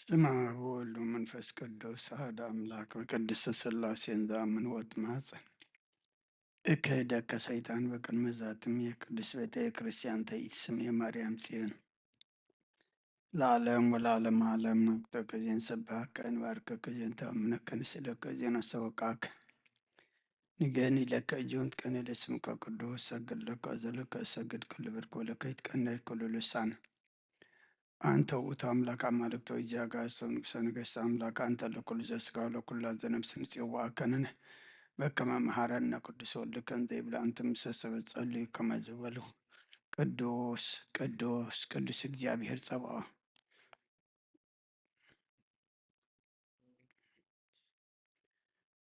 ስማ ብወልድ መንፈስ ቅዱስ ኣሐደ ኣምላክ ብቅድስተ ስላሴን ዝኣምን ወትማጸን እከይደከ ሰይጣን በቅድመ ዛትም የቅድስ ቤተ ክርስቲያን ተይትስም የማርያም ጽዮን ለዓለም ወለዓለም ዓለም። ነቅጠከ ዜን ሰብሐከ እንባርከከ ዜን ተኣምነከ ንስእለከ ዜን ኣሰወቃከ ንገኒ ለከ እጅውን ትቀኒ ለስምከ ቅዱስ ሰግድ ለከ ዘለከ እሰግድ ኩሉ ብርክ ወለከ ይትቀነይ ኩሉ ልሳን። አንተ ውእቱ አምላክ አማልክት ወእግዚእ አጋእዝት ወንጉሰ ነገስት አምላክ አንተ ለኩሉ ዘስጋ ወለኩሉ ዘነፍስ ንጽውዐከ ንነ በከመ መሃረነ ቅዱስ ወልድከ እንዘ ይብል አንትሙ ሰሰበ ጸልዩ ከመ ዝበሉ ቅዱስ ቅዱስ ቅዱስ እግዚኣብሔር ጸባኦት።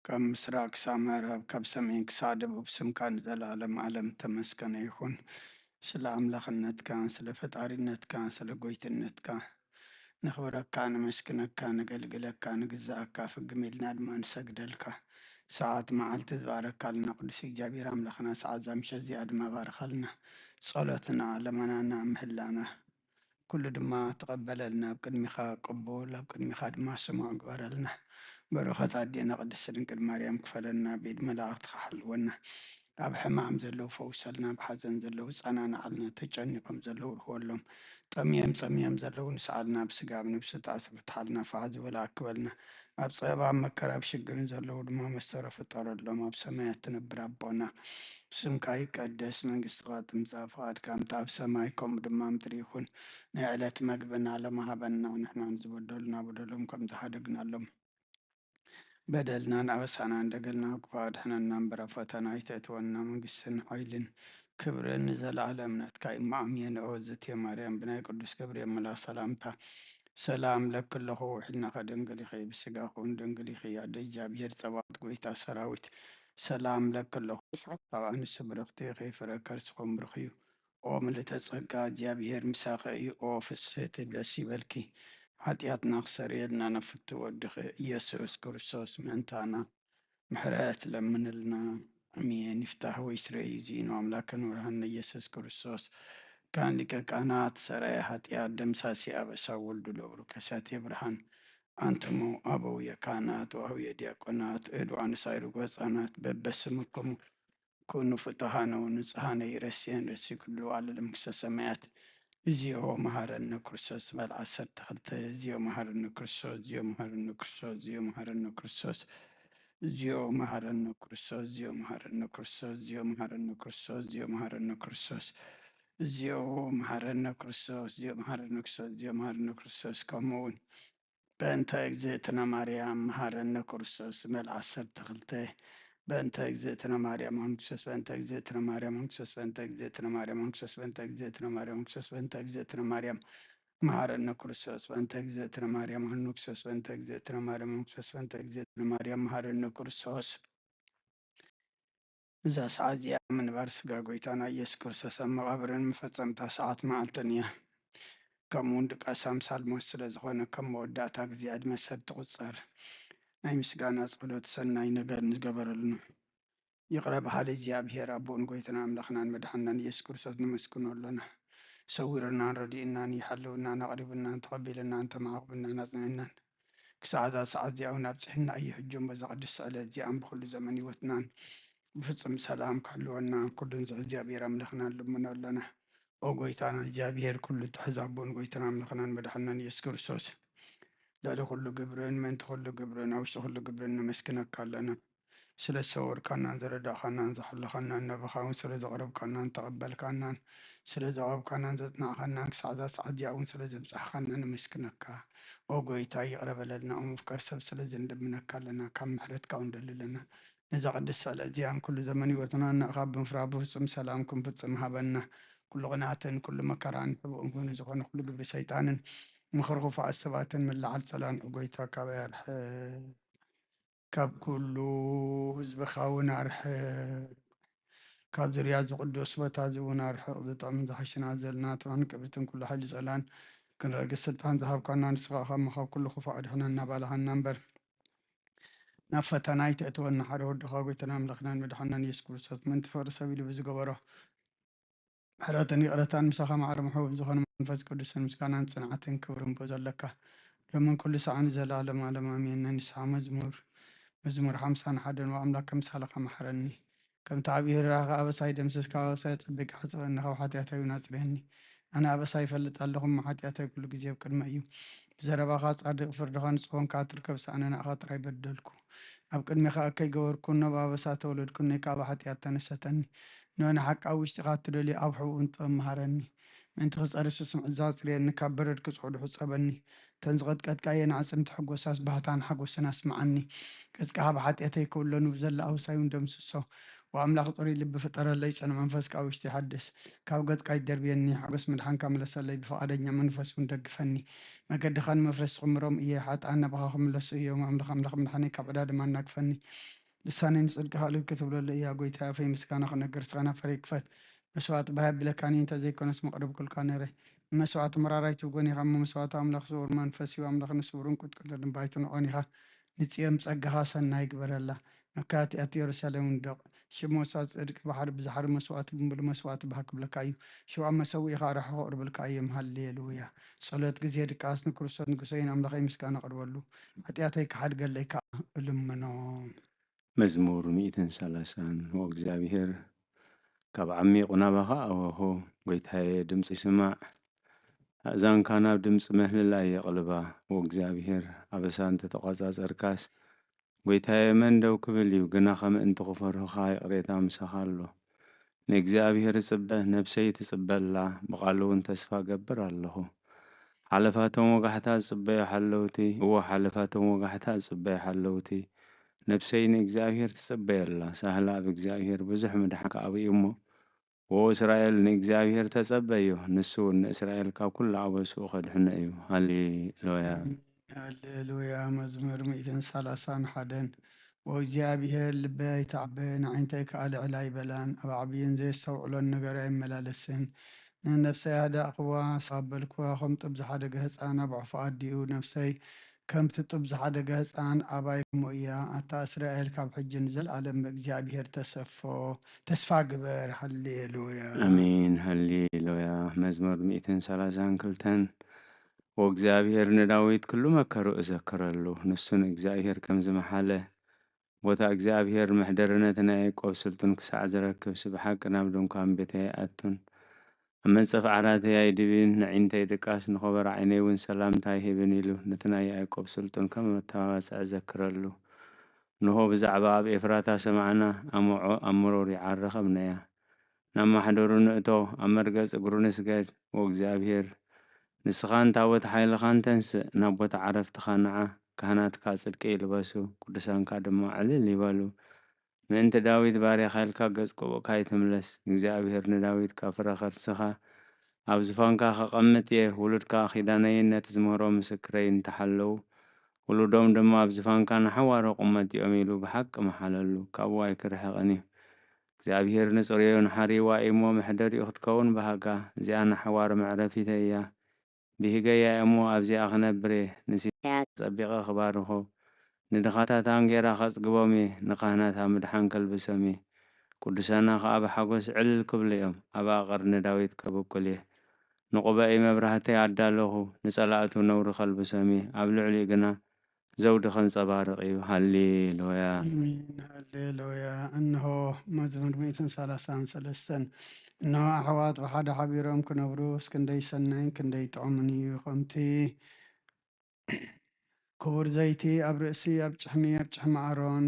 ካብ ምስራቅ ክሳብ ምዕራብ፣ ካብ ሰሜን ክሳብ ደቡብ፣ ስምካ ንዘለዓለም ዓለም ተመስገነ ይኹን። ስለ ኣምላኽነትካ፣ ስለ ፈጣሪነትካ፣ ስለ ጎይትነትካ ነኽብረካ፣ ነመስግነካ፣ ነገልግለካ፣ ንግዛኣካ፣ ፍግም ኢልና ድማ ንሰግደልካ። ሰዓት መዓልቲ ዝባረካልና ቅዱስ እግዚኣብሔር ኣምላኽና፣ ሰዓት እዛ ምሸት እዚኣ ድማ ባርኻልና። ጸሎትና፣ ለመናና፣ ምህላና፣ ኩሉ ድማ ተቐበለልና። ኣብ ቅድሚኻ ቅቡል፣ ኣብ ቅድሚኻ ድማ ስሙዕ ግበረልና። በረኸት ኣዴና ቅድስት ድንግል ማርያም ክፈለልና፣ ብኢድ መላእኽትኻ ሓልወና። ኣብ ሕማም ዘለዉ ፈውሰልና፣ ኣብ ሓዘን ዘለዉ ጸናንዓልና፣ ተጨኒቖም ዘለዉ ርህወሎም፣ ጠምዮም ጸምዮም ዘለዉ ንስዓልና፣ ብስጋ ኣብ ነብሲ ተኣስር ፍትሓልና፣ ፋሕ ዝበለ ኣክበልና። ኣብ ጸበባ፣ ኣብ መከራ፣ ኣብ ሽግርን ዘለዉ ድማ መስተረ ፍጠረሎም። ኣብ ሰማያት ትነብር ኣቦና፣ ስምካ ይቀደስ፣ መንግስትኻ ትምጻእ፣ ፍቓድካ ከምቲ ኣብ ሰማይ ከምኡ ድማ ምድሪ ይኹን። ናይ ዕለት መግብና ሎሚ ሃበና፣ ንሕና ንዝበደሉና በደሎም ከም ዝሓደግናሎም በደልናን ኣበሳናን ደገልና እኳ ኣድሕነና እምበር፣ ኣብ ፈተና ኣይተእትወና፣ መንግስትን ሓይልን ክብርን ንዘለዓለም ናትካ እዩ። እሞ ኣሜን። ኦ እግዝእትየ ማርያም፣ ብናይ ቅዱስ ገብርኤል መልኣኽ ሰላምታ ሰላም እለኪ ኣለኹ። ውሒድናኸ ድንግል ኢኺ፣ ብስጋኺ እውን ድንግል ኢኺ። ኣደ እግዚኣብሔር ጸባኦት፣ ጎይታ ሰራዊት፣ ሰላም እለኪ ኣለኹ። ካብ ኣንስቲ ብርኽቲ ኢኺ፣ ፍረ ከርስኺ እውን ብሩኽ እዩ። ኦ ምልእተ ጸጋ፣ እግዚኣብሔር ምሳኺ እዩ። ኦ ፍስህቲ፣ ደስ ይበልኪ። ሓጢኣትና ክሰርየልና ናብ ፍትው ወድኺ ኢየሱስ ክርስቶስ ምእንታና ምሕረት ለምንልና። ኣሜን። ይፍታሕ ወይስረይ እዩ ዚእኑ ኣምላክን ብርሃንነ ኢየሱስ ክርስቶስ። ካህን ሊቀ ካህናት ሰራየ ሓጢኣት ደምሳሲ ኣበሳ ወልዱ ለብሩ ከሳቴ ብርሃን። ኣንትሙ ኣበውየ ካህናት ወኣውየ ዲያቆናት እድ ዋንሳይ ርጎ ህፃናት በበስምኩም ኩኑ ፍቱሃነ ወንጹሃነ ይረስየን ረሲ ኩሉ ኣለለ መንግስተ ሰማያት። እዚኦ መሃረነ ክርስቶስ በል ዓሰርተ ክልተ። እዚኦ መሃረነ ክርስቶስ፣ እዚኦ መሃረነ ክርስቶስ፣ እዚኦ መሃረነ ክርስቶስ፣ እዚኦ መሃረነ ክርስቶስ፣ እዚኦ መሃረነ ክርስቶስ፣ እዚኦ መሃረነ ክርስቶስ፣ እዚኦ መሃረነ ክርስቶስ፣ እዚኦ መሃረነ ክርስቶስ፣ እዚኦ መሃረነ ክርስቶስ፣ እዚኦ መሃረነ ክርስቶስ። ከምኡ እውን በእንተ እግዝእትነ ማርያም መሃረነ ክርስቶስ በል ዓሰርተ ክልተ። በእንተ እግዝእትነ ማርያም ሆን ክርስቶስ፣ በእንተ እግዝእትነ ማርያም ሆን ክርስቶስ፣ በእንተ እግዝእትነ ማርያም ሆን ክርስቶስ፣ በእንተ እግዝእትነ ማርያም ሆን ክርስቶስ፣ በእንተ እግዝእትነ ማርያም መሃረነ ክርስቶስ፣ በእንተ እግዝእትነ ማርያም ሆን ክርስቶስ፣ በእንተ እግዝእትነ ማርያም ሆን ክርስቶስ፣ በእንተ እግዝእትነ ማርያም መሃረነ ክርስቶስ። እዛ ሰዓት እዚኣ ምንባር ስጋ ጎይታና ኢየሱስ ክርስቶስ ኣብ መቓብርን መፈጸምታ ሰዓት መዓልትን እያ። ከምኡ እውን ድቃስ ኣምሳል ሞት ስለ ዝኾነ፣ ከም መወዳእታ ግዜ ዕድመ ሰብ ትቑጸር። ናይ ምስጋና ጸሎት ሰናይ ነገር ንገበረልና። ይቕረ በሃሊ እግዚኣብሔር ኣቦን ጎይታና ኣምላኽናን መድሓንናን ኢየሱስ ክርስቶስ ነመስግኖ ኣሎና። ሰዊሩናን ረዲእናን ይሓልውናን ኣቕሪቡናን ተቐቢልናን ተማዕቑብናን ኣጽኒዕናን ክሳዕ እዛ ሰዓት እዚኣ እውን ኣብጽሕና እዩ። ሕጂ እሞ እዛ ቅድስቲ ዕለት እዚኣ ብኹሉ ዘመን ህይወትናን ብፍጹም ሰላም ክሕልወና ኩሉን ዝሕ እግዚኣብሔር ኣምላኽና ንልምኖ ኣሎና። ኦ ጎይታና እግዚኣብሔር ኩሉ ትሕዝ ኣቦን ጎይታና ኣምላኽናን መድሓንናን ኢየሱስ ክርስቶስ፣ ልዕሊ ኩሉ ግብርን ምእንቲ ኩሉ ግብርን ኣብ ውሽጢ ኩሉ ግብርን ነመስግነካ ኣሎና። ስለ ዝሰወርካናን ዝረዳእካናን ዝሓለኻናን፣ ናባኻ እውን ስለ ዘቕረብካናን ተቐበልካናን፣ ስለ ዘቕረብካናን ዘጽናዕካናን፣ ክሳዕ እዛ ሰዓት እዚኣ እውን ስለ ዘብጻሕካና ነመስግነካ። ኦ ጎይታ፣ ይቕረ በለልና፣ ኦ ምፍቀር ሰብ፣ ስለዚ ንልምነካ ኣለና፣ ካብ ምሕረትካ እውን ንደሊ ኣለና። ነዛ ቅድስቲ ዕለት እዚኣን ኩሉ ዘመን ህይወትና እናእኻ ብምፍራህ ብፍጹም ሰላም ክንፍጽም ሃበና። ኩሉ ቅንኣትን ኩሉ መከራን ሕቡእን ኮይኑ ዝኾነ ኩሉ ግብሪ ሰይጣንን ምኽሪ ክፉኣት ሰባትን ምልዓል ጸላን፣ ኦ ጎይታ፣ ካባይ ኣርሕቕ። ካብ ኩሉ ህዝብኻ እውን ኣርሕቕ። ካብ ዙርያ እዚ ቅዱስ ቦታ እዚ እውን ኣርሕቕ። ዝጥዕምን ዝሓሸና ዘለና ትማን ክብርትን ኩሉ ሓይሊ ጸላን ክንረግጽ ስልጣን ዝሃብካና ንስኻ ኢኻ እሞ፣ ካብ ኩሉ ክፉእ ኣድሕነና፣ ባልኻና እምበር፣ ናብ ፈተና ኣይተእትወና። ሓደ ወድኻ ጎይታና ኣምላኽናን መድሓንናን ኢየሱስ ክርስቶስ ምእንቲ ፍቕሪ ሰብ ኢሉ ብዝገበሮ ምሕረትን ይቕረታን ምሳኻ ማዕረ ምሕቡብ ዝኾነ መንፈስ ቅዱስን ምስጋናን ጽንዓትን ክብርን ብኡ ዘለካ ሎምን ኩሉ ሰዓን ንዘለዓለም ዓለም ኣሜን። ናይ ንስሓ መዝሙር። መዝሙር ሓምሳን ሓደን። ወኣምላክ ከምሳልኻ መሓረኒ። ከምቲ ዓብዪ ርህራኸ ኣበሳይ ደምስስ፣ ካብ ኣበሳይ ኣጸቢቕካ ሕጸበኒ፣ ካብ ሓጢኣተይ እውን ኣጽርየኒ። ኣነ ኣበሳይ ይፈልጥ ኣለኹ፣ እሞ ሓጢኣተይ ኩሉ ግዜ ኣብ ቅድመይ እዩ። ብዘረባኻ ጻድቕ፣ ፍርድኻ ንጹህ ኮንካ ትርከብ፣ ኣነ ንዓኻ ጥራይ በደልኩ። ኣብ ቅድሜኻ እከይ ገበርኩ፣ እነሆ ብኣበሳ ተወለድኩ፣ እነሆ ካብ ሓጢኣት ተነሰተኒ። እነሆ ንሓቂ ኣብ ውሽጢኻ እትደልዮ ኣብ ሕቡእን ጥበብ መሃረኒ። ምእንቲ ክጸሪ ስስምዒት ኣጽርየኒ፣ ካብ በረድ ክጽዕዱ ሕጸበኒ። እተን ዝቐጥቀጥካየን ኣዕጽምቲ ሕጎሳስ ባህታን ሓጎስን ኣስምዓኒ። ገጽካ ካብ ሓጢኣተይ ክውሎ፣ ንብዘላ ኣበሳይ እውን ደምስሶ። ወኣምላኽ ጽሩይ ልቢ ፍጠረለይ፣ ጽኑዕ መንፈስ ካብ ውሽጢ ሓድስ። ካብ ገጽካ ኣይትደርብየኒ፣ ሓጎስ ምድሓንካ ምለሰለይ፣ ብፍቓደኛ መንፈስ እውን ደግፈኒ። መገድኻ ንመፍረስቲ ክምሮም እየ፣ ሓጥኣን ናባኻ ክምለሱ እዮም። ኣምላኽ ኣምላኽ ምድሓነይ፣ ካብ ዕዳ ድማ ኣናግፈኒ። ልሳነይ ንጽድቅኻ እልል ክትብለሉ እያ። ጎይታይ ኣፈይ ምስጋና ክነግር፣ ስኻ ናፈረይ ክፈት። መስዋእቲ ባህ ኣቢለካኒ እንተ ዘይኮነስ መቕረብኩልካ ነይረ። ንመስዋእቲ መራራይ ትብጎን ኢኻ እሞ፣ መስዋእቲ ኣምላኽ ስውር መንፈስ እዩ። ኣምላኽ ንስውርን ቁጥቁጥን ባይትን ዖን ኢኻ። ንጽዮን ጸጋኻ ሰናይ ግበረላ። መካትኣት የሩሳሌም ንደቕ። ሽሞሳ ጽድቂ ባሕሪ ብዝሓሪ መስዋእቲ ብምሉእ መስዋእቲ ባህ ክብለካ እዩ። ሽዋ መሰውኢኻ ኣራሕኾ ቅርብልካ እዮም። ሃሌሉያ። ጸሎት ግዜ ድቃስ ንክርስቶስ ንጉሰይን ኣምላኸይ ምስጋና ቅርበሉ። ሓጢኣተይ ክሓድገለይ ከኣ እልምኖ። መዝሙር ሚእትን ሰላሳን። ኦ እግዚኣብሔር፣ ካብ ዓሚቑ ናባኻ ኣወሆ፣ ጐይታየ፣ ድምጺ ስማዕ። ኣእዛንካ ናብ ድምጺ ምህልላይ የቕልባ። ኦ እግዚኣብሔር፣ ኣበሳ እንተ ተቖጻጸርካስ፣ ጐይታየ፣ መን ደው ክብል እዩ? ግና ከምእንቲ ክፈርሁኻ ይቕሬታ ምሳኻ ኣሎ። ንእግዚኣብሔር እጽበ፣ ነፍሰይ ትጽበ ኣላ፣ ብቓሉ እውን ተስፋ እገብር ኣለኹ። ሓለፋቶም ወጋሕታ ዝጽበዩ ሓለውቲ፣ እወ፣ ሓለፋቶም ወጋሕታ ዝጽበዩ ሓለውቲ፣ ነፍሰይ ንእግዚኣብሔር ትጽበዮ ኣላ። ሳህላ ኣብ እግዚኣብሔር ብዙሕ ምድሓን ከኣ ኣብኡ እሞ፣ ዎ እስራኤል ንእግዚኣብሔር ተጸበዮ፣ ንሱ እውን ንእስራኤል ካብ ኩሉ ኣበስኡ ከድሕኖ እዩ። ሃሌሉያ። ሃሌሉያ። መዝሙር ሚእትን ሰላሳን ሓደን። ወእግዚኣብሔር ልበይ ኣይተዓበ፣ ንዓይንተይ ከኣ ልዕል ኣይበላን፣ ኣብ ዓብይን ዘየስተውዕሎን ነገር ኣይመላለስን። ንነፍሰይ ኣህዳእክዋ፣ ሳበልክዋ፣ ከም ጡብ ዝሓደገ ህጻን ኣብ ዕፉ ኣዲኡ፣ ነፍሰይ ከምቲ ጡብ ዝሓደገ ህጻን ኣባይ ከምኡ እያ። ኣታ እስራኤል፣ ካብ ሕጂ ንዘለኣለም ብእግዚኣብሔር ተሰፎ፣ ተስፋ ግበር። ሃሌሉያ። ኣሜን። ሃሌሉያ። መዝሙር ሚእትን ሰላሳን ክልተን። ወእግዚኣብሔር ንዳዊት ክሉ መከሩ እዘክረሉ። ንሱ ንእግዚኣብሔር ከም ዝመሓለ፣ ቦታ እግዚኣብሔር መሕደሪ ነቲ ናይ ያዕቆብ ስልጡን ክሳዕ ዝረክብሲ፣ ብሓቂ ናብ ድንኳን ቤተይ ኣይኣቱን። ኣብ መንጸፍ ዓራተይ ኣይድብን፣ ነዒንተይ ድቃስ፣ ንኸበሮ ዓይነይ እውን ሰላምታ ኣይህብን ኢሉ፣ ነቲ ናይ ያዕቆብ ስልጡን ከም መተባባጽዕ እዘክረሉ። ንሆ ብዛዕባ ኣብ ኤፍራታ ሰማዕና፣ ኣምዖ ኣብ መሮር ይዓሪ ከምነያ። ናብ ማሕደሩ ንእቶ፣ ኣብ መርገጽ እግሩ ንስገድ። ወእግዚኣብሔር፣ ንስኻን ታቦት ሓይልኻን ተንስእ፣ ናብ ቦታ ዓረፍትኻ ንዓ። ካህናትካ ጽድቂ ይልበሱ፣ ቅዱሳንካ ድማ ዕልል ይበሉ። ምእንቲ ዳዊት ባርያኻ ኢልካ ገጽ ቅቡእካ ኣይትምለስ። እግዚኣብሔር ንዳዊት ካብ ፍረ ከርስኻ ኣብ ዝፋንካ ከቐምጥ እየ፣ ውሉድካ ኪዳነይን ነቲ ዝምህሮ ምስክረይን እንተሓለዉ፣ ውሉዶም ድማ ኣብ ዝፋንካ ንሓዋሩ ቅመጥኦም ኢሉ ብሓቂ መሓለሉ፣ ካብኡ ኣይክርሕቕን እዩ። እግዚኣብሔር ንጽሩዩ ንሓሪዋ እሞ መሕደሪኡ ክትከውን በሃጋ። እዚኣ ንሓዋሩ መዕረፊተይ እያ። ብሂገያ እሞ ኣብዚኣ ክነብር እየ። ንሲሳያ ጸቢቐ ክባርኾ፣ ንድኻታት ኣንጌራ ከጽግቦም እየ። ንካህናት ኣብ ምድሓን ከልብሶም እየ። ቅዱሳና ከኣ ብሓጎስ ዕልል ክብሉ እዮም። ኣብ ኣቐርኒ ዳዊት ከብቁል እየ። ንቑበይ መብራህተይ ኣዳለኹ፣ ንጸላእቱ ነውሪ ከልብሶም እየ። ኣብ ልዕሊኡ ግና ዘውዲ ከንጸባርቕ እዩ። ሃሌሉያ። ኣሜን። ሃሌሉያ። እንሆ መዝሙር ሚእትን ሰላሳን ሰለስተን። እንሆ ኣሕዋት ብሓደ ሓቢሮም ክነብሩስ ክንደይ ሰናይን ክንደይ ጥዑምን እዩ። ከምቲ ክቡር ዘይቲ ኣብ ርእሲ፣ ኣብ ጭሕሚ፣ ኣብ ጭሕሚ ኣሮን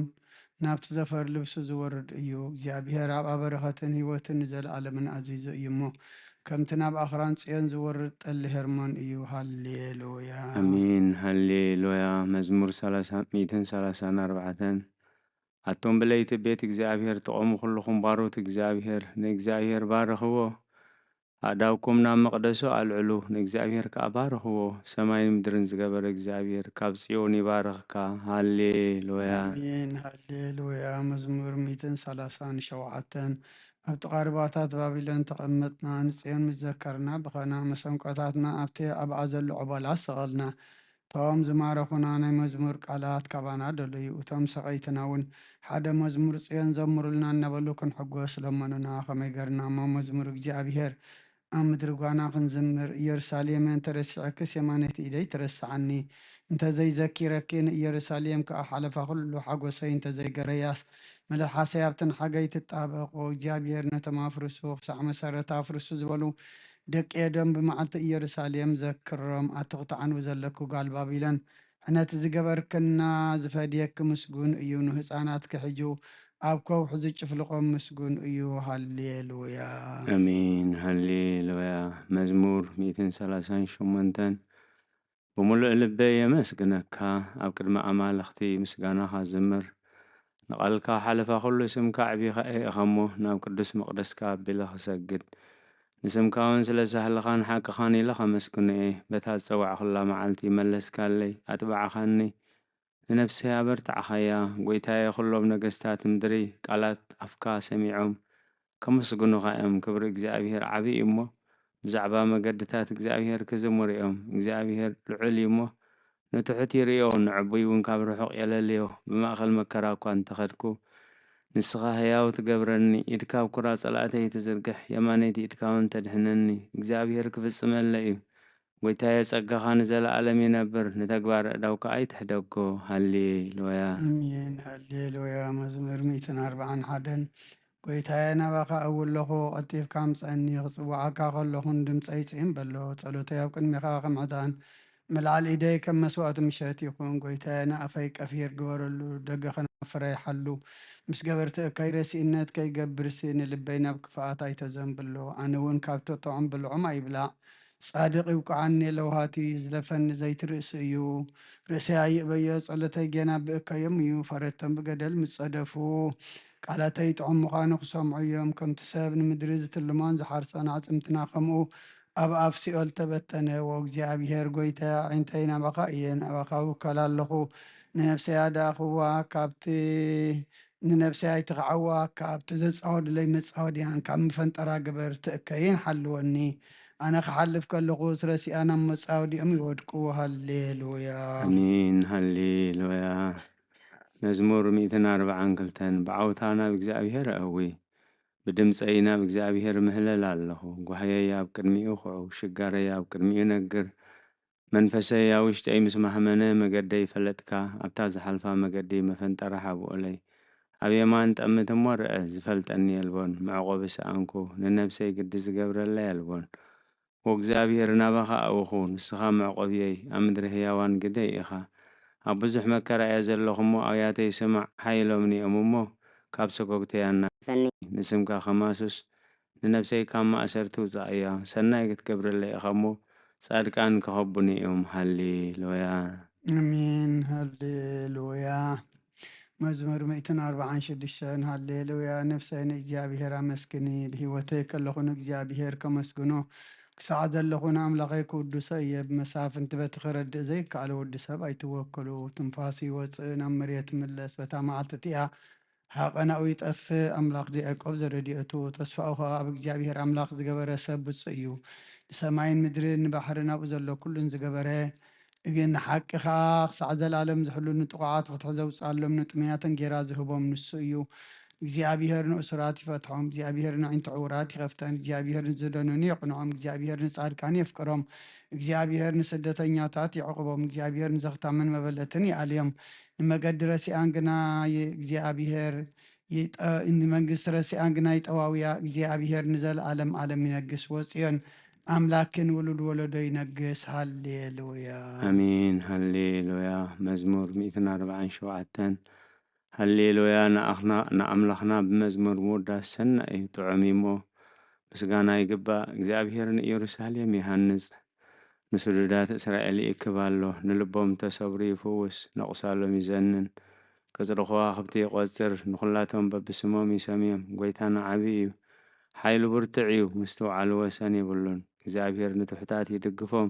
ናብቲ ዘፈር ልብሱ ዝወርድ እዩ። እግዚኣብሔር ኣብኣ በረኸትን ህይወትን ንዘለኣለምን ኣዚዙ እዩ እሞ፣ ከምቲ ናብ ኣኽራን ጽዮን ዝወርድ ጠሊ ሄርሞን እዩ። ሃሌሉያ። ኣሜን። ሃሌሉያ። መዝሙር ሰላሳ፣ ሚእትን ሰላሳን ኣርባዕተን። ኣቱም ብለይቲ ቤት እግዚኣብሔር ትቖሙ ኩልኹም ባሮት እግዚኣብሔር፣ ንእግዚኣብሔር ባርኽዎ። ኣእዳውኩም ናብ መቕደሱ ኣልዕሉ፣ ንእግዚኣብሔር ከኣ ባርኽዎ። ሰማይን ምድርን ዝገበረ እግዚኣብሔር ካብ ጽዮን ይባርኽካ። ሃሌሉያ። ኣሜን። ሃሌሉያ። መዝሙር ሚእትን ሰላሳን ሸውዓተን። ኣብ ጥቓ ርባታት ባቢሎን ተቐመጥና፣ ንጽዮን ምስ ዘከርና በኸና፣ መሰንቆታትና ኣብቲ ኣብኣ ዘሎ ዖቦላ ሰቐልና። እቶም ዝማረኹና ናይ መዝሙር ቃላት ካባና ደለዩ። እቶም ሰቐይትና እውን ሓደ መዝሙር ጽዮን ዘምሩልና እናበሉ ክንሕጎስ ለመኑና። ከመይ ገርና እሞ መዝሙር እግዚኣብሔር ኣብ ምድሪ ጓና ክንዝምር፣ ኢየሩሳሌም እንተረሲዐክስ የማነይቲ ኢደይ ትረስዓኒ። እንተዘይዘኪረኪ ንኢየሩሳሌም ከኣ ሓለፋ ኩሉ ሓጎሰይ እንተዘይገረያስ፣ መልሓሰይ ኣብተን ሓገይ ትጣበቕ። ወእግዚኣብሔር ነቶም ኣፍርሱ፣ ክሳዕ መሰረት ኣፍርሱ ዝበሉ ደቂ ኤዶም ብመዓልቲ ኢየሩሳሌም ዘክሮም። ኣቲ ክትዓንዊ ዘለኩ ጓል ባቢሎን፣ ሕነት ዝገበርክና ዝፈድየኪ ምስጉን እዩ። ንህፃናትኪ ሕጂ ኣብ ከውሒ ዝጭፍልቖም ምስጉን እዩ። ሃሌሉያ። ኣሜን። ሃሌሉያ። መዝሙር ሚእትን ሰላሳን ሸሞንተን። ብምሉእ ልበይ የመስግነካ፣ ኣብ ቅድሚ ኣማልኽቲ ምስጋናኻ ዝምር። ንቓልካ ሓለፋ ኩሉ ስምካ ኣዕቢኻ እየ ኢኻ እሞ፣ ናብ ቅዱስ መቕደስካ ኣቢለ ክሰግድ። ንስምካ እውን ስለ ሳህልኻን ሓቅኻን ኢለ ከመስግኖ እየ። በታ ዝጸዋዕኹላ መዓልቲ መለስካለይ፣ ኣጥባዕኻኒ። ንነፍሰይ ኣበርታዕኻያ። ጐይታየ፣ ኵሎም ነገስታት ምድሪ ቃላት ኣፍካ ሰሚዖም ከመስግኑኻ እዮም። ክብሪ እግዚኣብሄር ዓቢ እዩ እሞ፣ ብዛዕባ መገድታት እግዚኣብሄር ክዝምሩ እዮም። እግዚኣብሄር ልዑል እዩ እሞ፣ ንትሑት ይርእዮ፣ ንዕቡይ እውን ካብ ርሑቕ የለልዮ። ብማእከል መከራ እኳ እንተ ኸድኩ፣ ንስኻ ህያው ትገብረኒ። ኢድካ ኣብ ኵራ ጸላእተይ ትዝርግሕ፣ የማነይቲ ኢድካ እውን ተድሕነኒ። እግዚኣብሄር ክፍጽመለይ እዩ። ጐይታየ፣ ጸጋኻ ንዘለኣለም ይነብር፣ ንተግባር ኣእዳውካ ኣይትሕደጎ። ሃሌሉያ። ኣሜን። ሃሌሉያ። መዝሙር ሚእትን ኣርብዓን ሓደን። ጐይታየ፣ ናባኻ እው ኣለኹ፣ ቀልጢፍካ ምጸኒ። ክጽውዓካ ከለኹ ንድምጸይ ጽን በሎ። ጸሎተይ ኣብ ቅድሜኻ ከም ዕጣን፣ ምልዓል ኢደይ ከም መስዋእቲ ምሸት ይኹን። ጐይታየ፣ ንኣፈይ ቀፊር ግበረሉ፣ ደገ ከናፍረይ ሓሉ። ምስ ገበርቲ እከይ ረሲእነት ከይገብርሲ፣ ንልበይ ናብ ክፍኣት ኣይተዘንብሎ። ኣነ እውን ካብቲ ጥዑም ብልዑም ኣይብላዕ። ጻድቕ ይውቅዓኒ፣ ለውሃት እዩ፣ ዝለፈኒ ዘይትርእሲ እዩ። ርእሰይ ኣይእበዮ፣ ጸሎተይ ጌና ብእከዮም እዩ። ፈረድቶም ብገደል ምስ ጸደፉ፣ ቃላተይ ጥዑም ምዃኑ ክሰምዑ እዮም። ከምቲ ሰብ ንምድሪ ዝትልሞን ዝሓርሶን ኣዕጽምትና ከምኡ ኣብ ኣፍ ሲኦል ተበተነ። ወእግዚኣብሄር ጐይታ፣ ኣዒንተይ ናባኻ እየን፣ ናባኻ እውከል ኣለኹ። ንነፍሰይ ኣድኣኽዋ፣ ካብቲ ንነፍሰይ ኣይትኽዓዋ፣ ካብቲ ዘጻወዱለይ መጻወድያን ካብ መፈንጠራ ገበርቲ እከይን ሓልወኒ። ኣነ ክሓልፍ ከለኹስ ረሲኣን ኣብ መጻወዲኦም ይወድቁ። ሃሌሉያ። ኣሜን። ሃሌሉያ። መዝሙር ሚእትን ኣርብዓን ክልተን። ብዓውታ ናብ እግዚኣብሄር ኣእዊ፣ ብድምጸይ ናብ እግዚኣብሄር ምህለል ኣለኹ። ጓህየይ ኣብ ቅድሚኡ ኹዑ፣ ሽጋረይ ኣብ ቅድሚኡ ነግር። መንፈሰይ ኣብ ውሽጠይ ምስ ማህመነ፣ መገደይ ፈለጥካ፣ ኣብታ ዝሓልፋ መገዲ መፈንጠራ ሓብኦለይ። ኣብ የማን ጠምት እሞ ርአ፣ ዝፈልጠኒ የልቦን። መዕቆቢ ሰኣንኩ፣ ንነብሰይ ግዲ ዝገብረለይ የልቦን። ወእግዚኣብሄር ናባኻ ኣእውኹ፣ ንስኻ መዕቆብየይ፣ ኣብ ምድሪ ህያዋን ግደይ ኢኻ። ኣብ ብዙሕ መከራ እየ ዘለኹ እሞ፣ ኣውያተይ ስማዕ፣ ሓይሎምኒ እዮም እሞ፣ ካብ ሰጎግተይ ኣናግፈኒ። ንስምካ ከማሱስ፣ ንነብሰይ ካብ ማእሰርቲ ውጻእያ። ሰናይ ክትገብረለይ ኢኻ እሞ፣ ጻድቃን ክኸቡኒ እዮም። ሃሌሉያ። ኣሜን። ሃሌሉያ። መዝሙር ሚእትን ኣርብዓን ሽዱሽተን። ሃሌሉያ። ነፍሰይ ንእግዚኣብሄር ኣመስግኒ፣ ብህይወተይ ከለኹ ንእግዚኣብሄር ከመስግኖ ክሳዕ ዘለኹ ንኣምላኸይ ክውድሶ እየ። ብመሳፍንቲ በቲ ክረድእ ዘይከኣል ወዲ ሰብ ኣይትወክሉ። ትንፋሱ ይወጽእ፣ ናብ መሬት ይምለስ። በታ መዓልቲ እቲኣ ሃቐናኡ ይጠፍእ። ኣምላኽ ዘያዕቆብ ዘረድኤቱ፣ ተስፋኡ ኸኣ ኣብ እግዚኣብሄር ኣምላኽ ዝገበረ ሰብ ብጹእ እዩ። ንሰማይን ምድርን ንባሕርን ኣብኡ ዘሎ ኩሉን ዝገበረ፣ ግን ንሓቂ ኸኣ ክሳዕ ዘላለም ዝሕሉ፣ ንጥቑዓት ፍትሒ ዘውጽኣሎም፣ ንጥሙያት እንጌራ ዝህቦም ንሱ እዩ። እግዚኣብሄር ንእሱራት ይፈትሖም፣ እግዚኣብሄር ንኣዒንቲ ዕዉራት ይኸፍተን፣ እግዚኣብሄር ንዝደነኑ የቕንዖም፣ እግዚኣብሄር ንጻድቃን የፍቅሮም፣ እግዚኣብሄር ንስደተኛታት የዕቑቦም፣ እግዚኣብሄር ንዘኽታምን መበለትን ይኣልዮም። ንመገዲ ረሲኣን ግና ይ-፣ እግዚኣብሄር ይጠ-፣ ንመንግስቲ ረሲኣን ግና ይጠዋውያ፣ እግዚኣብሄር ንዘለኣለም ኣለም ይነግስ። ወጽዮን ኣምላክን ውሉድ ወለዶ ይነግስ። ሃሌሉያ። ኣሜን። ሃሌሉያ። መዝሙር ሚእትን ኣርብዓን ሸውዓተን። ሃሌሉያ። ንኣኽና-፣ ንኣምላኽና ብመዝሙር ምውዳስ ሰናይ እዩ፣ ጥዑም እዩ እሞ፣ ምስጋና ይግባእ። እግዚኣብሄር ንኢየሩሳሌም ይሃንጽ፣ ንስዱዳት እስራኤል ይእክብ ኣሎ። ንልቦም እተሰብሩ ይፍውስ፣ ነቑሳሎም ይዘንን። ቅጽሪ ከዋኽብቲ ይቖጽር፣ ንኹላቶም በብስሞም ይሰምዮም። ጐይታና ዓቢ እዩ፣ ሓይሉ ብርቱዕ እዩ፣ ምስትውዓሉ ወሰን የብሉን። እግዚኣብሄር ንትሑታት ይድግፎም፣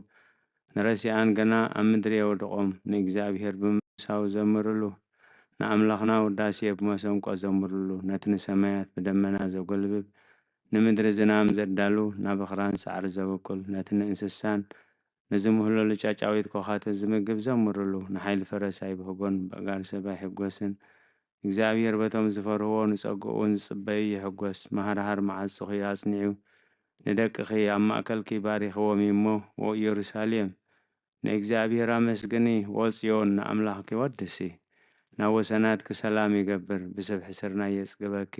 ንረሲኣን ግና ኣብ ምድሪ የውድቖም። ንእግዚኣብሄር ብምምሳው ዘምርሉ፣ ንኣምላኽና ውዳሴ ብመሰንቆ ዘምርሉ። ነቲ ንሰማያት ብደመና ዘጎልብብ፣ ንምድሪ ዝናም ዘዳሉ፣ ናብ ኣኽራን ሳዕሪ ዘብቁል፣ ነቲ ንእንስሳን ንዝምህለሉ ጫጫዊት ኮኻትን ዝምግብ ዘምርሉ። ንሓይሊ ፈረስ ኣይብህጎን፣ በእጋር ሰብ ኣይሕጎስን። እግዚኣብሄር በቶም ዝፈርህዎ ንጸግኡ እውን ዝጽበዩ ይሕጎስ። መሃርሃር መዓጹኺ ኣጽኒዑ፣ ንደቅኺ ኣብ ማእከልኪ ባሪኽዎም እዩ እሞ፣ ዎ ኢየሩሳሌም፣ ንእግዚኣብሔር ኣመስግኒ፣ ዎ ጽዮን፣ ንኣምላኽኪ ወድሲ። ናብ ወሰናትኪ ሰላም ይገብር፣ ብስብሒ ስርናይ የጽግበኪ።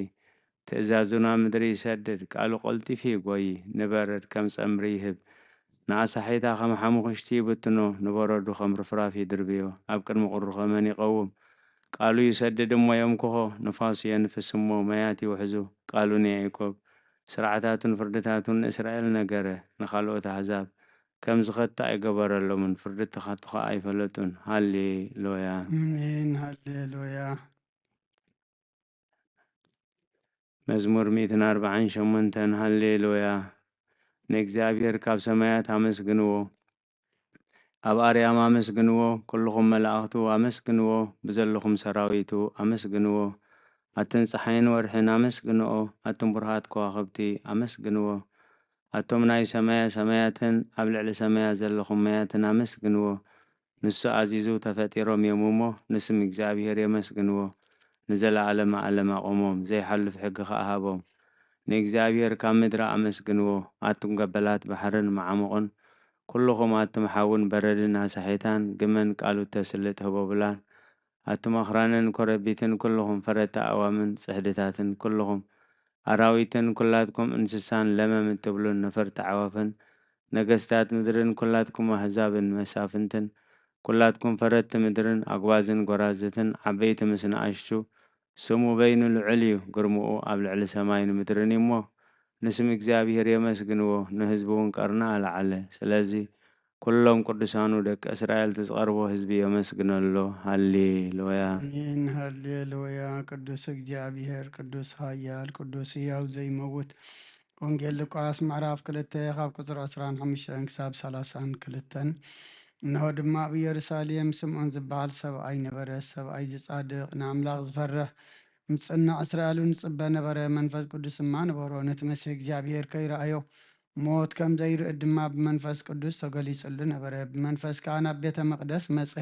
ትእዛዙ ናብ ምድሪ ይሰድድ፣ ቃሉ ቀልጢፉ ይጎዪ፣ ንበረድ ከም ጸምሪ ይህብ፣ ንኣሳሒታ ከም ሓሙኽሽቲ ይብትኖ፣ ንበረዱ ከም ርፍራፍ ይድርብዮ። ኣብ ቅድሚ ቁሩኸ መን ይቐውም? ቃሉ ይሰድድ እሞ የምክኾ፣ ንፋሱ የንፍስ እሞ ማያት ይውሕዙ። ቃሉ ንያዕቆብ፣ ስርዓታቱን ፍርድታቱን ንእስራኤል ነገረ፣ ንኻልኦት ኣህዛብ ከም ዝኸትእ ኣይገበረሎምን፣ ፍርድታቱ ኸኣ ኣይፈለጡን። ሃሌሉያ። ኣሜን፣ ሃሌሉያ። መዝሙር ሚእትን ኣርባዓን ሸሞንተን። ሃሌሉያ። ንእግዚኣብሔር ካብ ሰማያት ኣመስግንዎ፣ ኣብ ኣርያም ኣመስግንዎ፣ ኩልኹም መላእኽቱ ኣመስግንዎ፣ ብዘለኹም ሰራዊቱ ኣመስግንዎ። ኣትን ጸሓይን ወርሕን ኣመስግንኦ፣ ኣትን ብሩሃት ከዋኽብቲ ኣመስግንዎ። ኣቶም ናይ ሰማያ ሰማያትን ኣብ ልዕሊ ሰማያት ዘለኹም ማያትን ኣመስግንዎ። ንሱ ኣዚዙ ተፈጢሮም እዮም እሞ፣ ንስም እግዚኣብሔር የመስግንዎ። ንዘለዓለመ ዓለም ኣቖሞም፣ ዘይሓልፍ ሕጊ ኸኣ ሃቦም። ንእግዚኣብሔር ካብ ምድሪ ኣመስግንዎ፣ ኣቱም ገበላት ባሕርን መዓሙቕን፣ ኩልኹም ኣቱም ሓውን በረድን ኣሳሒታን፣ ግመን ቃሉ እተስልጥ ህቦብላን፣ ኣቱም ኣኽራንን ኮረቢትን፣ ኩልኹም ፈረቲ ኣእዋምን ጽሕድታትን፣ ኩልኹም ኣራዊትን፣ ኩላትኩም እንስሳን ለመም እትብሉን ነፈርቲ ኣዕዋፍን፣ ነገስታት ምድርን፣ ኩላትኩም ኣህዛብን መሳፍንትን፣ ኩላትኩም ፈረቲ ምድርን፣ ኣጉባዝን ጎራዝትን፣ ዓበይቲ ምስ ንኣሽቱ፣ ስሙ በይኑ ልዑል እዩ፣ ግርምኡ ኣብ ልዕሊ ሰማይን ምድርን እዩ እሞ፣ ንስም እግዚኣብሔር የመስግንዎ፣ ንህዝቡ እውን ቀርኒ ኣለዓለ። ስለዚ፣ ኩሎም ቅዱሳኑ ደቂ እስራኤል እቲ ዝቐርቦ ህዝቢ የመስግነሎ። ሃሌሉያ። ኣሜን፣ ሃሌሉያ። ቅዱስ እግዚኣብሔር፣ ቅዱስ ኃያል፣ ቅዱስ ሕያው ዘይመውት። ወንጌል ሉቃስ ምዕራፍ ክልተ ካብ ቁጽሪ ዕስራን ሓሙሽተን ክሳብ ሰላሳን ክልተን። እነሆ ድማ ኣብ ኢየሩሳሌም ስምዖን ዝበሃል ሰብኣይ ነበረ። ሰብኣይ ዝጻድቕ፣ ንኣምላኽ ዝፈርህ፣ ምጽናዕ እስራኤል እውን ይጽበ ነበረ። መንፈስ ቅዱስ ድማ ነበሮ። ነቲ መሲሕ እግዚኣብሔር ከይረኣዮ ሞት ከም ዘይርኢ ድማ ብመንፈስ ቅዱስ ተገሊጹሉ ነበረ። ብመንፈስ ከኣ ናብ ቤተ መቕደስ መጸ።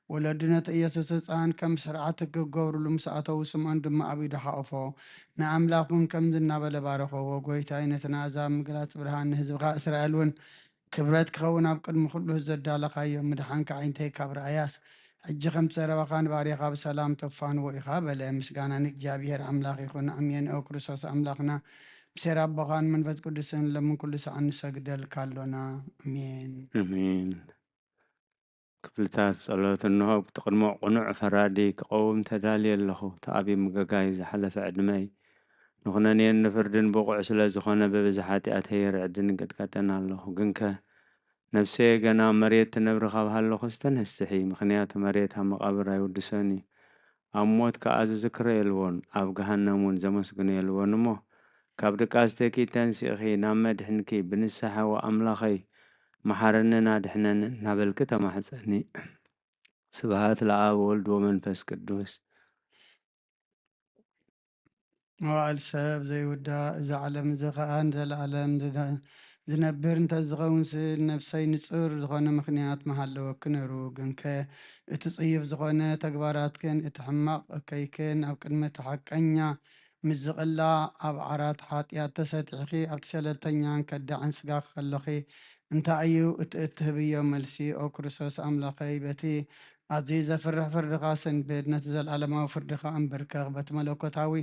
ወለዱ ነቲ ኢየሱስ ህጻን ከም ስርዓት ክገብሩሉ ምስ ኣተዉ፣ ስምዖን ድማ ኣብ ኢዱ ሓቖፎ። ንኣምላኽ እውን ከምዚ እናበለ ባረኸዎ፣ "ጐይታይ፣ ነቲ ንኣሕዛብ ምግላጽ ብርሃን፣ ንህዝብኻ እስራኤል እውን ክብረት ክኸውን ኣብ ቅድሚ ኩሉ ዘዳለኻዮ ምድሓንካ ኣዒንተይ ካብ ረኣያስ፣ ሕጂ ከምቲ ዘረባኻ ንባርያኻ ብሰላም ተፋንዎ ኢኻ" በለ። ምስጋና ንእግዚኣብሔር ኣምላኽ ይኹን። ኣሜን። ኦ ክርስቶስ ኣምላኽና፣ ብሴር ኣቦኻን መንፈስ ቅዱስን ሎምን ኩሉ ሰዓት ንሰግደልካ ኣሎና። ኣሜን። ኣሜን። ክፍልታት ጸሎት። እንሆ፣ ኣብቲ ቅድሞ ቅኑዕ ፈራዲ ክቐውም ተዳልየ ኣለኹ። ተኣቢ ምገጋይ ዝሓለፈ ዕድመይ ንኹነኔን ንፍርድን ብቑዕ ስለ ዝኾነ፣ ብብዝሒ ሓጢኣተይ ርዕድን እንቅጥቀጥን ኣለኹ። ግንከ ነፍሰየ ገና ኣብ መሬት ትነብሪ ካብ ሃለኹስ ተነስሒ፣ ምኽንያቱ መሬት ኣብ መቓብር ኣይውድሶን እዩ። ኣብ ሞት ከኣ ዝዝክሮ የልቦን፣ ኣብ ገሃነም እውን ዘመስግኖ የልቦን እሞ፣ ካብ ድቃስ ተኪ ተንሲእኺ ናብ መድሕንኪ ብንስሓ "ወኣምላኸይ፣ መሓረንን ኣድሕነንን" እናበልኪ ተማሕጸኒ። ስብሃት ለኣብ ወወልድ ወመንፈስ ቅዱስ። መዋእል ሰብ ዘይውዳእ፣ እዚ ዓለም እዚ ኸኣ ንዘለኣለም ዝነ-፣ ዝነብር እንተዝኸውን ስል ነፍሰይ ንጹር ዝኾነ ምኽንያት ምሃለወኪ ነይሩ። ግንከ እቲ ጽዩፍ ዝኾነ ተግባራትክን እቲ ሕማቕ እከይክን ኣብ ቅድሚ እቲ ሓቀኛ ምስ ዝቕላዕ፣ ኣብ ዓራት ሓጢኣት ተሰጢሕኺ ኣብቲ ሸለልተኛን ከዳዕን ስጋኺ ከለኺ እንታይ እዩ እቲ እትህብዮ መልሲ? ኦ ክርስቶስ ኣምላኸይ፣ በቲ ኣዝዩ ዘፍርሕ ፍርድኻ ሰንብድ፣ ነቲ ዘለኣለማዊ ፍርድኻ ኣንበርከኽ። በቲ መለኮታዊ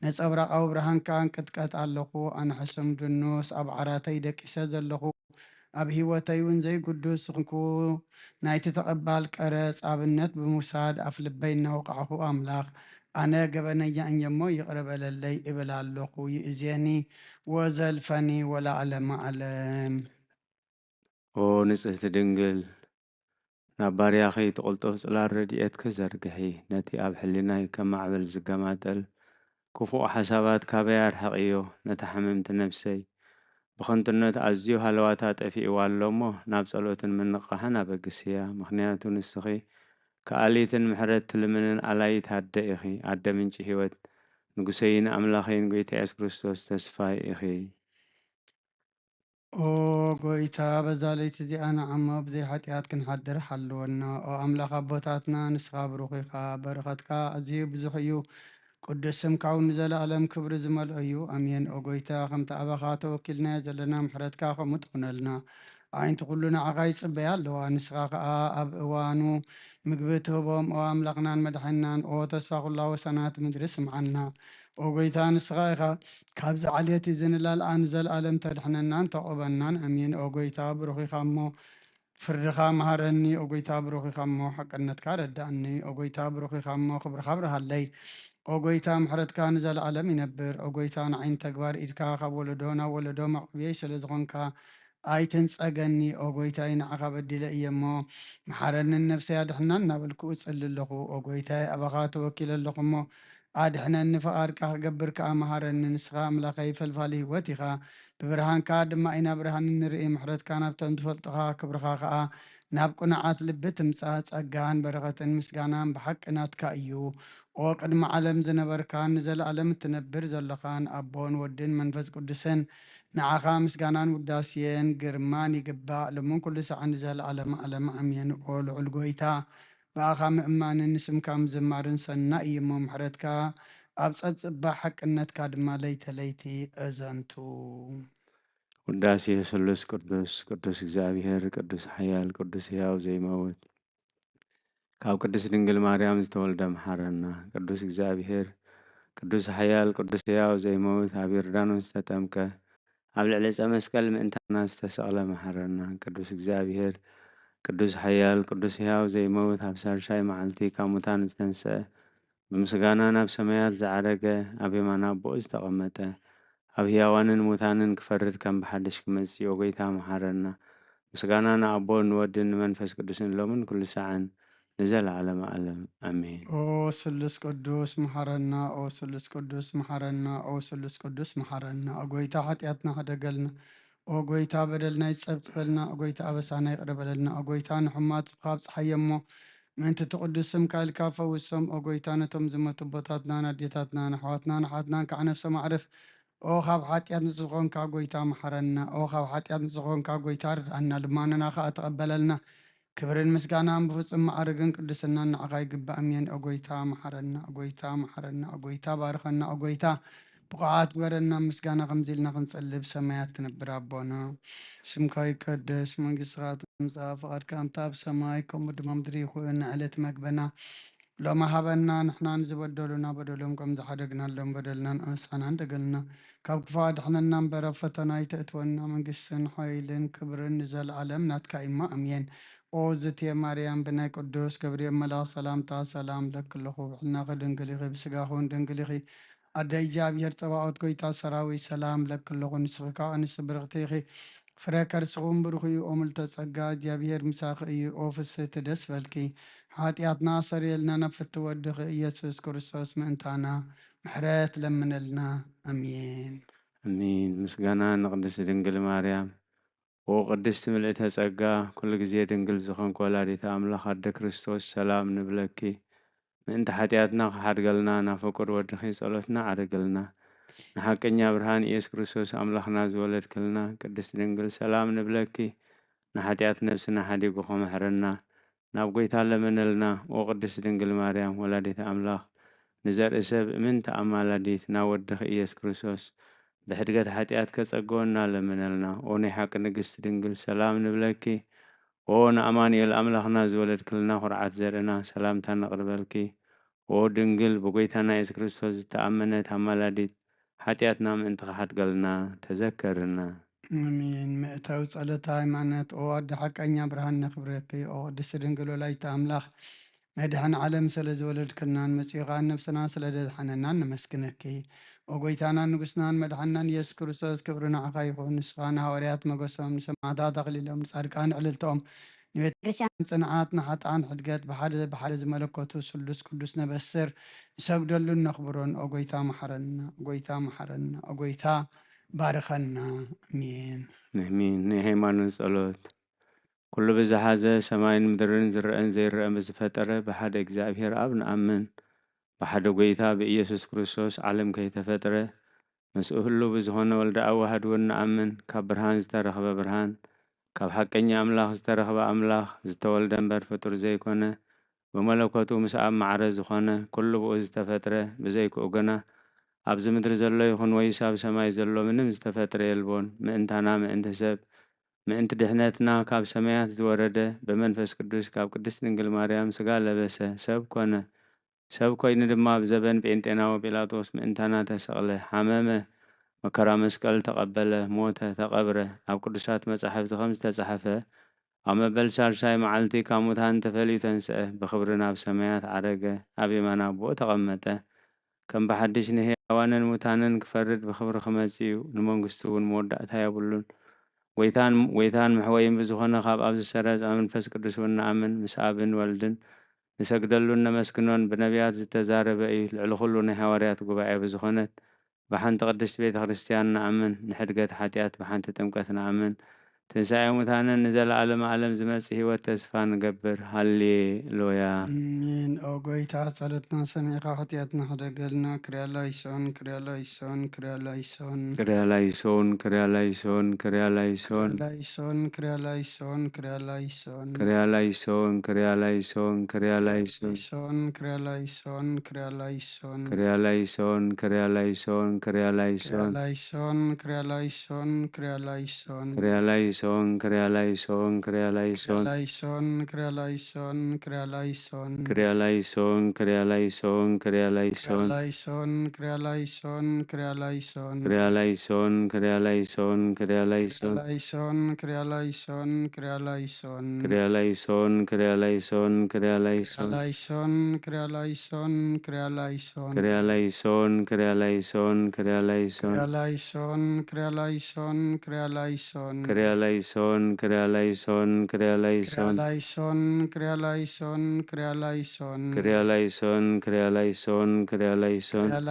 ነጸብራቓዊ ብርሃንካ እንቅጥቀጥ ኣለኹ። ኣነ ሕሱም ድኑስ ኣብ ዓራተይ ደቂሰ ዘለኹ፣ ኣብ ህይወተይ እውን ዘይግዱስ ዝኾንኩ፣ ናይቲ ተቐባል ቀረጽ ኣብነት ብምውሳድ ኣፍ ልበይ እናወቃዕኹ፣ ኣምላኽ፣ ኣነ ገበነኛ እየ እሞ ይቕረ በለለይ እብል ኣለኹ። ይእዜኒ ወዘልፈኒ ወለዓለመ ዓለም። ኦ ንጽህቲ ድንግል፣ ናብ ባርያኺ ትቕልጡፍ ጽላል ረድኤትኪ ዘርግሒ። ነቲ ኣብ ሕሊናይ ከም ማዕበል ዝገማጠል ክፉእ ሓሳባት ካበይ ኣርሕቕዮ። ነታ ሕምምቲ ነፍሰይ ብኸንቱነት ኣዝዩ ሃለዋታ ጠፊእዋ ኣሎ እሞ፣ ናብ ጸሎትን ምንቕቓሕን ኣበግስያ። ምኽንያቱ ንስኺ ከኣሊትን ምሕረት ትልምንን ኣላይት ኣደ ኢኺ። ኣደ ምንጪ ህይወት፣ ንጉሰይን ኣምላኸይን ጐይታ የሱስ ክርስቶስ ተስፋይ ኢኺ። ኦ ጐይታ፣ በዛ ለይቲ እዚኣ ንዓማ ብዘይ ሓጢኣት ክንሓድር ሓልወና። ኦ ኣምላኽ ኣቦታትና፣ ንስኻ ብሩኽ ኢኻ፣ በረኸትካ ኣዝዩ ብዙሕ እዩ። ቅዱስ ስምካ እውን ንዘለኣለም ክብሪ ዝመልኦ እዩ። ኣሜን። ኦ ጎይታ፣ ከምቲ ኣባኻ ተወኪልናዮ ዘለና ምሕረትካ ከምኡ ትኹነልና። ኣዒንቲ ኩሉ ንዓኻ ይጽበያ ኣለዋ። ንስኻ ከኣ ኣብ እዋኑ ምግቢ ትህቦም። ኦ ኣምላኽናን መድሓኒናን፣ ኦ ተስፋ ኩላ ወሰናት ምድሪ፣ ስምዓና። ኦ ጎይታ፣ ንስኻ ኢኻ ካብዚ ዓሌት እዚ ንላልኣ ንዘለኣለም ተድሕነናን ተቕበናን። ኣሜን። ኦ ጎይታ፣ ብሩኽ ኢኻ እሞ ፍርድኻ መሃረኒ። ኦ ጎይታ፣ ብሩኽ ኢኻ እሞ ሓቅነትካ ረዳእኒ። ኦ ጎይታ፣ ብሩኽ ኢኻ እሞ ክብርኻ ኣብርሃለይ። ኦ ጎይታ፣ ምሕረትካ ንዘለኣለም ይነብር። ኦ ጎይታ፣ ንዓይን ተግባር ኢድካ ካብ ወለዶ ናብ ወለዶ መዕቆብየይ ስለ ዝኾንካ ኣይትንጸገኒ። ኦ ጎይታይ፣ ንዓኻ በዲለ እየ እሞ መሓረንን ነፍሰይ ኣድሕናን እናበልኩ እጽሊ ኣለኹ። ኦ ጎይታይ፣ ኣባኻ ተወኪለ ኣለኹ እሞ ኣድሕነኒ፣ ፍቓድካ ክገብር ከኣ መሃረኒ። ንስኻ ኣምላኸይ ፈልፋሊ ህይወት ኢኻ። ብብርሃንካ ድማ ኢና ብርሃን እንርኢ። ምሕረትካ ናብቶም ዝፈልጡኻ፣ ክብርኻ ከኣ ናብ ቅኑዓት ልቢ ትምጻእ። ጸጋን በረኸትን ምስጋናን ብሓቂ ናትካ እዩ። ኦ ቅድሚ ዓለም ዝነበርካን ንዘለኣለም እትነብር ዘለኻን ኣቦን ወድን መንፈስ ቅዱስን ንዓኻ ምስጋናን ውዳሴን ግርማን ይግባእ፣ ሎምን ኩሉ ሰዓን ንዘለኣለመ ዓለም። ኣሜን። ኦ ልዑል ጎይታ፣ ብኣኻ ምእማንን ንስምካ ምዝማርን ሰናይ እዩ እሞ፣ ምሕረትካ ኣብ ጸጽባሕ፣ ሓቅነትካ ድማ ለይተ ለይቲ እዘንቱ። ውዳሴ ስሉስ ቅዱስ። ቅዱስ እግዚኣብሔር፣ ቅዱስ ሓያል፣ ቅዱስ ሕያው ዘይመውት፣ ካብ ቅድስት ድንግል ማርያም ዝተወልደ መሓረና። ቅዱስ እግዚኣብሔር፣ ቅዱስ ሓያል፣ ቅዱስ ሕያው ዘይመውት፣ ኣብ ዮርዳኖስ ዝተጠምቀ፣ ኣብ ልዕሊ ዕፀ መስቀል ምእንታና ዝተሰቕለ መሓረና። ቅዱስ እግዚኣብሔር፣ ቅዱስ ሓያል፣ ቅዱስ ሕያው ዘይመውት፣ ኣብ ሳልሳይ መዓልቲ ካብ ሙታን ዝተንስአ፣ ብምስጋና ናብ ሰማያት ዝዓረገ፣ ኣብ የማን ኣቦኡ ዝተቐመጠ፣ ኣብ ህያዋንን ሙታንን ክፈርድ ከም ብሓድሽ ክመጽእ፣ ኦ ጎይታ፣ መሓረና። ምስጋና ንኣቦን ንወድን ንመንፈስ ቅዱስን ሎምን ኩሉ ሰዓን ንዘለዓለመ ዓለም። ኣሜን። ኦ ስሉስ ቅዱስ መሓረና፣ ኦ ስሉስ ቅዱስ መሓረና፣ ኦ ስሉስ ቅዱስ መሓረና። ኦ ጎይታ፣ ሓጢኣትና ሕደገልና። ኦ ጎይታ፣ በደልና ይጸብጸበልና። ኦ ጎይታ፣ ኣበሳና ይቕረ በለልና። ኦ ጎይታ፣ ንሕማት ካብ ጸሓይ እሞ ምእንቲ እቲ ቅዱስ ስምካ ኢልካ ፈውሶም። ኦ ጎይታ፣ ነቶም ዝሞቱ ኣቦታትናን ኣዴታትናን ኣሕዋትናን ኣሓትናን ከዓ ነፍሶም ኣዕርፍ። ኦ ካብ ሓጢኣት ንጹህ ዝኾንካ ጎይታ መሓረና። ኦ ካብ ሓጢኣት ንጹህ ዝኾንካ ጎይታ ርድኣና፣ ልማኖና ከዓ ተቐበለልና። ክብርን ምስጋናን ብፍጹም ማዕርግን ቅድስናን ንዓኻ ይግባእ። ኣሜን። ኦ ጎይታ መሓረና፣ ኦ ጎይታ መሓረና፣ ኦ ጎይታ ባርኸና፣ ኦ ጎይታ ብቑዓት ግበረና። ምስጋና ከምዚ ኢልና ክንጸልብ ሰማያት ትነብር ኣቦና፣ ስምካ ይቀደስ፣ መንግስትኻ ትምጻእ፣ ፍቓድካ ከምታ ኣብ ሰማይ ከምኡ ድማ ምድሪ ይኹን። ንዕለት መግበና ሎሚ ሃበና፣ ንሕና ንዝበደሉና በደሎም ከም ዝሓደግናሎም በደልናን ኣበሳናን ደገልና፣ ካብ ክፉእ ኣድሕነና እምበር፣ ኣብ ፈተና ኣይተእትወና። መንግስትን ሓይልን ክብርን ንዘለዓለም ናትካ እዩ እሞ፣ ኣሜን። ኦ ዝትየ ማርያም፣ ብናይ ቅዱስ ገብርኤል መልኣኽ ሰላምታ ሰላም እለኪ ኣለኹ። ብሕልናኺ ድንግል ኢኺ፣ ብስጋኺ እውን ድንግል ኢኺ። ኣደ እግዚኣብሔር ጸባኦት፣ ጎይታ ሰራዊት፣ ሰላም እለኪ ኣለኹ። ንስኺ ከኣ ኣንስቲ ብርኽቲ ኢኺ፣ ፍረ ከርስኹም ብሩኽ እዩ። ኦ ምልዕተ ጸጋ፣ እግዚኣብሔር ምሳኺ እዩ። ኦ ፍስህቲ፣ ደስ በልኪ፣ ሓጢኣትና ኣሰርየልና፣ ናብ ፍትው ወድኺ ኢየሱስ ክርስቶስ ምእንታና ምሕረት ለምነልና። ኣሜን። ኣሜን። ምስጋና ንቅድስት ድንግል ማርያም። ኦ ቅድስት ምልእተ ጸጋ፣ ኩሉ ግዜ ድንግል ዝኾንኪ ወላዲተ ኣምላኽ ኣደ ክርስቶስ፣ ሰላም ንብለኪ። ምእንቲ ሓጢኣትና ክሓድገልና ናብ ፍቁር ወድኺ ጸሎትና ዓርግልና። ንሓቀኛ ብርሃን ኢየሱስ ክርስቶስ ኣምላኽና ዝወለድክልና ቅድስት ድንግል፣ ሰላም ንብለኪ። ንሓጢኣት ነብስና ሓዲጉ ከመሕረና፣ ናብ ጎይታ ለምነልና። ኦ ቅድስት ድንግል ማርያም ወላዲተ ኣምላኽ፣ ንዘርኢ ሰብ እምንቲ ኣማላዲት ናብ ወድኺ ኢየሱስ ክርስቶስ ብሕድገት ሓጢኣት ከጸግወና ለምነልና። ኦ ናይ ሓቂ ንግስቲ ድንግል፣ ሰላም ንብለኪ። ኦ ንኣማኑኤል ኣምላኽና ዝወለድክልና ኩርዓት ዘርእና፣ ሰላምታ ነቕርበልኪ። ኦ ድንግል፣ ብጎይታና የሱስ ክርስቶስ ዝተኣመነት ኣማላዲት፣ ሓጢኣትና ምእንቲ ክሓድገልና ተዘከርና። ኣሜን። ምእታዊ ጸሎተ ሃይማኖት። ኦ ኣደ ሓቀኛ ብርሃን ነኽብረኪ። ኦ ቅድስቲ ድንግል ወላዲተ ኣምላኽ፣ መድኃኔ ዓለም ስለ ዝወለድክልናን መጺኡ ኸኣ ነፍስና ስለ ዘድሓነናን ነመስግነኪ። ኦ ጎይታናን ንጉስናን መድሓንናን ኢየሱስ ክርስቶስ፣ ክብሪ ንዓኻ ይኹን። ንስኻ ንሃዋርያት መገሶም፣ ንሰማዕታት ኣኽሊሎም፣ ንጻድቃን ዕልልትኦም፣ ንቤተ ክርስቲያን ጽንዓት፣ ንሓጥኣን ሕድገት፣ ብሓደ ብሓደ ዝመለኮቱ ስሉስ ቅዱስ ነበስር፣ ንሰግደሉን ነኽብሮን። ኦ ጎይታ መሓረና፣ ኦ ጎይታ መሓረና፣ ኦ ጎይታ ባርኸና። ኣሜን። ኣሜን። ናይ ሃይማኖት ጸሎት። ኩሉ ብዝሓዘ ሰማይን ምድርን ዝረአን ዘይረአን ብዝፈጠረ ብሓደ እግዚኣብሔር ኣብ ንኣምን። ብሓደ ጎይታ ብኢየሱስ ክርስቶስ ዓለም ከይተፈጥረ ምስኡ ህሉው ብዝኾነ ወልደ ኣዋህድ እውን ንኣምን። ካብ ብርሃን ዝተረኽበ ብርሃን፣ ካብ ሓቀኛ ኣምላኽ ዝተረኽበ ኣምላኽ፣ ዝተወልደ እምበር ፍጡር ዘይኮነ፣ ብመለኮቱ ምስ ኣብ ማዕረ ዝኾነ ኩሉ ብኡ ዝተፈጥረ ብዘይክኡ ግና ኣብዚ ምድሪ ዘሎ ይኹን ወይስ ኣብ ሰማይ ዘሎ ምንም ዝተፈጥረ የልቦን። ምእንታና ምእንቲ ሰብ ምእንቲ ድሕነትና ካብ ሰማያት ዝወረደ ብመንፈስ ቅዱስ ካብ ቅድስት ድንግል ማርያም ስጋ ለበሰ ሰብ ኮነ። ሰብ ኮይኑ ድማ ኣብ ዘበን ጴንጤናዊ ጲላጦስ ምእንታና ተሰቕለ፣ ሓመመ፣ መከራ መስቀል ተቐበለ፣ ሞተ፣ ተቐብረ። ኣብ ቅዱሳት መጻሕፍቲ ከም ዝተጻሕፈ ኣብ መበል ሳልሳይ መዓልቲ ካብ ሙታን ተፈልዩ ተንስአ፣ ብኽብሪ ናብ ሰማያት ዓረገ፣ ኣብ የማን ኣቦኡ ተቐመጠ። ከም ብሓድሽ ንህያዋንን ሙታንን ክፈርድ ብኽብሪ ክመጽእ እዩ፣ ንመንግስቱ እውን መወዳእታ የብሉን። ጎይታን ጎይታን መሕወይን ብዝኾነ ካብ ኣብ ዝሰረጸ መንፈስ ቅዱስ እውን ንኣምን፣ ምስ ኣብን ወልድን ንሰግደሉን ነመስግኖን፣ ብነቢያት ዝተዛረበ እዩ፣ ልዕሊ ኩሉ ናይ ሃዋርያት ጉባኤ ብዝኾነት ብሓንቲ ቅድስቲ ቤተ ክርስቲያን ንኣምን፣ ንሕድገት ሓጢኣት ብሓንቲ ጥምቀት ንኣምን፣ ትንሳኤ ሙታንን ንዘለዓለመ ዓለም ዝመጽእ ህይወት ተስፋ ንገብር። ሃሌሉያ። ኣሜን። ኦ ጎይታ፣ ጸሎትና ሰሚዕካ ሓጢኣትና ሕደገልና። ክርያ ላይሶን፣ ክርያ ላይሶን፣ ክርያ ላይሶን። ክርያ ላይሶን፣ ክርያ ላይሶን፣ ክርያ ላይሶን። ክርያ ላይሶን፣ ክርያ ላይሶን፣ ክርያ ላይሶን። ክርያ ላይሶን፣ ክርያ ላይሶን፣ ክርያ ላይሶን። ሶን፣ ክርያ ላይሶን፣ ክርያ ላይሶን። ክርያ ላይሶን፣ ክርያ ላይሶን፣ ክርያ ላይሶን። ክርያ ላይሶን፣ ክርያ ላይሶን፣ ክርያ ላይሶን። ክርያ ላይሶን፣ ክርያ ላይሶን፣ ክርያ ላይሶን። ላይሶን፣ ክርያ ላይሶን፣ ክርያ ላይሶን። ክርያ ላይሶን፣ ክርያ ላይሶን፣ ክርያ ላይሶን። ላይሶን፣ ክርያ ላይሶን፣ ክርያ ላይሶን። ክርያ ላይሶን፣ ክርያ ላይሶን፣ ክርያ ላይሶን። ላይሶን፣ ክርያ ላይሶን፣ ክርያ ላይሶን። ክርያ ላይሶን፣ ክርያ ላይሶን፣ ክርያ ላይሶን። ላይሶን፣ ክርያ ላይሶን፣ ክርያ ላይሶን። ክርያ ላይሶን፣ ክርያ ላይሶን፣ ክርያ ላይሶን። ክርያ ላይሶን፣ ክርያ ላይሶን፣ ክርያ ላይሶን። ክርያ ላይሶን፣ ክርያ ላይሶን፣ ክርያ ላይሶን። ላይሶን፣ ክርያ ላይሶን፣ ክርያ ላይሶን። ክርያ ላይሶን፣ ክርያ ላይሶን፣ ክርያ ላይሶን። ክርያ ላይሶን፣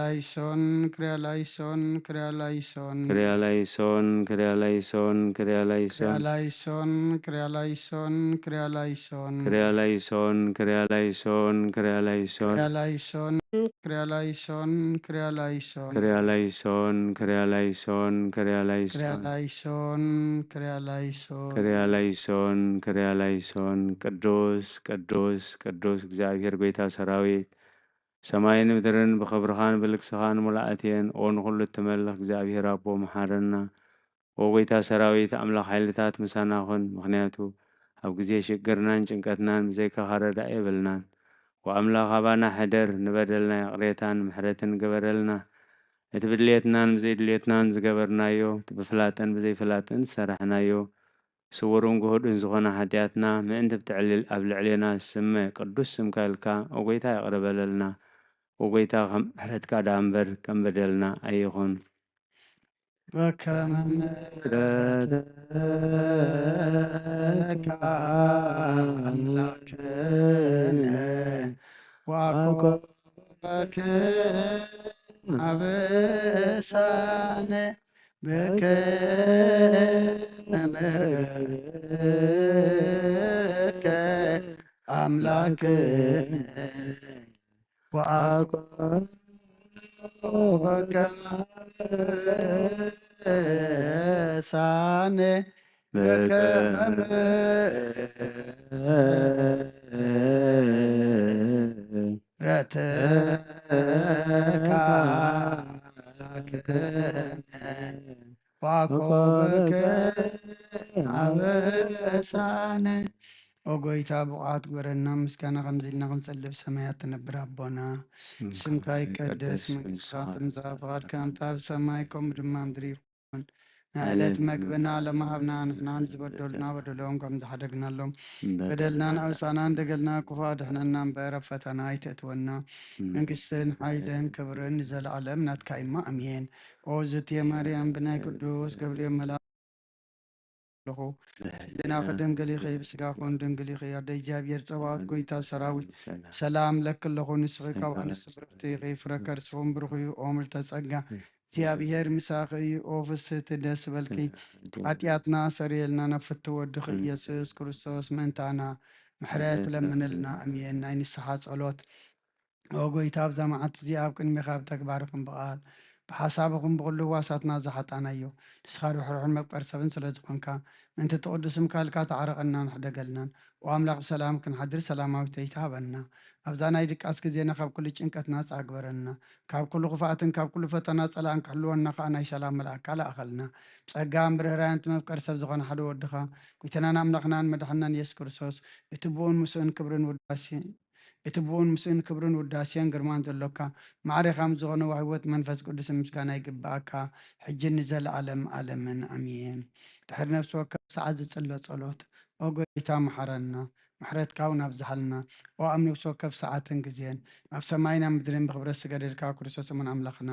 ክርያ ላይሶን፣ ክርያ ላይሶን። ክርያ ላይሶን፣ ክርያ ላይሶን፣ ክርያ ላይሶን። ላይሶን፣ ክርያ ላይሶን፣ ክርያ ላይሶን። ክርያ ላይሶን፣ ክርያ ላይሶን፣ ክርያ ላይሶን። ክርያ ላይሶን፣ ክርያ ላይሶን፣ ክርያ ላይሶን። ክርያ ላይሶን፣ ክርያ ላይሶን፣ ክርያ ክርያ ላይሶን። ላይሶን፣ ክርያ ላይሶን። ክርያ ላይሶን፣ ክርያ ላይሶን። ቅዱስ፣ ቅዱስ፣ ቅዱስ እግዚኣብሔር ጎይታ ሰራዊት፣ ሰማይን ምድርን ብኽብርኻን ብልግስኻን ሙላኣት እየን። ኦ ንኹሉ እትመልኽ እግዚኣብሔር ኣቦ፣ መሓረና። ኦ ጎይታ ሰራዊት፣ ኣምላኽ ሓይልታት፣ ምሳና ኩን። ምኽንያቱ ኣብ ግዜ ሽግርናን ጭንቀትናን ብዘይካኻ ረዳኢ የብልናን። ወኣምላኽ ኣባና ሕደር፣ ንበደልና ይቕሬታን ምሕረትን ግበረልና። እቲ ብድልየትናን ብዘይድልየትናን ዝገበርናዮ፣ እቲ ብፍላጥን ብዘይፍላጥን ዝሰራሕናዮ፣ ስዉርን ግሁድን ዝኾነ ሓጢኣትና ምእንቲ ብትዕልል ኣብ ልዕሌና ዝስመ ቅዱስ ስምካ ኢልካ፣ ኦ ጎይታ፣ ይቕረ በለልና። ኦ ጎይታ፣ ከም ምሕረትካ ደኣ እምበር ከም በደልና ኣይኹን። በከመ ምሕረትከ ኣምላክነ ወአኮበክን አበሳነ በከመ ምሕረትከ አምላክነ ወአኮበከ አበሳነ በከመ ምሕረትከ አምላክነ ወአኮበከ አበሳነ። ኦ ጎይታ፣ ብቑዓት ግበረና፣ ምስጋና ከምዚ ኢልና ክንጸልብ። ሰማያት ትነብር ኣቦና፣ ስምካ ይቀደስ፣ መንግስትኻ ትምጻእ፣ ፍቓድካ እንተ ኣብ ሰማይ ከምኡ ድማ ኣብ ምድሪ ይኹን። ናይ ዕለት መግብና ሎሚ ሃብና፣ ንሕና ንዝበደሉና በደሎም ከም ዝሓደግናሎም፣ በደልና ንኣውሳና፣ ንደገልና ክፉእ ኣድሕነና እምበር፣ ኣብ ፈተና ኣይተእትወና። መንግስትን ሓይልን ክብርን ንዘለኣለም ናትካ እማ፣ ኣሜን። ኦ ዝትየ ማርያም፣ ብናይ ቅዱስ ገብርኤል መልኣክ ኣለኹ። ህሊናኺ ድንግል ኢኺ፣ ብስጋኹን ድንግል ኢኺ። ኣደ እግዚኣብሔር ጸባኦት፣ ጎይታ ሰራዊት፣ ሰላም ለኪ ኣለኹ። ንስኺ ካብ ኣንስቲ ብርኽቲ ኢኺ፣ ፍረ ከርስኹም ብሩኽ እዩ። ኦ ምልዕተ ጸጋ፣ እግዚኣብሔር ምሳኺ እዩ። ኦ ፍስህቲ፣ ደስ በልኪ። ሓጢኣትና ሰሪየልና፣ ናብ ፍትው ወድኺ ኢየሱስ ክርስቶስ ምእንታና ምሕረት ለምንልና። ኣሜን። ናይ ንስሓ ጸሎት። ኦ ጎይታ፣ ኣብዛ መዓልቲ እዚኣ ኣብ ቅድሜኻ ብተግባር ይኹን ብቓል ብሓሳብ ይኹን ብኹሉ ህዋሳትና ዝሓጣናዮ፣ ንስኻ ርሕሩሕን መፍቀር ሰብን ስለ ዝኾንካ፣ ምእንቲ እቲ ቅዱስ ምካልካ ተዓረቐናን ሕደገልናን። ኦ ኣምላኽ፣ ብሰላም ክንሓድር ሰላማዊት ለይቲ ሃበና። ኣብዛ ናይ ድቃስ ግዜና ካብ ኩሉ ጭንቀት ናጻ ግበረና። ካብ ኩሉ ክፍኣትን ካብ ኩሉ ፈተና ጸላእን ክሕልወና ከኣ ናይ ሰላም መልኣካ ለኣኸልና። ብጸጋን ብርህራን እቲ መፍቀር ሰብ ዝኾነ ሓደ ወድኻ፣ ጎይታናን ኣምላኽናን መድሓንናን የሱስ ክርስቶስ፣ እቲ ብኡን ምስኡን ክብርን ውዳሴ፣ እቲ ብኡን ምስኡን ክብርን ውዳሴን ግርማን ዘሎካ፣ ማዕሬኻ ምስ ዝኾነ ህይወት መንፈስ ቅዱስ ምስጋና ይግብኣካ፣ ሕጂ ንዘለኣለም ኣለምን ኣሜን። ድሕሪ ነፍሲ ወከፍ ሰዓት ዝጽለ ጸሎት፣ ኦ ጎይታ፣ መሓረና፣ ምሕረትካ እውን ኣብዝሓልና። ኦ ኣብ ነፍሲ ወከፍ ሰዓትን ግዜን፣ ኣብ ሰማይን ኣብ ምድርን ብኽብረት ዝገደድካ ክርስቶስ እሙን ኣምላኽና፣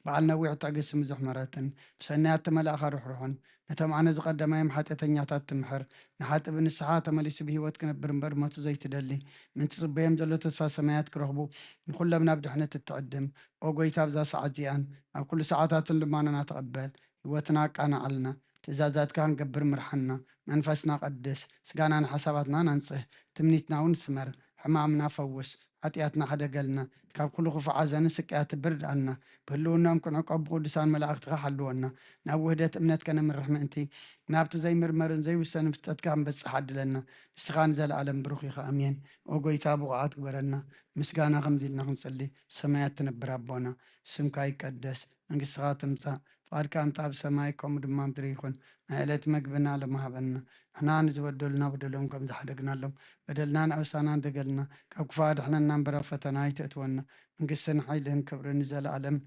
በዓል ነዊሕ ትዕግስትን ብዙሕ ምሕረትን፣ ብሰናያት እቲ መልኣኻ ርሕሩሕን፣ ነቶም ኣነ ዝቐደማዮም ሓጢኣተኛታት ትምሕር፣ ንሓጢእ ብንስሓ ተመሊሱ ብህይወት ክነብር እምበር ሞቱ ዘይትደሊ፣ ምእንቲ ጽበዮም ዘሎ ተስፋ ሰማያት ክረኽቡ፣ ንኹሎም ናብ ድሕነት እትዕድም፣ ኦ ጎይታ፣ ኣብዛ ሰዓት እዚኣን ኣብ ኩሉ ሰዓታትን ልማኖና ተቐበል። ህይወትና ኣቃናዓልና፣ ትእዛዛትካ ክንገብር ምርሓና። መንፈስና ቀድስ፣ ስጋናን ሓሳባትናን ኣንጽህ፣ ትምኒትና እውን ስመር። ሕማምና ፈውስ፣ ሓጢኣትና ሕደገልና፣ ካብ ኩሉ ክፉእ ሓዘንን ስቅያትን ብርድኣልና። ብህልውናኦም ክንዕቆብ ብቅዱሳን መላእኽትኻ ሓልወና። ናብ ውህደት እምነት ከነምርሕ ምእንቲ፣ ናብቲ ዘይምርመርን ዘይውሰንን ፍልጠትካ ክንበጽሕ ዓድለና። ንስኻ ንዘለኣለም ብሩኽ ኢኻ። ኣሜን። ኦ ጎይታ፣ ብቑዓት ግበረና። ምስጋና ከምዚ ኢልና ክንጽሊ፣ ሰማያት ትነብር ኣቦና፣ ስምካ ይቀደስ፣ መንግስትኻ ትምጻእ፣ ፍቓድካ እንተ ኣብ ሰማይ ከምኡ ድማ ምድሪ ይኹን። ናይ ዕለት መግብና ሎሚ ሃበና። ንሕና ንዝበደሉና በደሎም ከም ዝሓደግናሎም፣ በደልናን ኣበሳናን ደገልና፣ ካብ ክፉእ ኣድሕነና እምበር ኣብ ፈተና ኣይተእትወና። መንግስትን ሓይልን ክብርን ንዘለኣለም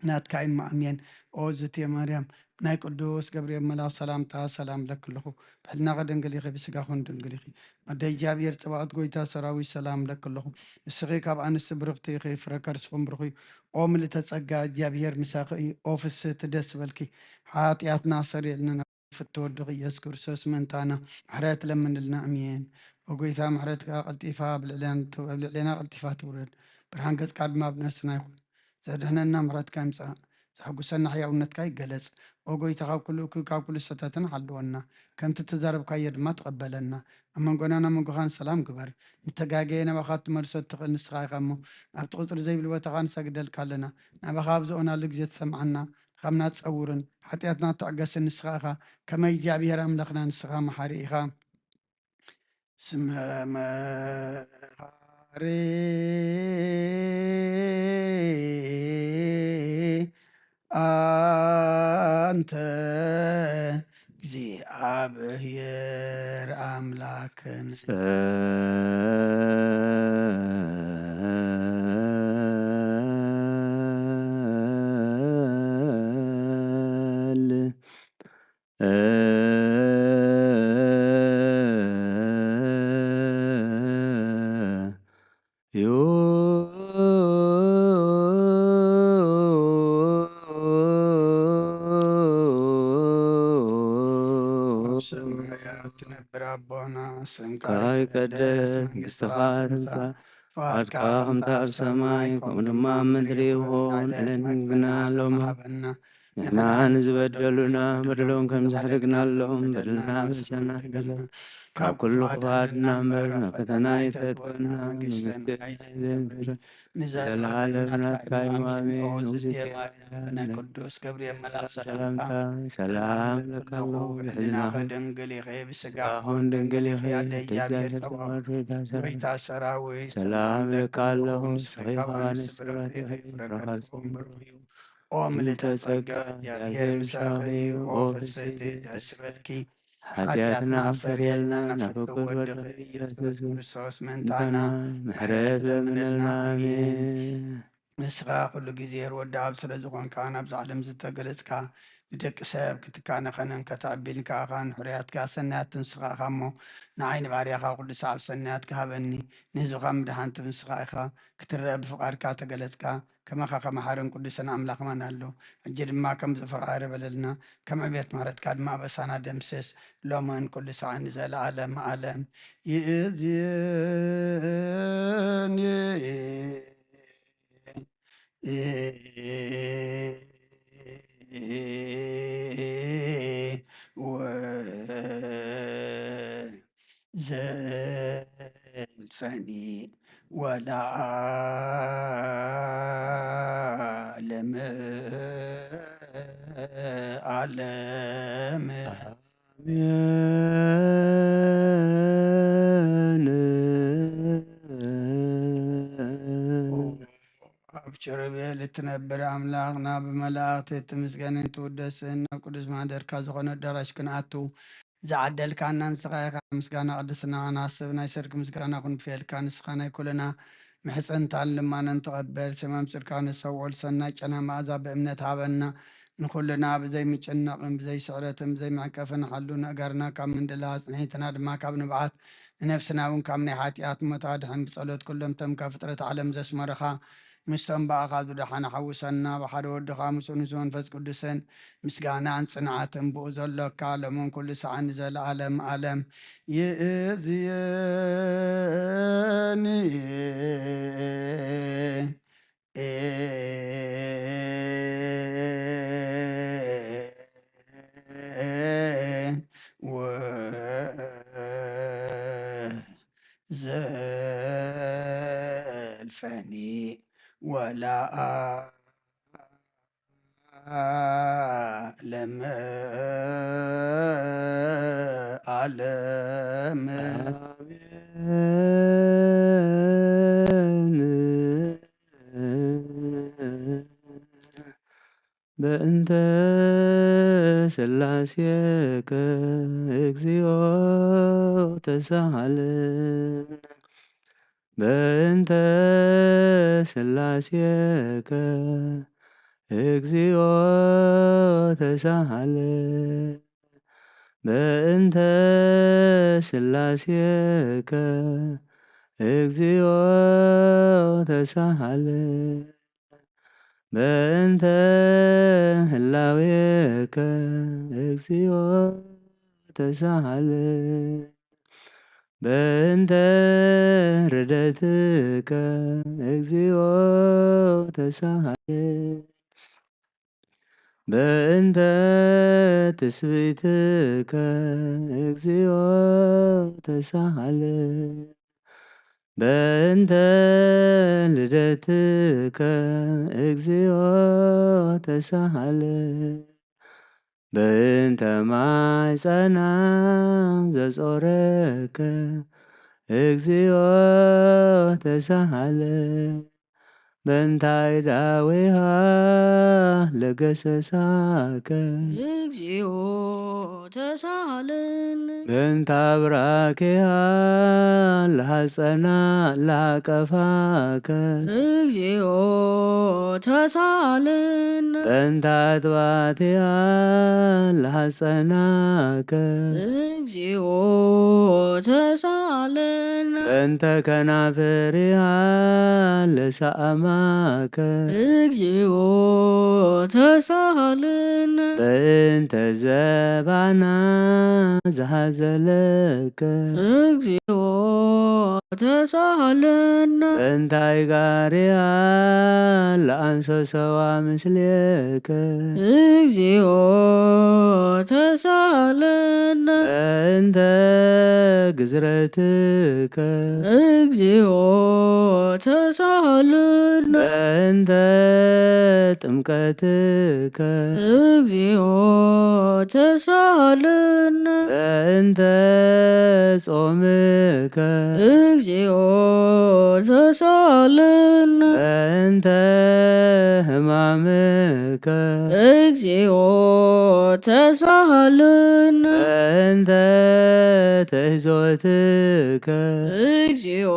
ናትካ እዩ። ኣሜን። ኦ ዝትየ ማርያም፣ ናይ ቅዱስ ገብርኤል መልኣኽ ሰላምታ ሰላም ለክልኹ። ብሕልናኺ ድንግል ኢኺ፣ ብስጋኹን ድንግል ኢኺ። ኣደ እግዚኣብሔር ጽባኦት፣ ጎይታ ሰራዊት፣ ሰላም ለክልኹ። ንስኺ ካብ ኣንስቲ ብርኽቲ ኢኺ፣ ፍረ ከርስኹም ብሩኽ እዩ። ኦ ምልእተ ጸጋ፣ እግዚኣብሔር ምሳኺ እዩ። ኦ ፍስህቲ፣ ደስ በልኪ። ሓጢኣትና ኣሰርየልና፣ ናብ ፍትወ ወድኺ ኢየሱስ ክርስቶስ ምእንታና ምሕረት ለምንልና። ኣሜን። ኦ ጎይታ፣ ምሕረትካ ቀልጢፋ ኣብ ልዕሌና፣ ኣብ ልዕሌና ቀልጢፋ ትውረድ። ብርሃን ገጽካ ድማ ኣብ ነፍስና ይኹን። ዘድሕነና ምሕረትካ ይምጻእ። ዘሐጉሰና ሕያውነትካ ይገለጽ። ኦ ጎይታ፣ ካብ ኩሉ እኩይ፣ ካብ ኩሉ ስሕተትን ሓልወና። ከምቲ እተዛረብካዮ ድማ ተቐበለና። ኣብ መንጎናን ኣብ መንጎኻን ሰላም ግበር። ንተጋገየ ናባኻ ክትመልሶ እትኽእል ንስኻ ኢኻ እሞ፣ ኣብቲ ቁጽሪ ዘይብሉ ቦታኻ ንሰግደልካ ኣለና። ናባኻ ኣብ ዝኦናሉ ግዜ ትሰምዓና፣ ድኻምና ትጸውርን፣ ሓጢኣትና ትዕገስን ንስኻ ኢኻ። ከመይ እግዚኣብሔር ኣምላኽና ንስኻ መሓሪ ኢኻ። ስመ መሓሪ ኣንተ እግዚኣብሔር ኣምላክን። ጸል ዩ ሰማያት ትነብር ኣቦና፣ ስምካ ይትቀደስ፣ መንግስትኻ ትምጻእ፣ ፍቓድካ ከምቲ ኣብ ሰማይ ከምኡ ድማ ኣብ ምድሪ ይኹን። ዕለትና መግብና ሎሚ ሃበና። ንሕና ንዝበደሉና በደሎም ከም ዘሕደግናሎም በደልና መሰና፣ ካብ ኩሉ ክፋትና እምበር ናብ ፈተና ኣይተእትወና። መንግስትን ሓይልን ክብርን ንዘለዓለም ናትካ እዩ። ኣሜን። ናይ ቅዱስ ገብርኤል መልኣክ ሰላምታ ሰላም ለካ ኣለኹ። ብሕልናኸ ድንግል ኢኸ፣ ብስጋኹን ድንግል ኢኸ። ኣደ እግዚኣብሔር ጸባኦት፣ ጎይታ ሰራዊት ሰላም ለካ ኣለኹ። ንስኺ ካብ ኣንስቲ ብርኽቲ ኢኺ፣ ፍረ ከርስኹም ብሩኽ እዩ። ኦ ምልዕተ ጸጋ፣ እግዚኣብሔር ምሳኺ እዩ። ኦ ፍስሕቲ፣ ደስ ይበልኪ። ሓጢኣትና ኣሰርየልና፣ ናብ ፍቁር ወድኺ ኢየሱስ ክርስቶስ ምእንታና ምሕረት ለምንልና። ኣሜን። ንስኻ ኩሉ ግዜ ርወዲ ኣብ ስለ ዝኾንካ፣ ናብዛ ዓለም ዝተገለጽካ፣ ንደቂ ሰብ ክትካነ ኸነን ከተዕቢ ኢልካ ኢኻ። ንሕሩያትካ ሰናያት ንስኻ ኢኻ እሞ፣ ንዓይ ንባርያኻ ኩሉ ሰዓብ ሰናያት ክሃበኒ፣ ንህዝብኻ ምድሓንቲ ንስኻ ኢኻ። ክትረአ ብፍቓድካ ተገለጽካ። ከማኻ ከመ ሓርን ቅዱስን ኣምላኽ መን ኣሎ? ሕጂ ድማ ከም ዝፈርዓረ በለልና፣ ከም ዕብየት ምሕረትካ ድማ ኣበሳና ደምስስ፣ ሎምን ኩሉ ሰዓን ንዘለዓለም ዓለም። ይእዝን ወዘልፈኒ ወለዓለመ። ዓለም። ኣሜን። ኣብ ኪሩቤል እትነብር ኣምላኽና፣ ብመላእኽቲ እትምስገንን እትውደስን፣ ናብ ቅዱስ ማሕደርካ ዝኾነ ኣዳራሽ ክንኣቱ ዝዓደልካና ንስኻ ኢኻ። ምስጋና ቅድስና ኸነስብ፣ ናይ ሰርክ ምስጋና ክንፍየልካ፣ ንስኻ ናይ ኩልና ምሕጽንታን ልማናን ተቐበል። ሰማም ጽድካ ንሰውኦ ልሰና ጨና መኣዛ ብእምነት ሃበና። ንኹልና ብዘይ ምጭናቕን ብዘይ ስዕረትን ብዘይ መዕቀፍን ሓሉ፣ ንእጋርና ካብ ምንድላ ኣጽንሒትና ድማ ካብ ንብዓት፣ ንነፍስና እውን ካብ ናይ ሓጢኣት ሞት ኣድሕን። ብጸሎት ኩሎም እቶም ካብ ፍጥረት ዓለም ዘስመረኻ፣ ምስቶም ብኣኻ ዝደሓነ ሓውሰና። ብሓደ ወድኻ ምስኡ ምስ መንፈስ ቅዱስን ምስጋናን ጽንዓትን ብኡ ዘሎካ፣ ሎምን ኩሉ ሰዓን ንዘለኣለም ኣለም ይእዝየኒ። ዘልፈኒ ወላ ዓለም ዓለም። ኣሜን። በእንተ ስላሴከ እግዚኦ ተሳሃለነ። በእንተ ስላሴከ እግዚኦ ተሳሃለነ። በእንተ ስላሴከ እግዚኦ ተሳሃለነ። በእንተ ህላዌከ እግዚኦ ተሳሃለነ። በእንተ ርደትከ እግዚኦ ተሳሃለነ። በእንተ ትስብእትከ እግዚኦ ተሳሃለነ። በእንተ ልደትከ እግዚኦ ተሳሃለነ። በእንተ ማይጸና ዘጾረከ እግዚኦ ተሳሃለነ። በእንታይ ዳዊሃ ለገሰሳከ እግዚኦ ተሳሃለነ። በእንታ ብራኬሃ ለሃጸና ለሃቀፋከ እግዚኦ ተሳሃለነ። በእንታ ኣጥባቴሃ ለሃጸናከ እግዚኦ ተሳሃለነ። በእንተ ከናፍሪሃ ለሰኣማከ እግዚኦ ተሳሃለነ። በእንተ ዘባና ዝሃዘለከ እግዚኦ ተሳሃለነ። በእንታይ ጋርያ ለኣንሰሰዋ ምስሌከ እግዚኦ ተሳሃለነ። በእንተ ግዝረትከ እግዚኦ ተሳሃለነ። በእንተ ጥምቀትከ እግዚኦ ተሳሃለነ። በእንተ ጾምከ እግዚኦ ተሳሃለነ። በእንተ ሕማምከ እግዚኦ ተሳሃለነ። በእንተ ትእዞትከ እግዚኦ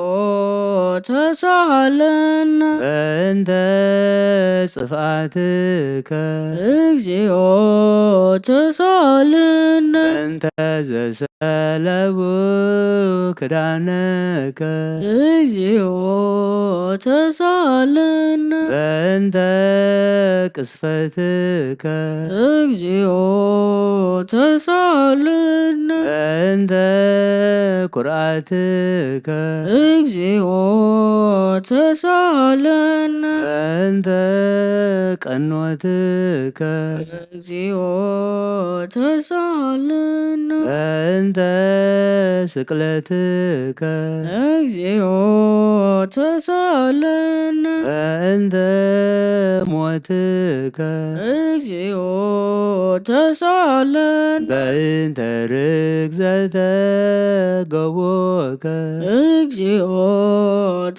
ተሳሃለነ። በእንተ ጽፍኣትከ እግዚኦ ተሳሃለነ። በእንተ ዘሰለቡ ክዳነከ እግዚኦ ተሳሃለነ። በእንተ ቅስፈትከ እግዚኦ ተሳሃለነ። በእንተ ኩርኣትከ እግዚኦ ተሳሃለነ። በእንተ ቀኖትከ እግዚኦ ተሳሃለነ። በእንተ ስቅለትከ እግዚኦ ተሳሃለነ። በእንተ ሞትከ እግዚኦ ተሳሃለነ። በእንተ ርግዘተ ገቦከ እግዚኦ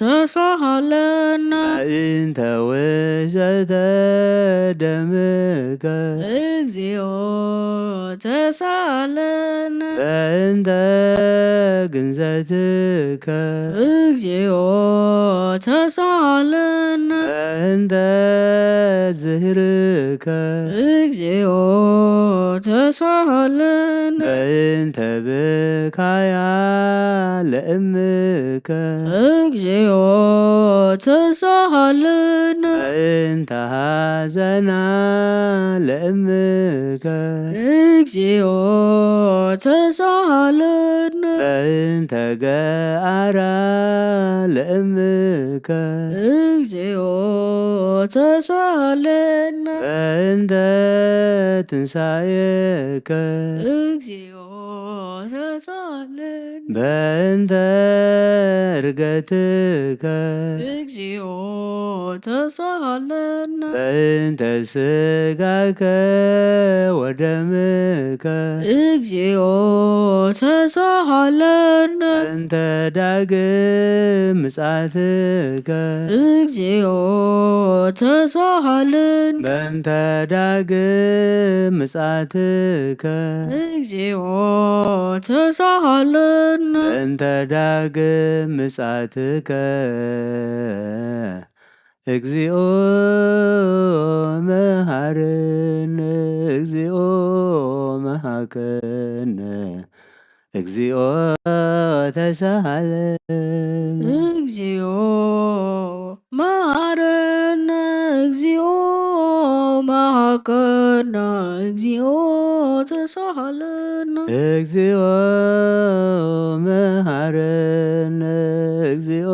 ተሳሃለነ። በእንተ ውሕዘተ ደምከ እግዚኦ ተሳሃለነ። በእንተ ግንዘትከ እግዚኦ ተሳሃለነ። በእንተ ዝህርከ እግዚኦ ተሳሃለነ። በእንተ ብካያ ለእምከ እግዚኦ ተሳሃለነ። በእንተ ሐዘና ለእምከ እግዚኦ ተሳሃለነ። በእንተ ገአራ ለእምከ እግዚኦ ተሳሃለነ። በእንተ ትንሳኤከ እግዚኦ ተሳሃለነ። በእንተ እርገትከ እግዚኦ ተሳሃለነ። በእንተ ስጋከ ወደምከ እግዚኦ ተሳሃለነ። በእንተ ዳግም ምጻትከ እግዚኦ ተሳሃለነ። በእንተ ዳግም ምጻትከ እግዚኦ ተሳሃለነ። በእንተ ዳግም ምጻትከ እግዚኦ መሃረነ እግዚኦ መሃከነ እግዚኦ ተሳሃለነ እግዚኦ መሃረነ እግዚኦ መሃከነ እግዚኦ ተሳሃለነ እግዚኦ መሃረነ እግዚኦ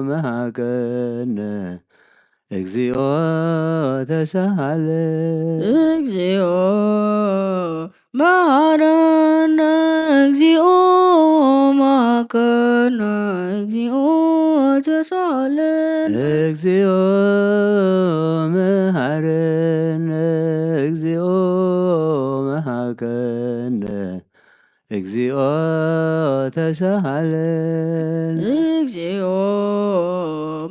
መሃከነ እግዚኦ ተሳሃለነ እግዚኦ መሃረነ እግዚኦ መሃከነ እግዚኦ ተሳሃለነ እግዚኦ መሃረነ እግዚኦ መሃከነ እግዚኦ ተሳሃለነ እግዚኦ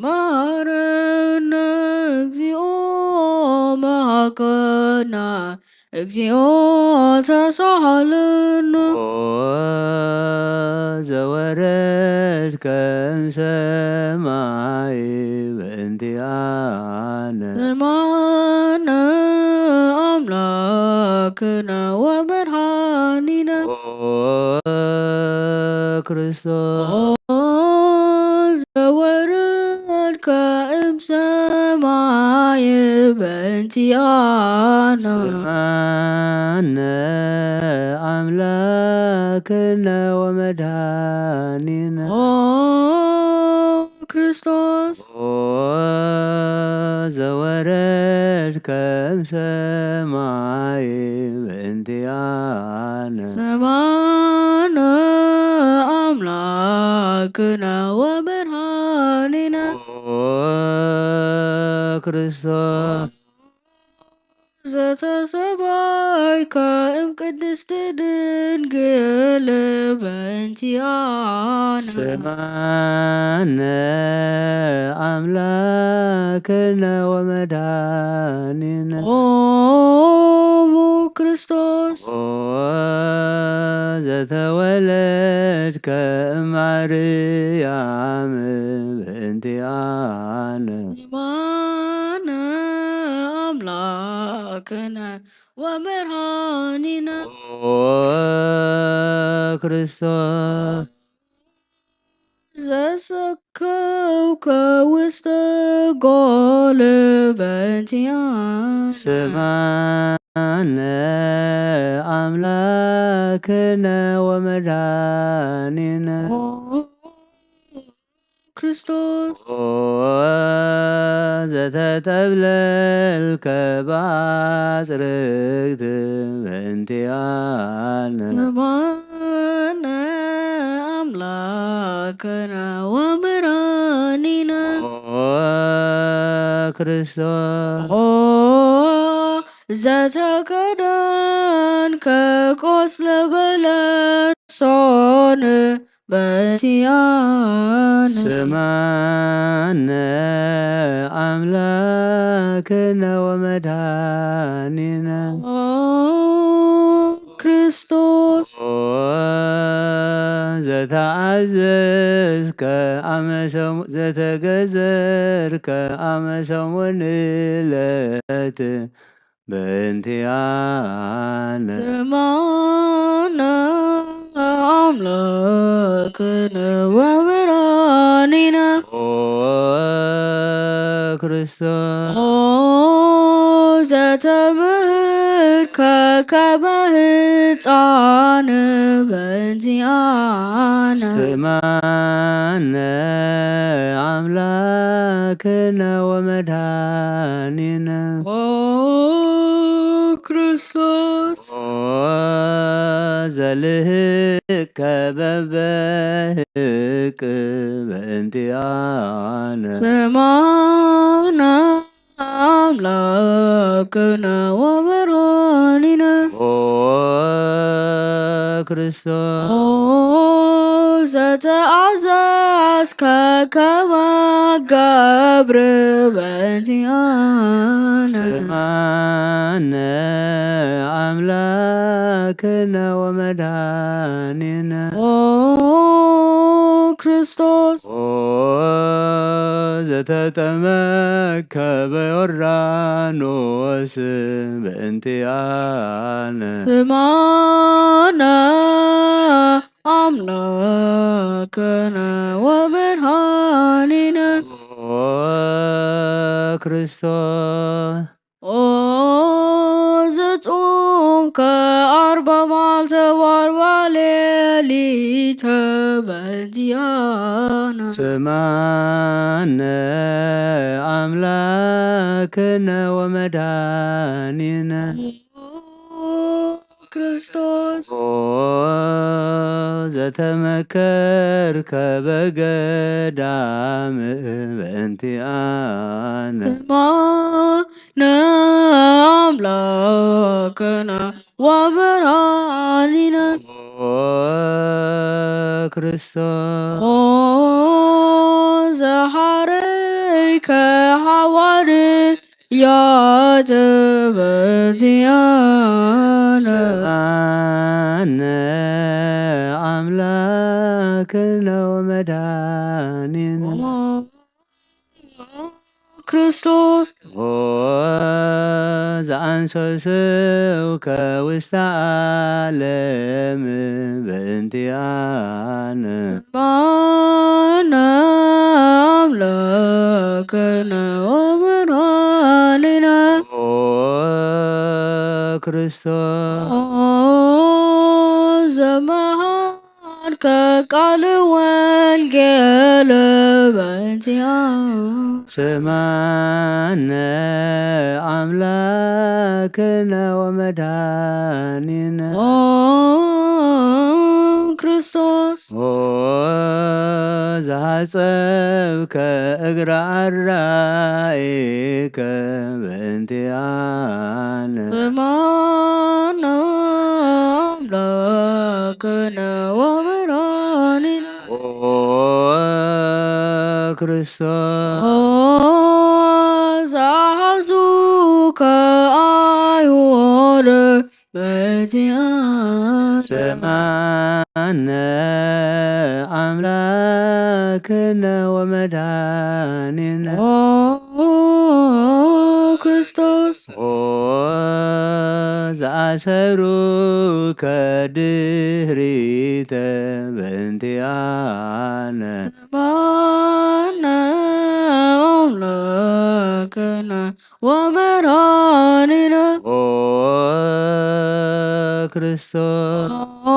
መሃረነ እግዚኦ መሃከነ እግዚኦ ተሳሃለነ ኦ ዘወረድከ እምሰማይ በእንቲኣነ ሰማነ ኣምላክነ ወመድኃኒነ ኦ ክርስቶስ ኦ ዘወረድከ እምሰማይ በእንቲኣነ ሰማነ ኣምላክነ ወመድኃኒነ ኦ ክርስቶስ ኦ ዘወረድከ እምሰማይ በእንቲኣነ ሰማነ ኣምላክነ ወመድኃኒነ ኦ ክርስቶስ ዘተሰባይከ እምቅድስት ድንግል በእንቲኣነ ሰማነ ኣምላክነ ወመድኃኒነ ኦ ክርስቶስ ኦ ዘተወለድከ እማርያም በእንቲኣነ ሰማነ ኣምላክነ ወመድኃኒነ ኦ ክርስቶስ ዘሰከብከ ውስተ ጎል በእንቲኣነ ሰማነ ኣምላክነ ወመድኃኒነ ኦ ክርስቶስ። ኦ ዘተጠብለልከ ባጽርግት በእንቲኣነ። ሰማነ አምላክነ ወመድኃኒነ። ኦ ክርስቶስ። ኦ ዘተከደንከ ቆጽለ በለሶን በእንቲኣነ። ስማነ አምላክነ ወመድኃኒነ። ኦ ክርስቶስ። ኦ ዘተኣዘዝከ አመ ሰሙ-፣ ዘተገዘርከ አመ ሰሙን ዕለት በእንቲኣነ። ስማነ አምላክነ ወመድኃኒነ። ኦ ክርስቶስ። ኦ ዘተምህርከ ከመ ሕፃን በእንቲኣነ። ስማነ አምላክነ ወመድኃኒነ። ኦ ክርስቶስ። ኦ ዘልህቀ በበህቅ በእንቲኣነ። ስማነ አምላክነ ወመድኃኒነ። ኦ ክርስቶስ። ኦ ዘተኣዘዝከ ከመ ገብር በእንቲኣነ። ስማነ አምላክነ ወመድኃኒነ። ኦ ክርስቶስ። ኦ ዘተጠመከ በዮርዳኖስ በእንቲኣነ። ስማነ አምላክነ ወመድኃኒነ። ኦ ክርስቶስ። ኦ ዘጾምከ አርባ መዓልተ ወአርባ ሌሊተ በእንቲኣነ። ስማነ አምላክነ ወመድኃኒነ። ኦ ክርስቶስ። ኦ ዘተመከርከ በገዳም በእንቲኣነ። ስማነ አምላክነ ወመድኃኒነ። ኦ ክርስቶስ። ኦ ዘሐረይከ ሐዋርያት በእንቲኣነ። ስማነ አምላክነ ወመድኃኒነ። ኦ ክርስቶስ። ኦ ዘአንሰስውከ ውስተ ዓለም በእንቲኣነ። ስማነ አምላክነ ወመድኃኒነ። ኦ ክርስቶስ። ኦ ዘመሃ ቃል ወንጌል በእንቲኣ። ስማነ አምላክነ ወመድኃኒነ። ኦ ክርስቶስ። ኦ ዘሐጸብከ እግረ አራኢከ በእንቲኣነ። ስማነ አምላክነ ወመድኃኒነ። ኦ ክርስቶስ። ኦ ዘአሐዙከ አይሁድ በእንቲኣነ። ስማነ አምላክነ ወመድኃኒነ። ኦ ክርስቶስ። ኦ ዘአሰሩከ ድህሪተ በእንቲኣነ። ስማነ አምላክነ ወመድኃኒነ። ኦ ክርስቶስ። ኦ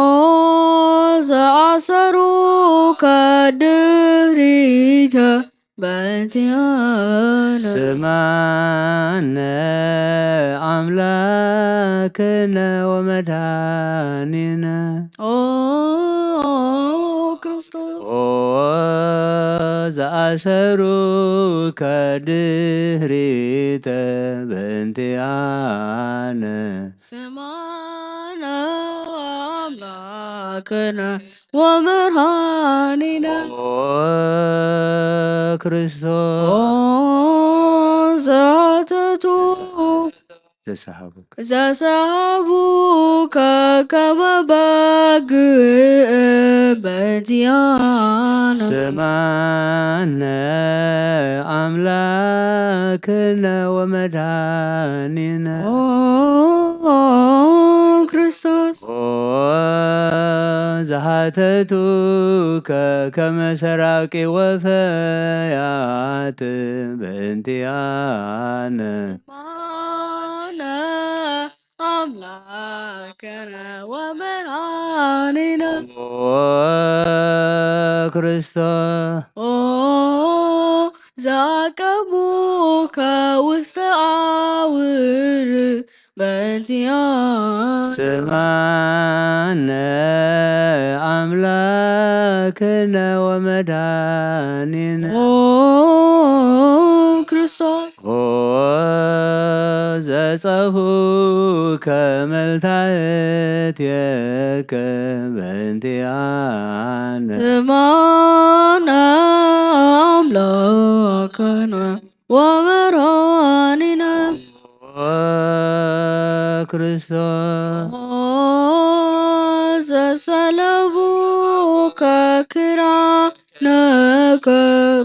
ዘአሰሩከ ድህሪተ በእንቲአነ። ስማነ ኣምላክነ ወመድኃኒነ። ኦ ክርስቶስ። ኦ ዘአሰሩከ ድህሪተ በእንቲአነ። ስማነ ኣምላክነ ወመድኃኒነ። ኦ ክርስቶስ። ኦ ዘተቱ ዘሰሃቡከ። ዘሰሃቡከ ከመ በግዕ በእንቲአነ። ስማነ ኣምላክነ ወመድኃኒነ። ኦ ክርስቶስ። ኦ ዘሃተቱከ ከመ ሰራቂ ወፈያት በእንቲአነ። ስማነ ኣምላክነ ወመድኃኒነ። ኦ ክርስቶስ። ኦ ዘአቀሙከ ውስተ አውር በእንቲአነ። ስማነ አምላክነ ወመድኃኒነ። ኦ ክርስቶስ። ኦ ዘጸፉከ መልታየትየከ በእንቲአነ። ስማነ አምላክነ ወመድኃኒነ። ኦ ክርስቶስ። ኦ ዘሰለቡከ ክራነከ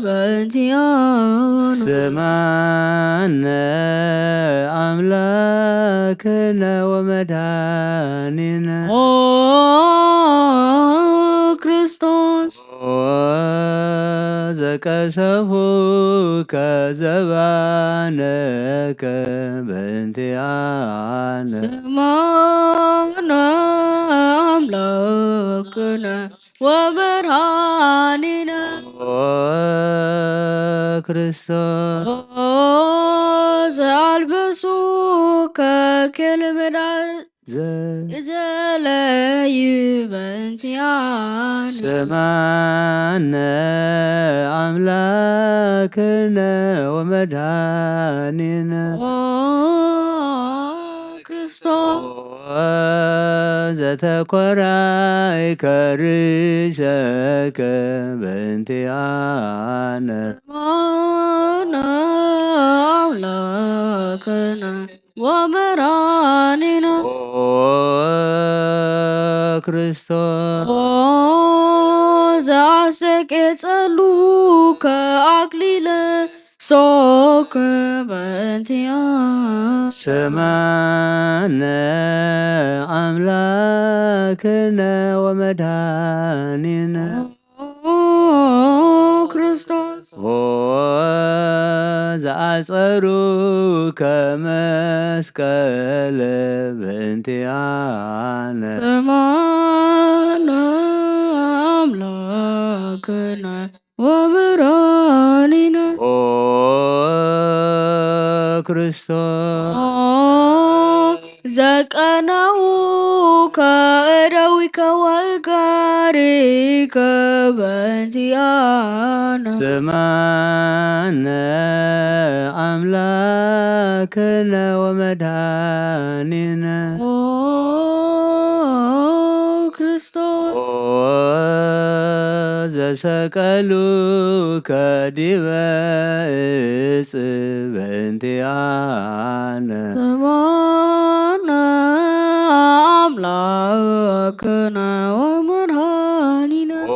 በእንቲአነ። ስማነ አምላክነ ወመድኃኒነ። ኦ ክርስቶስ። ኦ ዘቀሰፉከ ዘባነከ በእንቲአነ። ስማነ አምላክነ ወመድኃኒነ። ኦ ክርስቶስ። ኦ ዘአልበሱከ ክልምዳ ዘ- ዘለዩ በእንቲአነ። ስማነ አምላክነ ወመድኃኒነ። ኦ ክርስቶስ። ኦ ዘተኮራይከ ርእሰከ በእንቲአነ። ስማነ አምላክነ ወመድኃኒነ። ኦ ክርስቶስ። ኦ ዘአስተቄጸሉከ አክሊለ ሶክ በእንቲአነ። ስማነ አምላክነ ወመድኃኒነ። ኦ ክርስቶስ። ኦ ዘአጸሩከ መስቀለ በእንቲአነ። ስማነ አምላክነ ወመድኃኒነ። ኦ ክርስቶስ። ኦ ዘቀነውከ እደዊከ ወእገሪከ በእንቲአነ። ስማነ አምላክነ ወመድኃኒነ። ኦ ክርስቶስ። ኦ ዘሰቀሉከ ዲበ እጽ በእንቲአነ። ስማነ አምላክነ ወመድኃኒነ። ኦ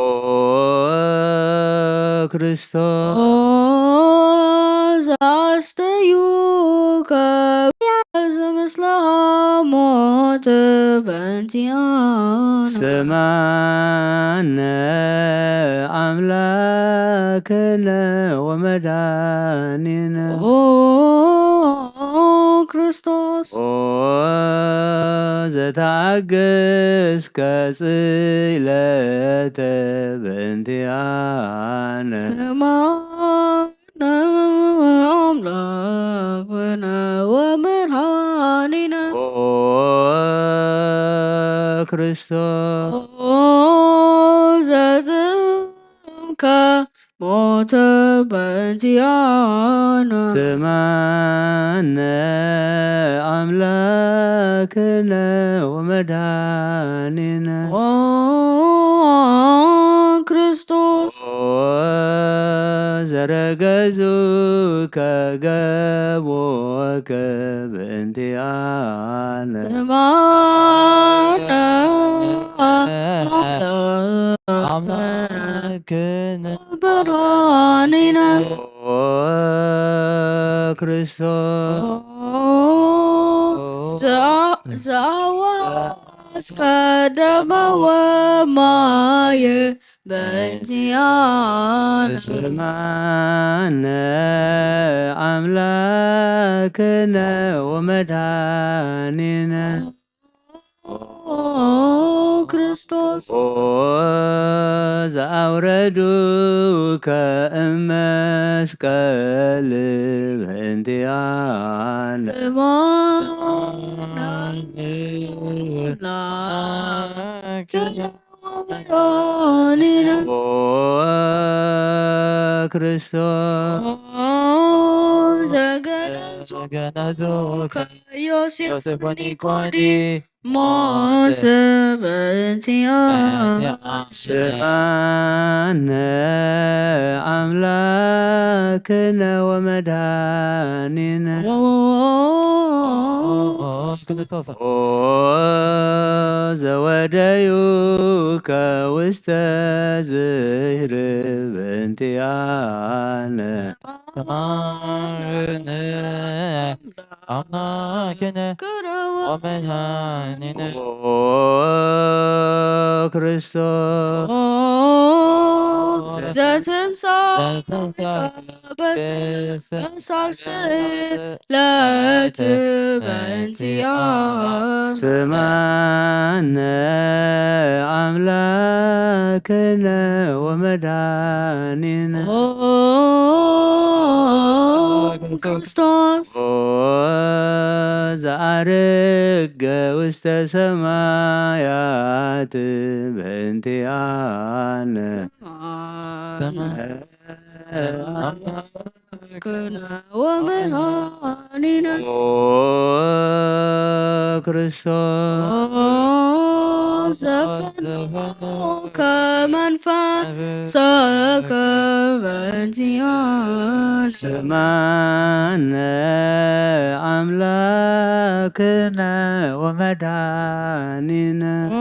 ክርስቶስ። ኦ ዘአስተዩከ ዘምስለ ሞት በእንቲአነ። ስማነ አምላክነ ወመድኃኒነ። ኦ ክርስቶስ። ኦ ዘተአገስከ ጽለተ በእንቲአነ። ስማነ ክርስቶስ። ኦ ዘዝምከ ሞተ በእንቲኣነ። ስማነ ኣምላክነ ወመድኃኒነ። ኦ ክርስቶስ። ኦ ዘረገዙከ ገቦከ በእንቲኣነ። ስማነ ኣምላክነ በራኒነ። ኦ ክርስቶስ። ዘኣዋስከ ደመ ወማየ በእንቲኣነ። ስማነ ኣምላክነ ወመድኃኒነ። ኦ ክርስቶስ። ኦ ዘኣውረዱከ እመስቀል በእንቲኣነ። ስማነ ኣምላክነ ወመድኃኒነ። ኦ ክርስቶስ። ኦ ዘገነዙከ ዮሴፍ ዮሴፍ ወኒቆዲሞስ በእንቲኣነ። ስማነ ኣምላክነ ወመድኃኒነ። ኦ ዘወደዩከ ውስተ ዝህር በእንቲኣነ። ስማነ ኣምላክነ ወመድኃኒነ። ኦ ክርስቶስ። ኦ ዘተንሳ ዘተንሳ በሳልስት ለትበንቲያ። ስማነ ኣምላክነ ወመድኃኒነ። ኦ ክርስቶስ። ኦ ዘአርገ ውስተ ሰማያት በእንቲአነ። አምላክነ ወመድኃኒነ። ኦ ክርስቶስ። ኦ ዘፈነውከ መንፈሰከ በእንቲአነ። ስማነ አምላክነ ወመድኃኒነ። ኦ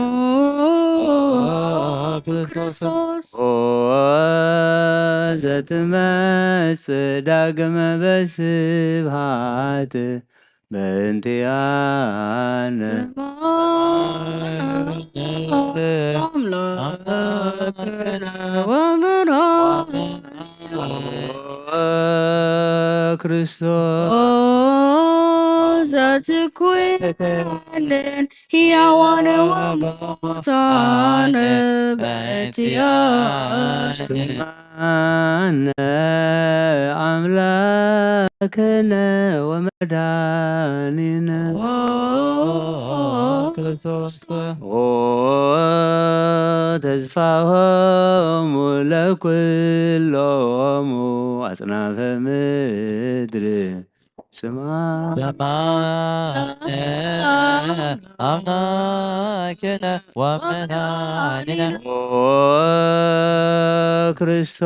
ክርስቶስ። ኦ ዘትመጽእ ዳግመ በስብሐት በእንቲአነ። አምላክነ ወመድኃኒነ። ኦ ክርስቶስ። ኦ ዘትኩንን ሕያዋን ወሙታን በእንቲአነ። ስማነ አምላክነ ወመድኃኒነ። ኦ ክርስቶስ። ኦ ተስፋሆሙ ለኩሎሙ አጽናፈ ምድር። ስማነ አምላክነ ወመድኃኒነ። ኦ ክርስቶስ።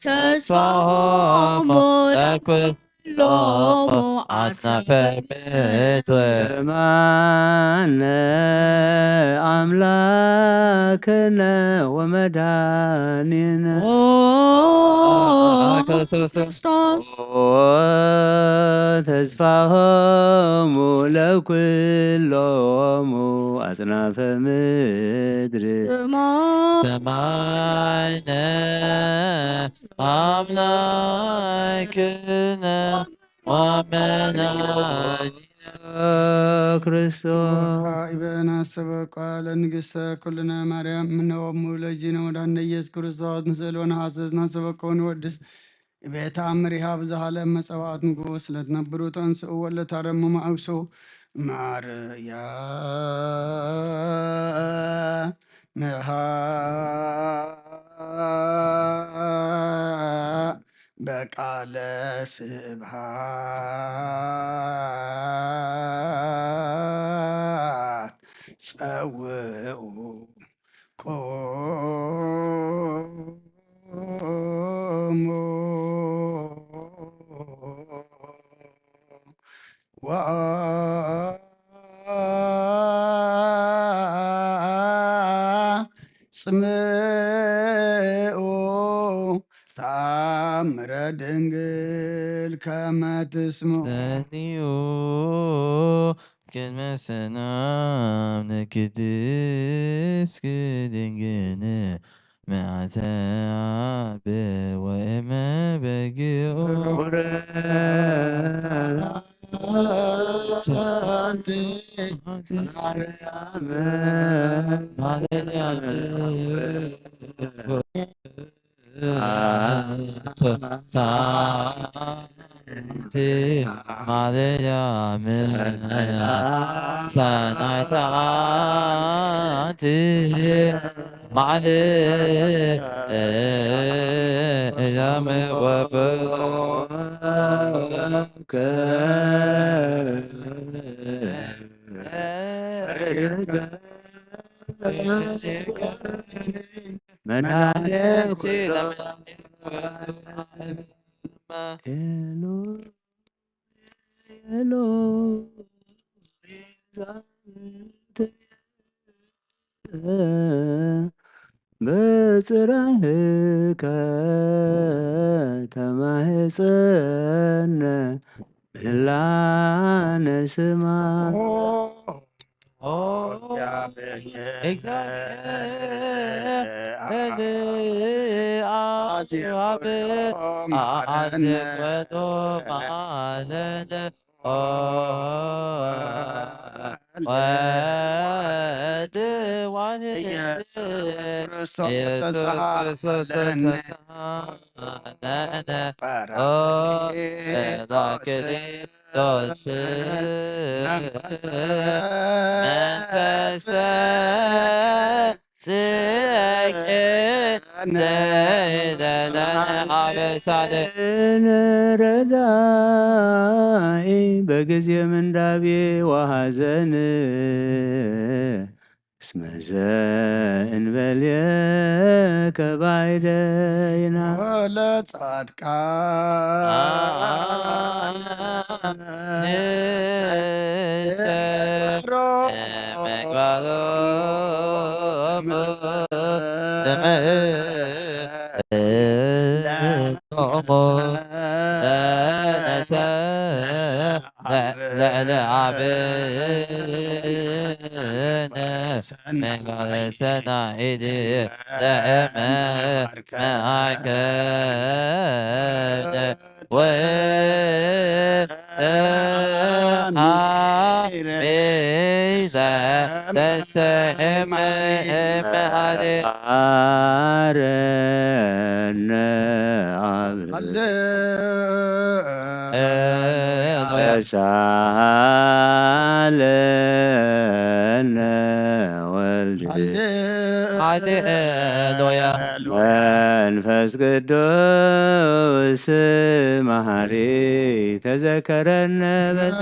ተስፋሆሙ ለኩሎሙ አጽናፈ ምድር። ስማነ አምላክነ ወመድኃኒነ። ኦ ክርስቶስ። ኦ ተስፋሆሙ ለኩሎሙ አጽናፈ ምድር። ስማነ አምላክነ ወመድኃኒነ። ክርስቶስ። ኢበነ አስተበቋ ለንግሥተ ኩልነ ማርያም ምነወሙ ለእግዚእነ ወዳነ ኢየሱስ ክርስቶስ ንስእል ወነሐስስ ነስተበቆ ወንወድስ። ቤተ አምሪሃ ብዝሃ ለመጸዋዕት ንጉስ ለትነብሩ ተንስኡ ወለታረሙ ማዕብሱ። ማርያምሃ በቃለ ስብሃት ጸውዑ ቆሙ ወአጽምዑ ተአምረ ድንግል ከመ ትስምዑ። ጸንዩ ቅድመ ሰላም ንቅድስት ድንግል መዓተ አብ ወእመ በጊዑ ማርያም ሰናይት አንቲ ማርያም ወብሩክ መድኃኒት ኤሎ ኤሎ በጽራህከ ተማህፀነ ምህላነ ስማ። ኢየሱስ ክርስቶስ ተሳሃለነ ጳራቅሊጦስ መንፈሰ ጽድቅ ዘይደለነ አበሳለ ረዳኢ በጊዜ ምንዳቤ ወሐዘን እስመ ዘእንበሌከ ባይደይና ወለጻድቃን ንሰብሮ መግባሮም ለነሰ ለዓብነ መንጋለ ሰናይት ለእመ መሃከነ ወአሚረ ተሰእመ እመሃሌ አረነ አብ ሃሌሉያ። ተሳሃለነ ወልድ ሃሌሉያ። መንፈስ ቅዱስ መሐሪ ተዘከረነ በጸ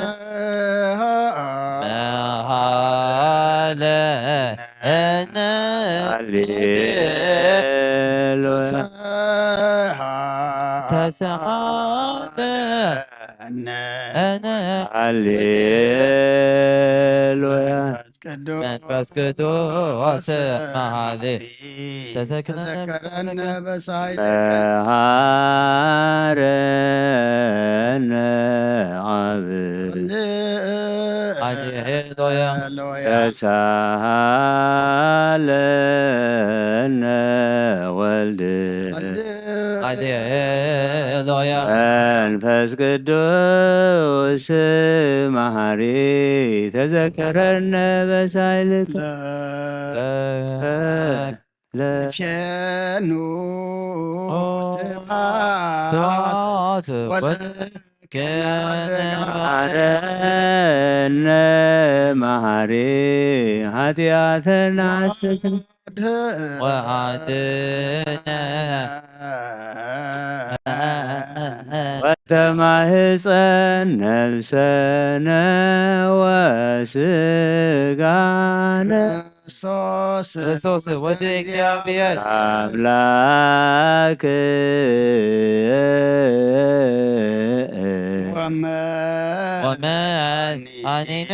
መሃለ እነ ሃሌሉያ። ተሰሃለ እነ ሃሌሉያ። መንፈስ ቅዱስ መሃሌ ተዘከረነ በሳይለ መሃረነ አብ ሃሌሉያ። ተሳሃለነ ወልድ ሃሌሉያ። መንፈስ ቅዱስ መሐሪ ተዘከረነ በሳይልከ ለፌኑ ስብሐት ወለ ከመሃረነ መሃሪ ኃጢአተነ አስተስርይ ወአድኅነነ ወተማህፀን ነፍሰነ ወስጋነ ክርስቶስ ወልደ እግዚአብሔር አምላክ ወመድኃኒነ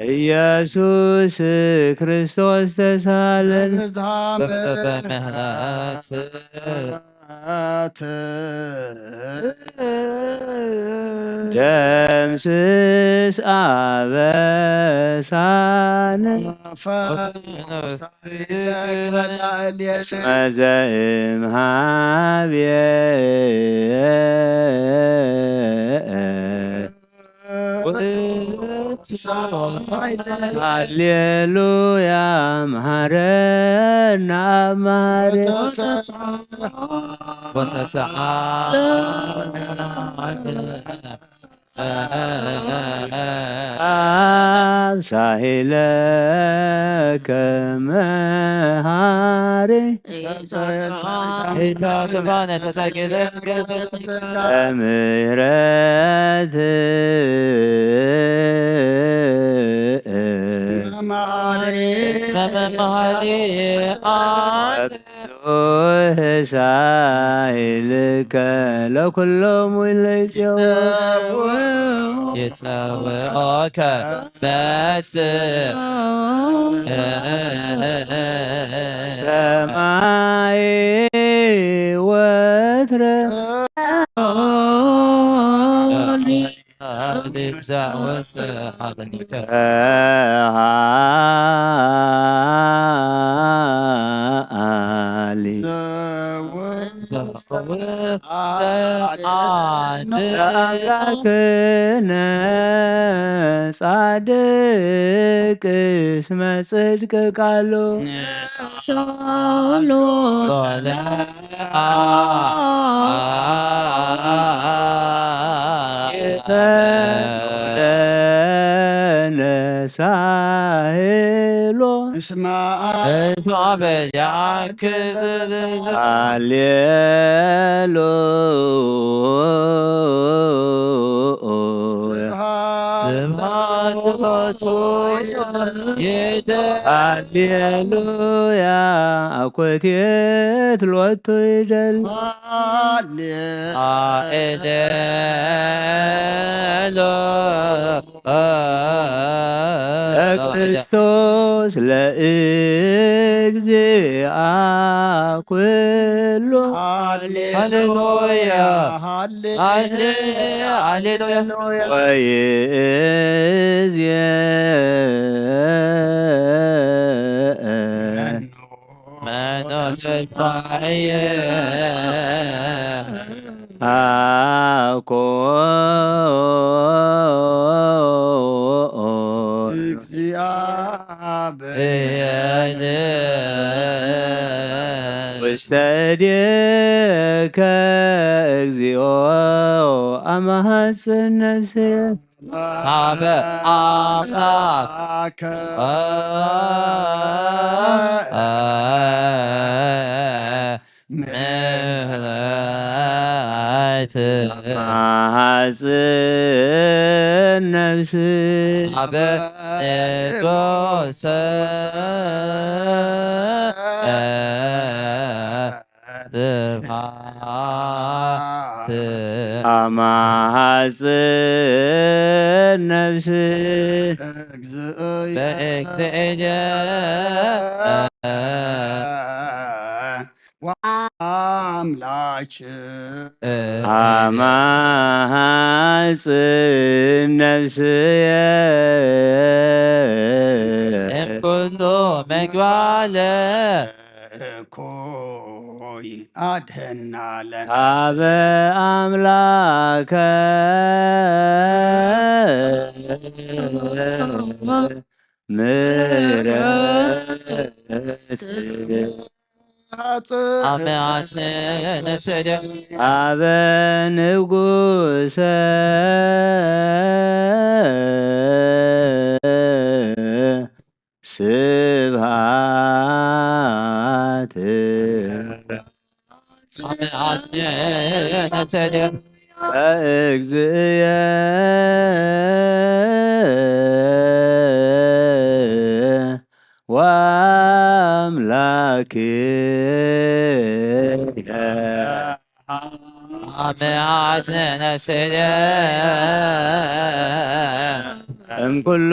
ኢየሱስ ክርስቶስ ተሳለን በብዘበ ምህረት ደምስስ አበሳነ እስመ ዘእምሃብየ ሃሌሉያ መሃረነ አብ መሃሪ ወተሰዓረ አብ ሳሂለከ መሃሪ ኢታ ጥፋነ ተሳቂለ ለምህረት መመሃሪ እስመ መመሃሪ አብ ብዙህ ሳይልከ ለኩሎም ለይጼው የጸውዖከ መጽእ ሰማይ ወትረ አሊ አምላክነ ጻድቅ እስመ ጽድቅ ቃሉ ሎለ ነሳሄሎ እስማ እስማ በጃክ ሃሌሉ ስብሐት ሎቱ ይደ ሃሌሉያ አኮቴት ሎቱ ይደል አኤሌሎ ለክርስቶስ ለእግዚአ ኩሉ ሃሌሉያ ሃሌ- ሃሌ- ሃሌሉያ ወይእዜ መኖ ተስፋዬ አኮ እግዚአብሔር ውስተ እዴከ እግዚኦ አማሐጽን ነፍሴ ሀበ አምላክ ምህረት ማሐጽን ነፍስ ሀበ ንጉሰ ስብሐት አማሐጽን ነፍስ በእግዚእየ አምላክ አማሐጽን ነፍስየ እምኩሉ ምግባለ እኩይ አድህናለን ሀበ አምላከ ምሕረት አመ አጽንዕ ነፍስየ። አበ ንጉሰ ስብሃት አመ አጽንዕ ነፍስየ። ለእግዚእየ ወአምላክየ አመ አጽንዕ ነፍስየ። እምኩሉ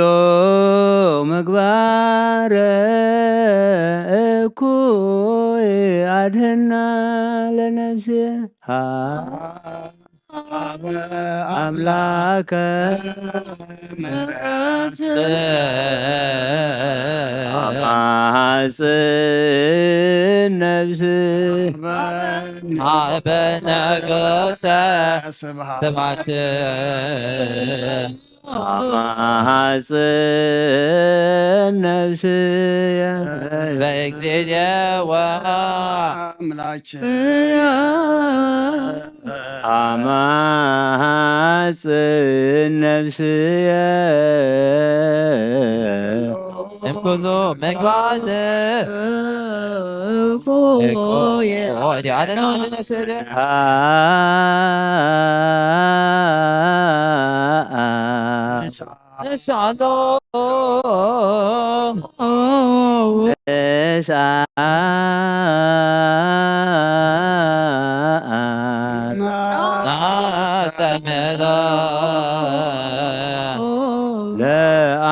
ምግባር እኩይ አድህና ለነፍስየ። አምላከ ምሕረት አማጽን ነፍስ አበ ነገሰ ስብሐት ስብሐት አማጽን ነፍስየ በእግዚእየ ወ አምላክ አማጽን ነፍስየ እምኩሉ መግባል ወዲያለና ንነስእለ ንሳሎ ናሰምሎ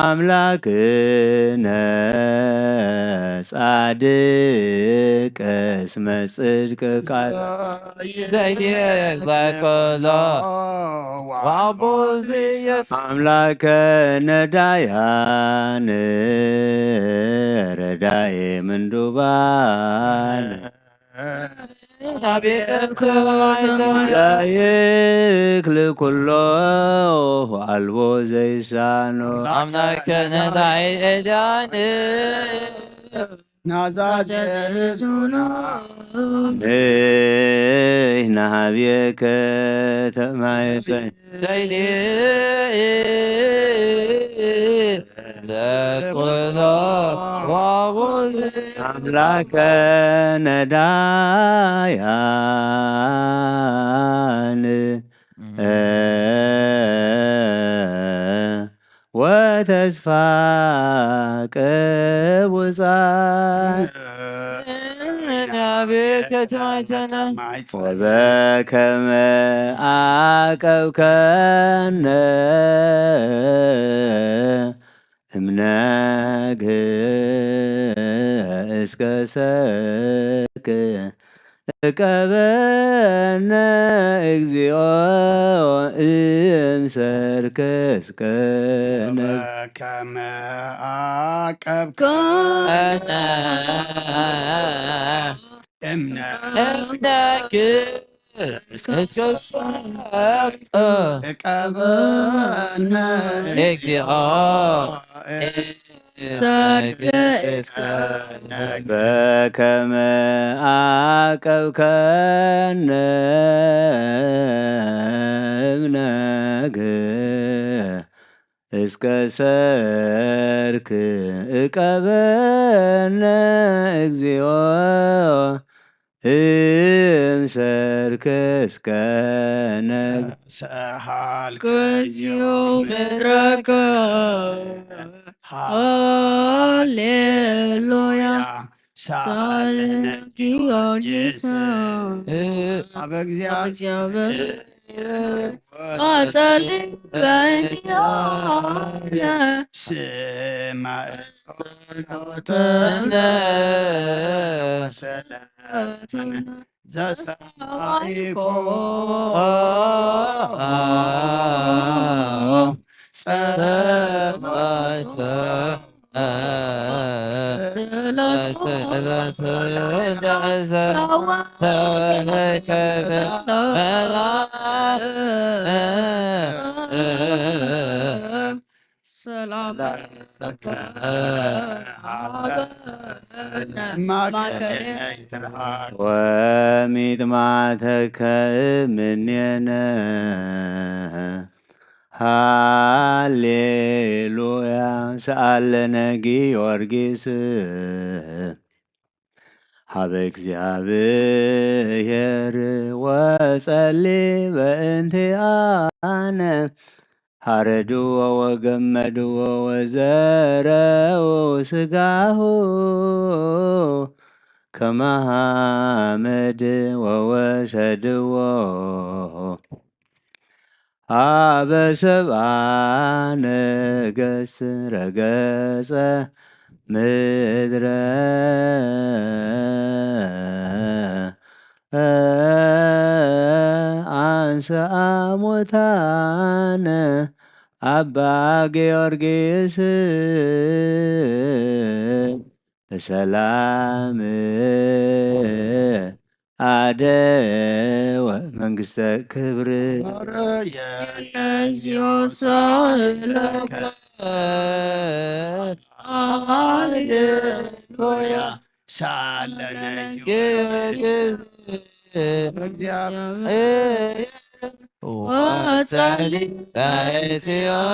ለአምላክነ ጻድቅ እስመ ጽድቅ ቃል ዘይድየ ዘክሎ ወአቡዝየስ አምላከ ነዳያን ረዳኤ ምንዱባን ናቤቀልከ ዘይክል ኩሎ አልቦ ዘይሳኖ አምላከ ነዳይ ኤዳን ናዛዜ ዙና ነይ ናሃብየከ ተማይፀን ዘይድየ ዘክሎ ወአቡዝየስ አምላከ ነዳያን ወተስፋ ቅቡፃን ናቤከ ተማይተና ወበከመ አቀብከነ እምነግ እስከ ሰርክ እቀበነ እግዚኦ እምሰርክ እስከ ነግ ከመ አቀብከ ከነ እምነ እምነክ እስከ ሰርክ እቀበነ እግዚኦ እስከ በከመ አቀብከነ እምነግ እስከ ሰርክ እቀበነ እግዚኦ እምሰርክ እስከ ነግ ሰሃል ከዚዮ ምድረከ ሃሌሉያ ሳለነ ጊዮርጊስ እ አበ እግዚአብሔር አጸልይ በእንቲአነ ስማ ጸሎተ እነ ሰላም ዘሰማይኮ ሰማይተ ሰላም ማእከለ ወሚጥማተከ እምኔነ። ሃሌሉያ። ሰኣለነ ጊዮርጊስ ሀበ እግዚኣብሔር ወጸሊ በእንቲአነ። ሐረድዎ ወገመድዎ ወዘረው ስጋሁ ከመ ሐመድ ወወሰድዎ አበ ሰብአ ነገስት ረገጸ ምድረ አንሰአ ሞታነ አባ ጊዮርጊስ በሰላም አደወ መንግስተ ክብር። ሃሌሉያ። ሳለነ ጊዮርጊስ ወጸሊ በእንቲአነ።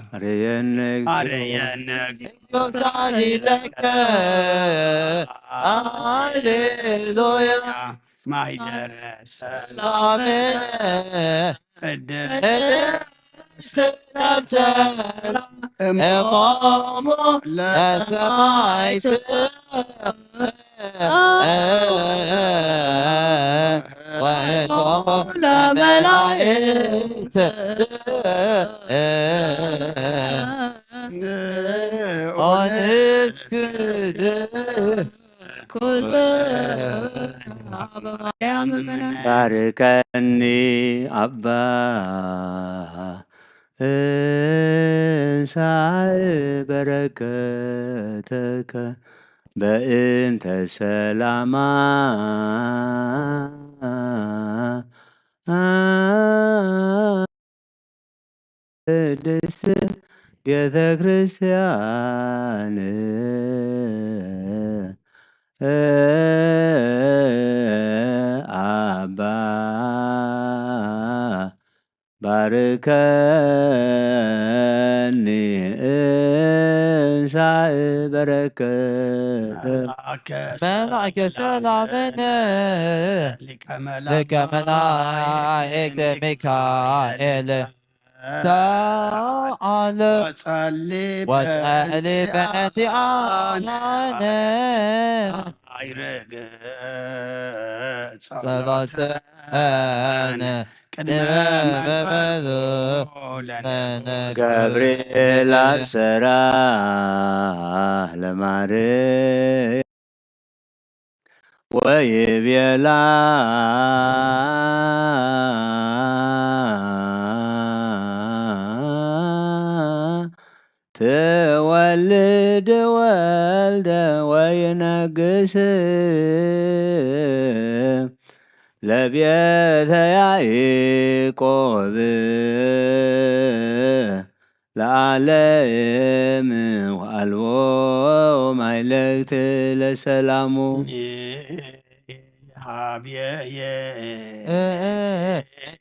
አርየነ አርየነ እግዚኦ ሳሊለከ። ሃሌሉያ። ማይደረ ሰላምነ። እድር እድር ስላተ እሞሙ ለሰማይት ወእቶሙ ለመላእክት ኦንስክድ ኩሉ ባርከኒ አባ እንሳእ በረከተከ በእንተ ሰላማ ቅድስት ቤተ ክርስቲያን አባ ባርከኒ እንሳእ በረከት። መልአከ ሰላምን ሊቀ መላእክት ሚካኤል ሰአለ ወጸሊ በእንቲአነ። አይረግ ጸሎተነ ቅድመ መበሉ ለነ ገብርኤል አብሰራ ለማርያም ወይቤላ ትወልድ ወልደ ወይነግስ ለቤተ ያዕቆብ ለዓለም ወአልቦ ማይለክት ለሰላሙ። ሀብየየ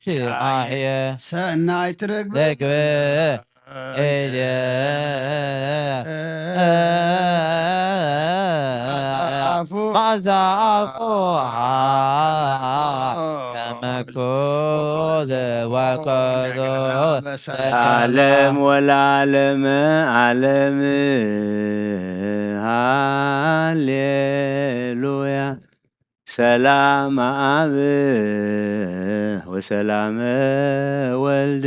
ትአየ ሰናይ ትርግብ ትርግብ እየ አፉ ማዛ አፉ ከመኩል ወኮሎ ዓለም ወለዓለመ ዓለም። ሃሌሉያ። ሰላም አብ ወሰላም ወልድ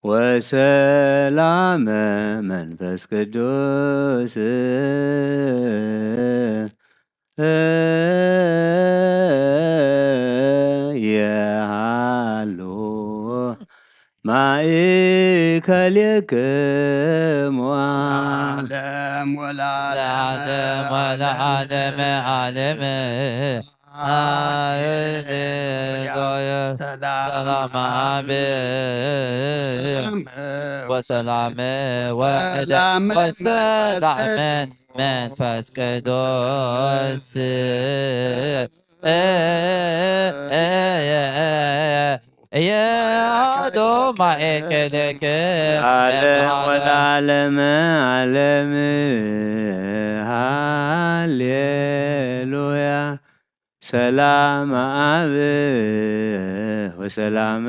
ወሰላም መንፈስ ቅዱስ የሃሉ ማእከሌክሙ ዓለም ወለዓለም ወለዓለመ ዓለም። ሃሌሉያ። ሰላም አብ ወሰላም ወልድ ወሰላም መንፈስ ቅዱስ የአሐዱ ማእከልክ ዓለም ወለዓለመ ዓለም። ሃሌሉያ። ሰላም አብ ወሰላም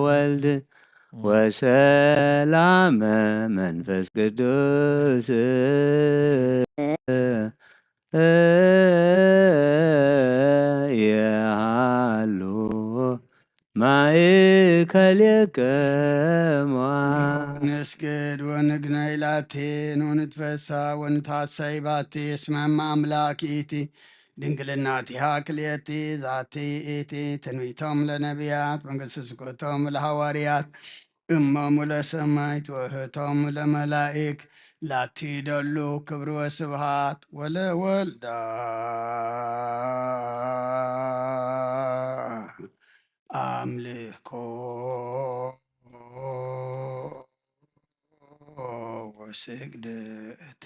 ወልድ ወሰላም መንፈስ ቅዱስ የሃሉ ማእከሌክሙ። ንስግድ ወንግነይ ላቲ ወንትፈሳ ወንትሐሰይ ባቲ እስመ እመ አምላክ ኢቲ ድንግልናቲሃ ክልኤቲ ዛቲ ኢቲ ትንቢቶም ለነቢያት መንግስት ስብከቶም ለሐዋርያት እሞሙ ለሰማይት ወህቶም ለመላኢክ ላቲ ደሉ ክብር ወስብሃት ወለወልዳ አምልኮ ወስግደት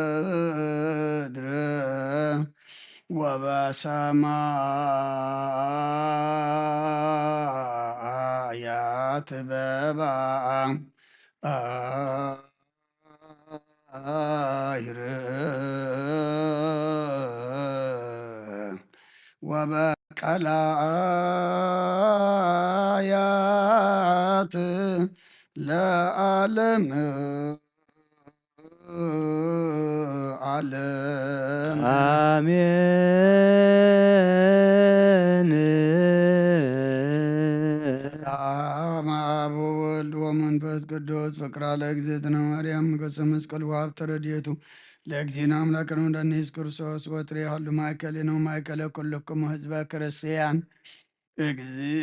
በምድር ወበሰማያት በባ አይር ወበቀላያት ለዓለም ዓለም። አሜን። ሰላም አብ ወወልድ ወመንፈስ ቅዱስ ፍቅራ ለእግዝእትነ ማርያም ንገሰ መስቀል ወሀብተ ረድኤቱ ለእግዚእነ አምላክነ ወመድኃኒነ ኢየሱስ ክርስቶስ ወትሬ ሀሉ ማእከሌነ ወማእከለ ኩልክሙ ህዝበ ክርስቲያን። እግዚእ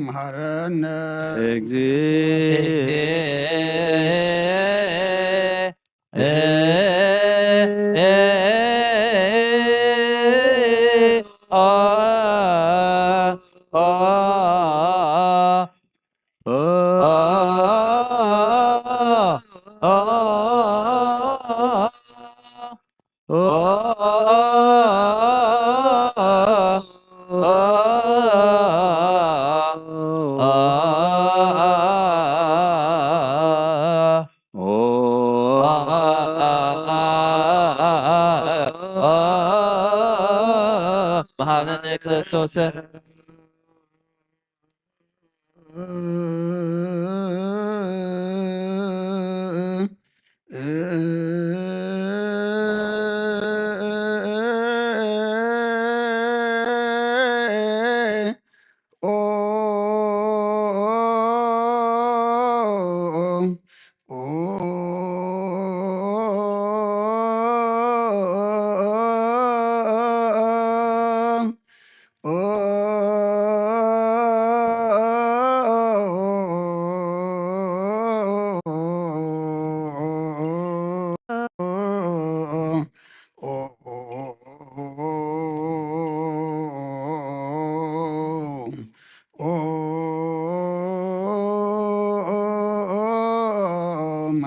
መሐረነ እግዚእ። መሐረነ ክርስቶስ።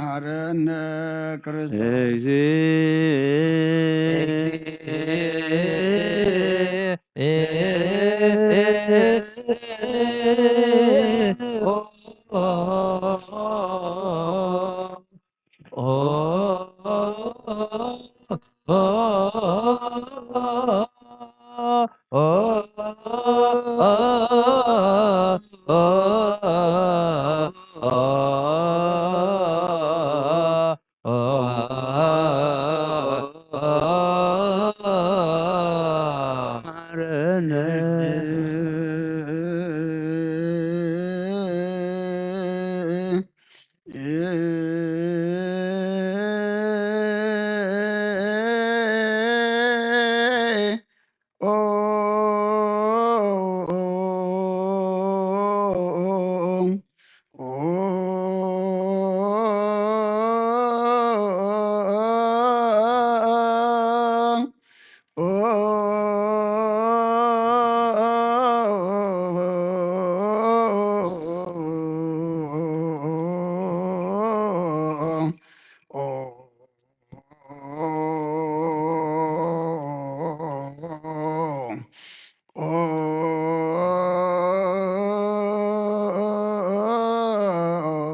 መሐረነ ክርስቶስ። እግዚእ።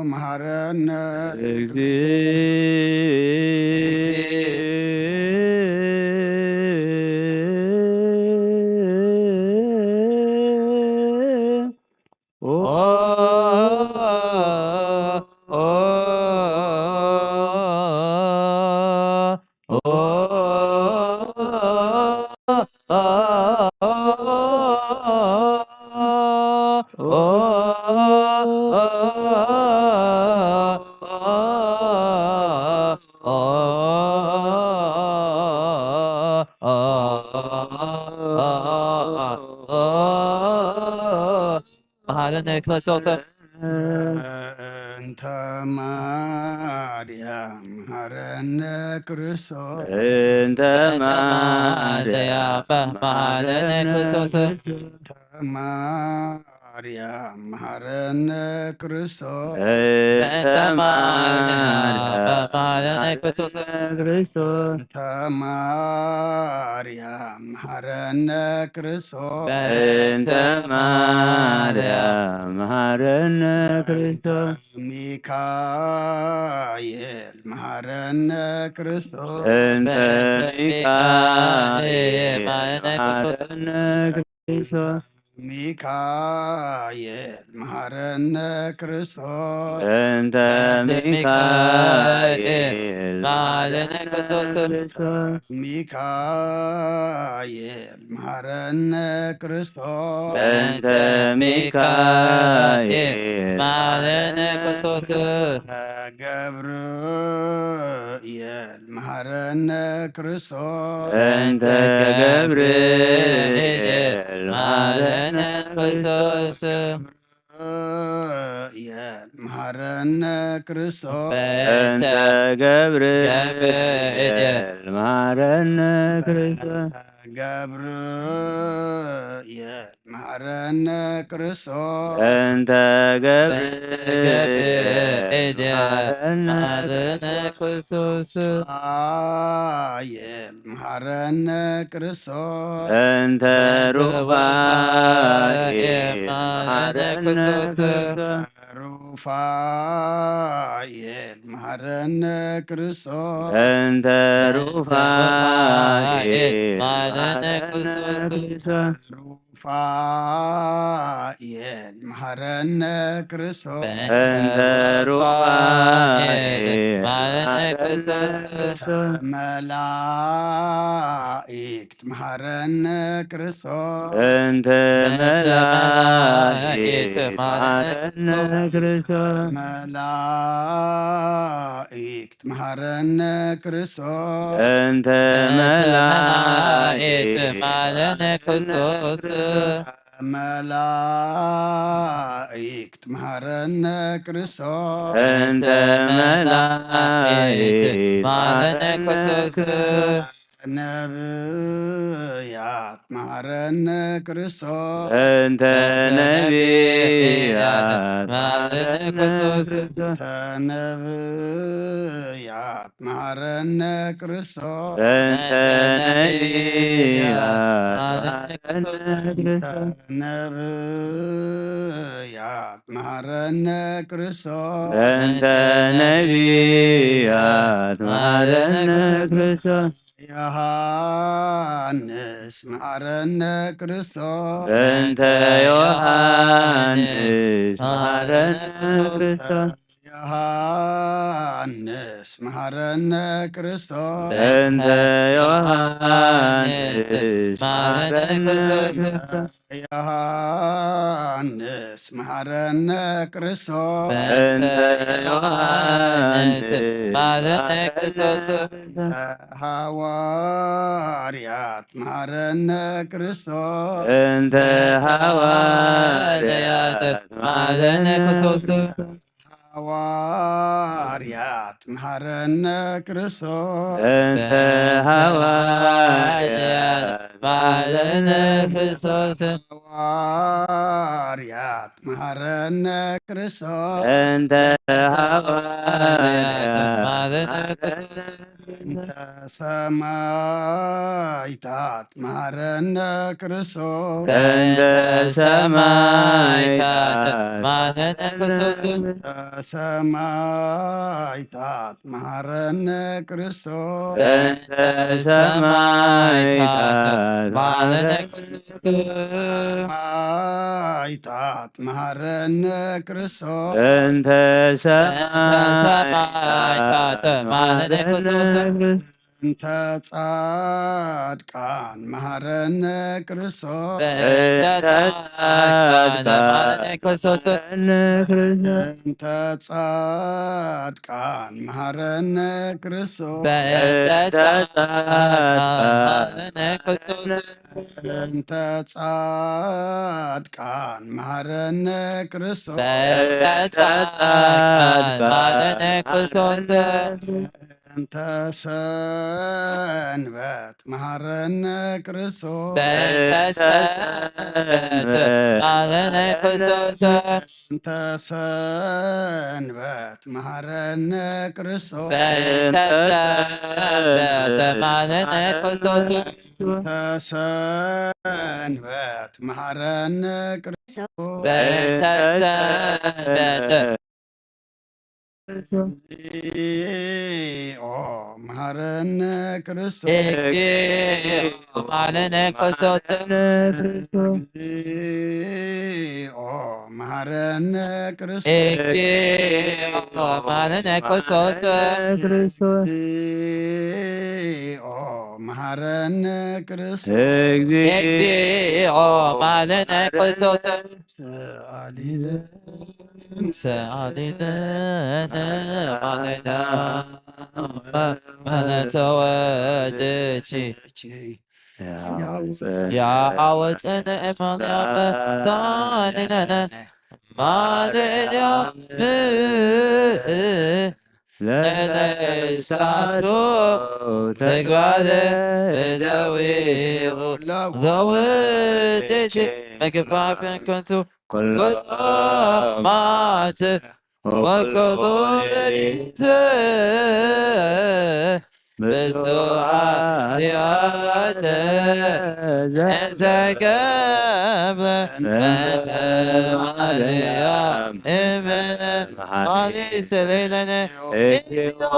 መሃረነ እግዚእ። መሃረነ ክርስቶስ። እንተ ማርያም መሃረነ ክርስቶስ። እንተ ማርያም መሃረነ ክርስቶስ። እንተ ማርያም መሃረነ ክርስቶስ። እንተ ማርያም መሃረነ ክርስቶስ። ክርስቶስ። እንተ ማርያም መሃረነ ክርስቶስ። በእንተ ማርያም መሃረነ ክርስቶስ። ሚካኤል መሃረነ ክርስቶስ። በእንተ ሚካኤል መሃረነ ክርስቶስ። ሚካኤል መሃረነ ክርስቶስ። እንተ ሚካኤል መሃረነ ክርስቶስ። ሚካኤል መሃረነ ክርስቶስ። እንተ ሚካኤል መሃረነ ክርስቶስ። ገብርኤል መሃረነ ክርስቶስ። እንተ ገብርኤል መሃረነ ክርስቶስ። ገብርኤል መሃረነ ክርስቶስ። እንተ ገብርኤል መሃረነ ክርስቶስ። ገብርኤል መሃረነ ክርስቶስ። እንተ ገብርኤል መሃረነ ክርስቶስ። ሩፋኤል መሃረነ ክርስቶስ። እንተ ሩፋኤል መሃረነ ክርስቶስ። ሩፋኤል መሃረነ ክርስቶስ። እንተ ሩፋኤል መሃረነ ክርስቶስ። ሩፋኤል መሃረነ ክርስቶስ። እንተ ሩፋኤል መሃረነ ክርስቶስ። መላእክት መሃረነ ክርስቶስ። እንተ መላእክት መሃረነ ክርስቶስ። መላእክት መሃረነ ክርስቶስ። እንተ መላእክት መሃረነ ክርስቶስ። መላእክት መሃረነ ክርስቶስ። እንተ መላእክት መሃረነ ክርስቶስ። ነብያት መሃረነ ክርስቶስ። እንተ ነብያት መሃረነ ክርስቶስ። ነብያት መሃረነ ክርስቶስ። እንተ ነቢያት መሃረነ ክርስቶስ። ነብያት መሃረነ ክርስቶስ። እንተ ነቢያት መሃረነ ክርስቶስ። ዮሃንስ መሃረነ ክርስቶስ። እንተ ዮሃንስ መሃረነ ክርስቶስ። ዮሃንስ መሃረነ ክርስቶስ። እንተ ዮሃንስ መሃረነ ክርስቶስ። ዮሃንስ መሃረነ ክርስቶስ። እንተ ዮሃንስ መሃረነ ክርስቶስ። ሃዋርያት መሃረነ ክርስቶስ። እንተ ሃዋርያት መሃረነ ክርስቶስ። ሃዋርያት መሃረነ ክርስቶስ። እንተ ሃዋርያት መሃረነ ክርስቶስ። ሃዋርያት መሃረነ ክርስቶስ። እንተ ሃዋርያት መሃረነ ክርስቶስ። እንተ ሰማይታት መሃረነ ክርስቶስ። እንተ ሰማይታት መሃረነ ክርስቶስ። እንተ ሰማይታት መሃረነ ክርስቶስ። እንተ ሰማይታት መሃረነ ክርስቶስ። ሰማይታት መሃረነ ክርስቶስ። እንተ ሰማይታት ሰማይታት መሃረነ ክርስቶስ። መሃረነ ክርስቶስ። እንተ ጻድቃን መሃረነ ክርስቶስ። በእንተ ጻድቃን መሃረነ ክርስቶስ። መሃረነ ክርስቶስ። እንተ ጻድቃን መሃረነ ክርስቶስ። በእንተ ጻድቃን መሃረነ ክርስቶስ። እንተ ጻድቃን መሃረነ ክርስቶስ። በእንተ ጻድቃን መሃረነ ክርስቶስ። እንተ ሰንበት መሃረነ ክርስቶስ። በእንተ ሰንበት መሃረነ ክርስቶስ። እንተ ሰንበት መሃረነ ክርስቶስ። በእንተ ሰንበት መሃረነ ክርስቶስ። እንተ ሰንበት መሃረነ ክርስቶስ። በእንተ ሰንበት እግዚኦ መሃረነ ክርስቶስ። እግዚኦ መሃረነ ክርስቶስ። እግዚኦ መሃረነ ክርስቶስ። እግዚኦ መሃረነ ክርስቶስ። እግዚኦ መሃረነ ክርስቶስ። እግዚኦ መሃረነ ክርስቶስ። ሰአሊነ ሰአሊነ ማለዳ መለተወደቺ ያአወፅን እማንያም ሳሊነነ ማለዳ ለለይሳቱ ተግባረ እደዊሁ ለውጤት መግባፍን ከንቱ ኩሎ ማት ወኩሎ ሌሊት ብዙሓት ሕይወት ዘገብረ በማርያም እምነ ማሊ ሰሌለነ እግዚኦ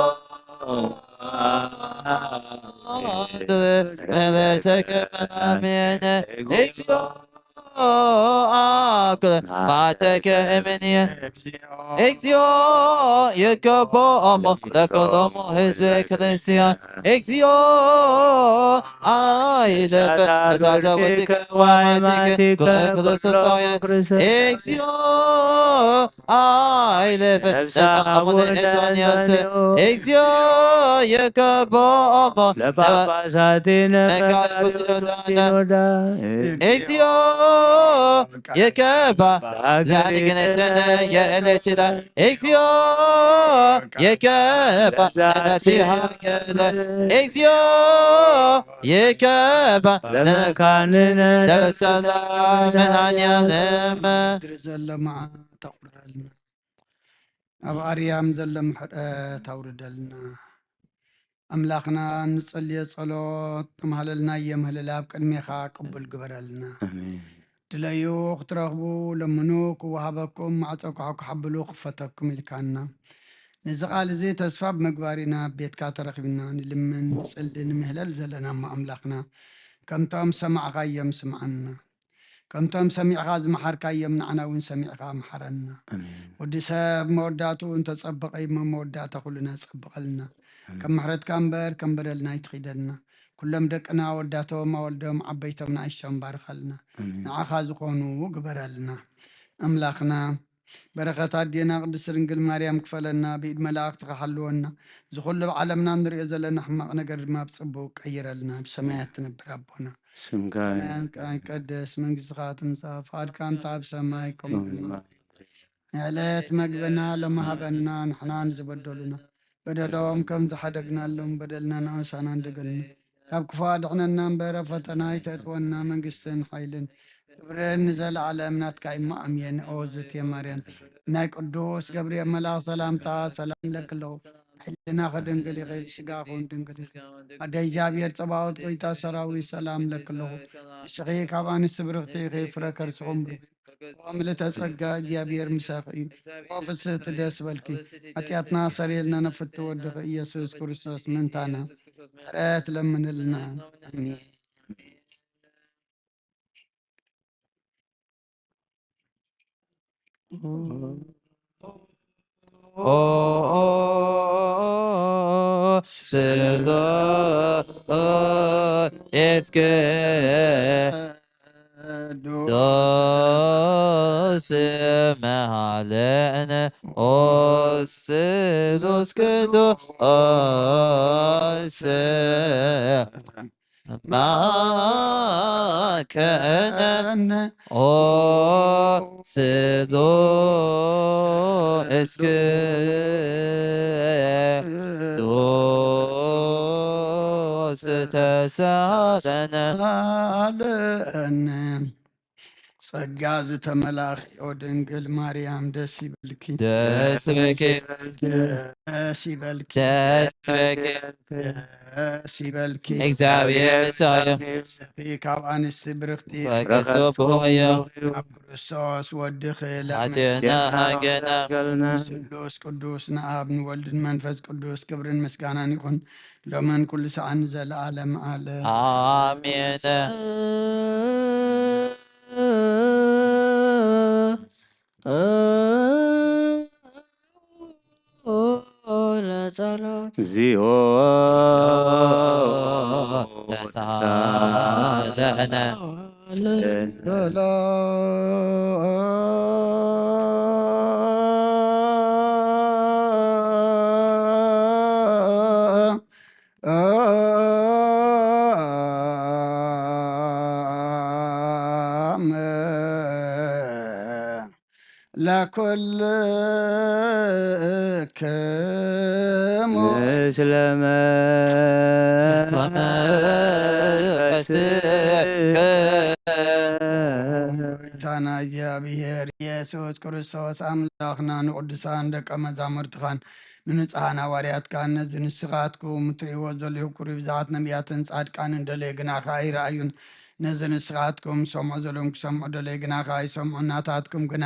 ምሕረተከ መላምየነ እግዚኦ አክለ ባተከ እምንየ እግዚኦ ይገቦኦሙ ለኩሎሙ ህዝበ ክርስቲያን እግዚኦ አይለፈ እሳተ ወትከ ዋማቲከ ኩለ ክርስቶሳውያን እግዚኦ አይለፈ ነፍሳ አቡነ ኤቶንያስ እግዚኦ ይገቦኦሙ ለጳጳሳቲነ መጋቢት ሲኖዳ እግዚኦ ይገባ ዛዲግነትነ የእለችላ እግዚኦ ይገባ ነዛቲ ሃገረ እግዚኦ ይገባ ለመካንነ ለበሰላ መድኃኒዓለም ምድሪ ዘሎ መዓት ኣውርደልና። ኣብ ኣርያም ዘሎ ምሕረት ኣውርደልና። ኣምላኽና፣ ንጸልዮ ጸሎት፣ ተማህለልናዮ ምህልላ ኣብ ቅድሜኻ ቅቡል ግበረልና። ኣሜን። ድለዩ ክትረኽቡ፣ ለምኑ ክወሃበኩም፣ ማዕጾ ኩሓ ክሓብሉ ክፈተኩም ኢልካና። ነዚ ቃል እዚ ተስፋ ብምግባር ኢና ኣብ ቤትካ ተረኺብና። ንልምን፣ ንጽሊ፣ ንምህለል ዘለና እሞ ኣምላኽና፣ ከምቶም ሰማዕኻዮም ስምዓና። ከምቶም ሰሚዕኻ ዝመሓርካዮም ንዓና እውን ሰሚዕኻ ምሓረና። ኣሜን። ወዲ ሰብ መወዳእትኡ እንተጸበቐ እሞ መወዳእታ ኩልና ጸብቐልና። ኣሜን። ከም ምሕረትካ እምበር ከም በደልና ኣይትኺደልና። ኩሎም ደቅና ወዳቶም ኣወልዶም ዓበይቶም ንኣሽቶም ባርኸልና። ኣሜን። ንዓኻ ዝኾኑ ግበረልና። ኣምላኽና በረኸት ኣዴና ቅድስት ድንግል ማርያም ክፈለና፣ ብኢድ መላእኽትኻ ሓልወና። እዚ ኩሉ ኣብ ዓለምና እንሪኦ ዘለና ሕማቕ ነገር ድማ ብጽቡቕ ቀይረልና። ብሰማያት ትነብር ኣቦና፣ ስምካ ይቀደስ፣ መንግስትኻ ትምጻእ፣ ፍቓድካ እንተ ኣብ ሰማይ ከምኡ ድማ። ንዕለት መግብና ሎሚ ሃበና፣ ንሕና ንዝበደሉና በደሎም ከም ዝሓደግናሎም በደልና ንኣሳና እንደገልና፣ ካብ ክፉ ኣድሕነና እምበር፣ ኣብ ፈተና ኣይተእትወና፣ መንግስትን ሓይልን ክብርን ንዘለዓለም ናትካ እሞ ኣሜን። ኦ ዝቴ ማርያም፣ ናይ ቅዱስ ገብርኤል መልኣኽ ሰላምታ ሰላም ለኪ ኣለኹ። ሕሊናኺ ድንግል ኢኺ፣ ብስጋኺ እውን ድንግል ኢኺ። ኣደ እግዚኣብሔር ጸባኦት፣ ጎይታ ሰራዊት፣ ሰላም ለኪ ኣለኹ። ንስኺ ካብ ኣንስቲ ብርኽቲ ኢኺ፣ ፍረ ከርስኹም ብሩኽ። ኦ ምልእተ ጸጋ፣ እግዚኣብሔር ምሳኺ እዩ። ኦ ፍስህቲ፣ ደስ በልኪ። ሓጢኣትና ሰሪልና፣ ነፍቲ ወድኺ ኢየሱስ ክርስቶስ ምእንታና ምሕረት ለምንልና። ኣሜን። ኦ ስሉስ እስከ ቅዱስ መሃለነ ኦ ስሉስ ቅዱስ ማከነ ኦ ስሉስ ቅዱስ ተሳለነ። ተሳለነ። ጸጋ ዝተመላእኺ ኦ ድንግል ማርያም ደስ ይበልኪ። ደስ ይበልኪ። ደስ ይበልኪ። ደስ ይበልኪ። ደስ ይበልኪ። እግዚኣብሔር ምሳዮ። ንስኺ ካብ ኣንስቲ ብርኽቲ ፍረ ከርስኺ እዩ። ኣብ ክርስቶስ ወድኺ ለምን። ሓጢኣትና ሃገና። ስሉስ ቅዱስ ንኣብ ንወልድን መንፈስ ቅዱስ ክብርን ምስጋናን ይኹን። ሎምን ኩሉ ሰዓት ንዘለዓለም ዓለም። ኣሜን። ለጸሎት። እግዚኦ ተሳሃለነ። ለኩልክሙ ምስለ መንፈስከ። ጎይታና እግዚኣብሔር ኢየሱስ ክርስቶስ ኣምላኽና ንቅዱሳን ደቀ መዛሙርትኻን ንንጹሓን ሃዋርያትካን ነዚ ንስኻትኩም እትርእይዎ ዘለኹም ክብሪ ብዝሓት ነቢያትን ጻድቃንን ደለየ ግናኻ ኣይረኣዩን። ነዚ ንስኻትኩም ዝሰምዑ ዘለኹም ክሰምዑ ደለየ ግናኻ ኣይሰምዑን። ናታትኩም ግና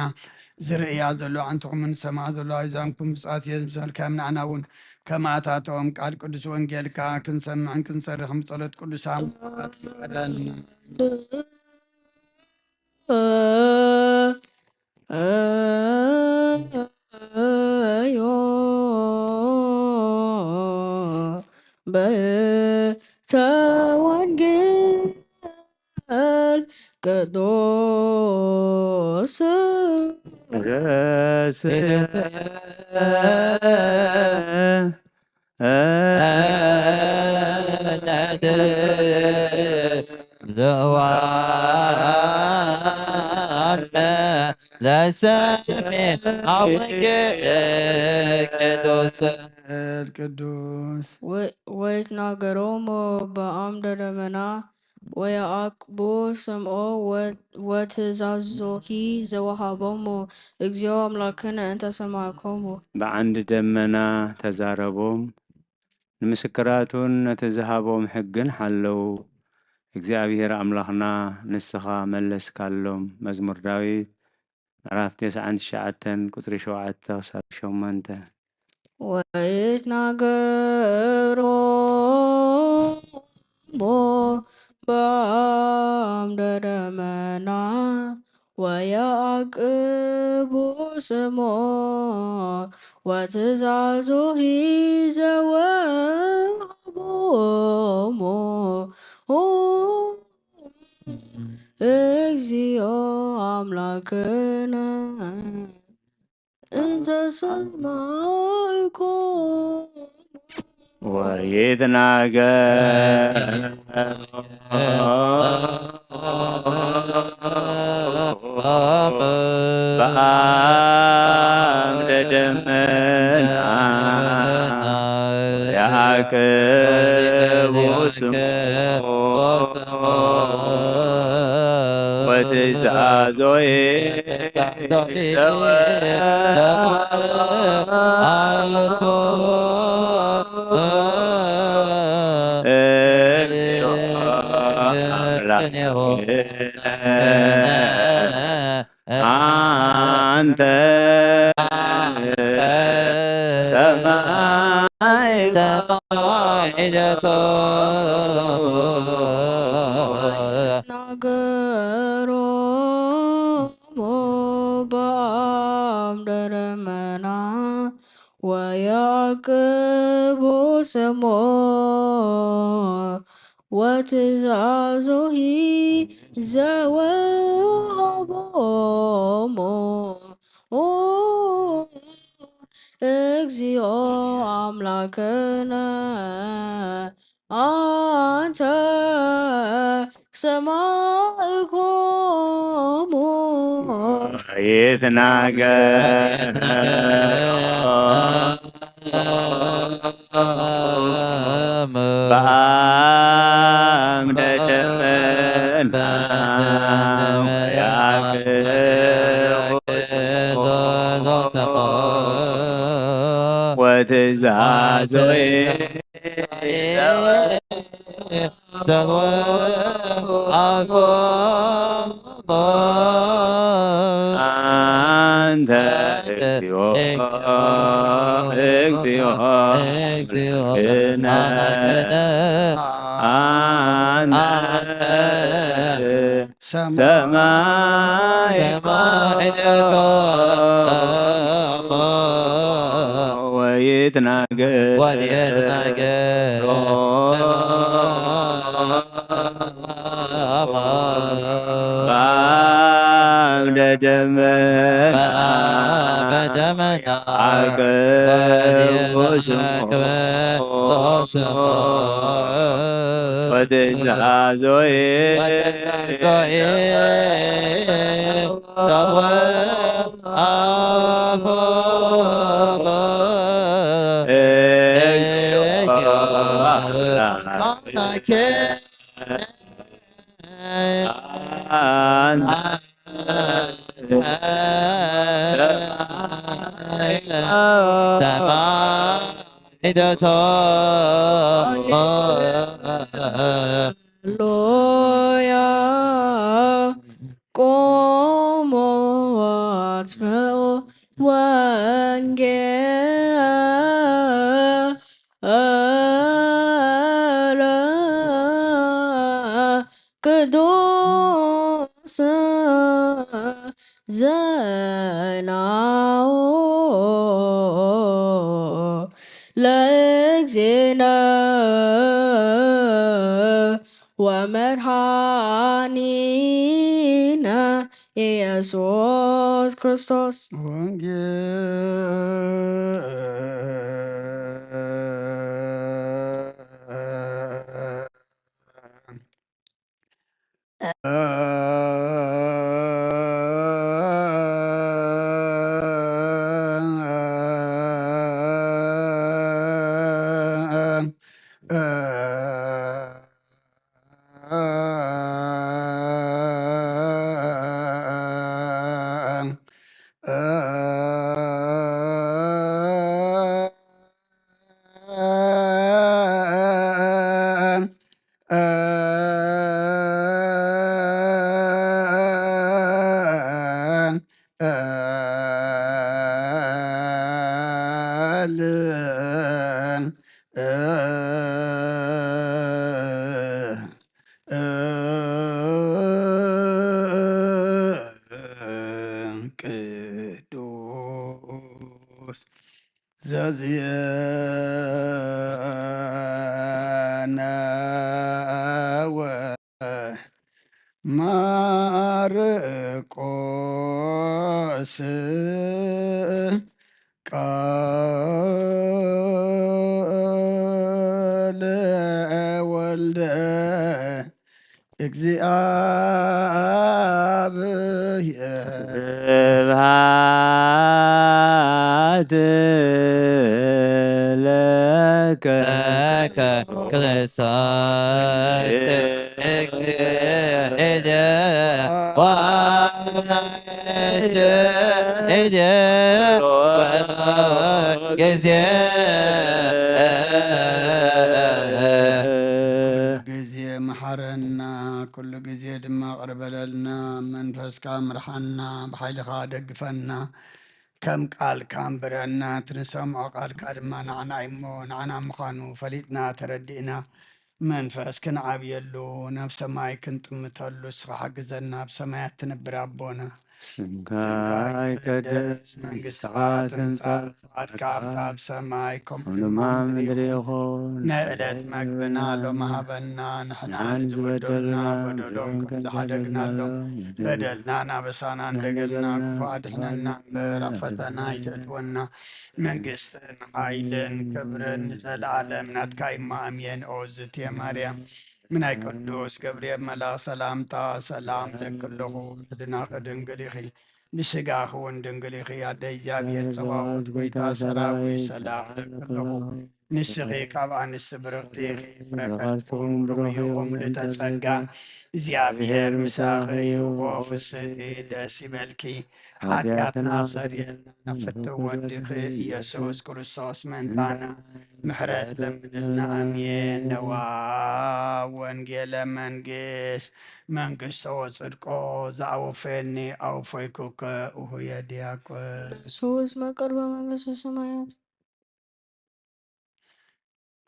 ዝርእያ ዘሎ ኣዕንትኹምን ዝሰምዓ ዘሎ ኣእዛንኩም ብጻት እየን ዝበልካዮም ንኣና እውን ከማታቶም ቃል ቅዱስ ወንጌልካ ክንሰምዕን ክንሰርሕን ብጸሎት ቅዱሳን ኣባት ይፈረን። ዮ በተ ወንጌል ቅዱስ ረስ ለዋመ ለሰሜ አወንጌል ቅዱስ ቅዱስ ወይትናገሮሙ በአምደ ደመና ወየአቅቡ ስምዖ ወትእዛዞሂ ዘወሃቦሙ እግዚኦ አምላክነ እንተ ሰማዕኮሙ። በአንድ ደመና ተዛረቦም። ንምስክራቱን ነቲ ዝሃቦም ሕግን ሓለዉ። እግዚኣብሔር ኣምላኽና ንስኻ መለስካሎም። መዝሙር ዳዊት ምዕራፍ ተስዓን ትሽዓተን ቁጽሪ ሸውዓተ ክሳብ ሸሞንተ። ወይትናገሮሙ በአምደ ደመና ወየአቅቡ ስሞ ወትእዛዞሂ ዘወሃቦሙ እግዚኦ አምላክነ እንተ ሰማዕኮሙ። ወይትናገር በአምደ ደመና ያዕቆብ ስሞ ወትእዛዞ አንተ ሰማይ ሰማይ ደቶ ናገሮሙ በአምደ ደመና ወያዕቆብ ስሞ ወትእዛዞሂ ዘወሃቦሙ። እግዚኦ አምላክነ አንተ ሰማዕኮሙ። ይትናገር በአምደ ደመና ያዕቆብ ስሞ ወትእዛዞ አንተ እግዚኦ እግዚኦ እግዚኦ አምላክነ አንተ ሰማይ ሰማይ ወይትናገር ወይትናገር በአምደ ደመና በአምደ ደመና ያዕቆብ ስሞ ስሞ ወትእዛዞ ወትእዛዞ ሰብአ አፎ እግዚኦ አምላክ ሎያ ቆሞ አስምዑ ወንጌል ቅዱስ ዜናሁ ለእግዚእነ ወመድኃኒነ ኢየሱስ ክርስቶስ። ወንጌል ቃል ቅዱስ ዘዜነወ ማርቆስ ቃለ ወልደ እግዚኣብሔር። ስብሐት ለከ ለከ ክርስቶስ ጊዜ ጊዜ መሓረና፣ ኩሉ ግዜ ድማ ቅር በለልና። መንፈስካ ምርሓና፣ ብሓይልኻ ደግፈና፣ ከም ቃልካ ኣንብረና። እቲ ንሰምዖ ቃልካ ድማ ንዓና እሞ ንዓና ምዃኑ ፈሊጥና ተረዲእና፣ መንፈስ ክንዓብየሉ፣ ናብ ሰማይ ክንጥምተሉ እስኻ ሓግዘና። ኣብ ሰማያት ትነብር ኣቦና፣ ስምካ ይቀደስ፣ መንግስትኻ ትምጻእ፣ ፍቓድካ ኣብታ ኣብ ሰማይ ከምኡ ድማ ኣብ ምድሪ ይኹን። ናይ ዕለት መግብና ሎሚ ሃበና፣ ንሕና ንዝበደሉና በደሎም ከም ዝሓደግናሎም፣ በደልናን ኣበሳናን ደገልና ክፉእ ኣድሕነና እምበር፣ ኣብ ፈተና ኣይተእትወና። መንግስትን ሓይልን ክብርን ንዘለኣለም ናትካ እዩ። ኣሜን። ኦ ዝትየ ማርያም፣ ምናይ ቅዱስ ገብርኤል መልኣኽ ሰላምታ ሰላም እለኪ ኣለኹ። ብሕልናኺ ድንግል ኢኺ፣ ብስጋኺ እውን ድንግል ኢኺ። ኣደ እግዚኣብሔር ጸባኦት፣ ጎይታ ሰራዊት፣ ሰላም እለኪ ኣለኹ። ንስኺ ካብ ኣንስቲ ብርኽቲ ኢኺ፣ ፍረ ከርሥኺ እውን ብሩኽ እዩ። ኦ ምልእተ ጸጋ፣ እግዚኣብሔር ምሳኺ እዩ። ኦ ፍስሕቲ፣ ደስ ይበልኪ፣ ሓጢኣትና ሰርየልና፣ ናብ ፍትው ወድኺ ኢየሱስ ክርስቶስ ምእንታና ምሕረት ለምንልና። ኣሜን። ነዋ ወንጌለ መንግስት፣ መንግስቶ ወጽድቆ ዘአውፈኒ አውፈይኩከ ውሁየ ዲያቆን። ስውስ መቀርበ መንግስተ ሰማያት።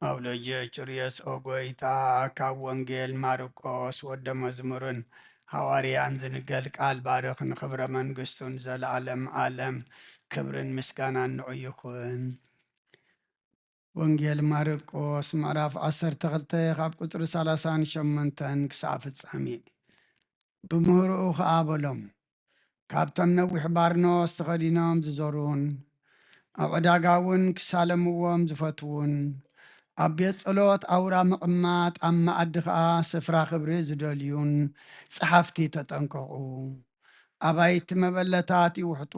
ኣብ ልጅ ጭርየስ ኦ ጎይታ፣ ካብ ወንጌል ማርቆስ ወደ መዝሙርን ሃዋርያን ዝንገል ቃል ባርኽ፣ ንኽብረ መንግስቱን ዘለዓለም ዓለም ክብርን ምስጋናን ንዑ ይኹን። ወንጌል ማርቆስ ምዕራፍ ዓሰርተ ክልተ ካብ ቁጽሪ ሰላሳን ሸሞንተን ክሳዕ ፍጻሜ። ብምህሮኡ ኸኣ በሎም፣ ካብቶም ነዊሕ ባርኖስ ተኸዲኖም ዝዞሩን ኣብ ዕዳጋ እውን ክሳለምዎም ዝፈትዉን፣ ኣብ ቤት ጸሎት ኣውራ ምቕማጥ፣ ኣብ መኣዲ ኸኣ ስፍራ ክብሪ ዝደልዩን ጸሓፍቲ ተጠንቀቑ። ኣባይቲ መበለታት ይውሕጡ፣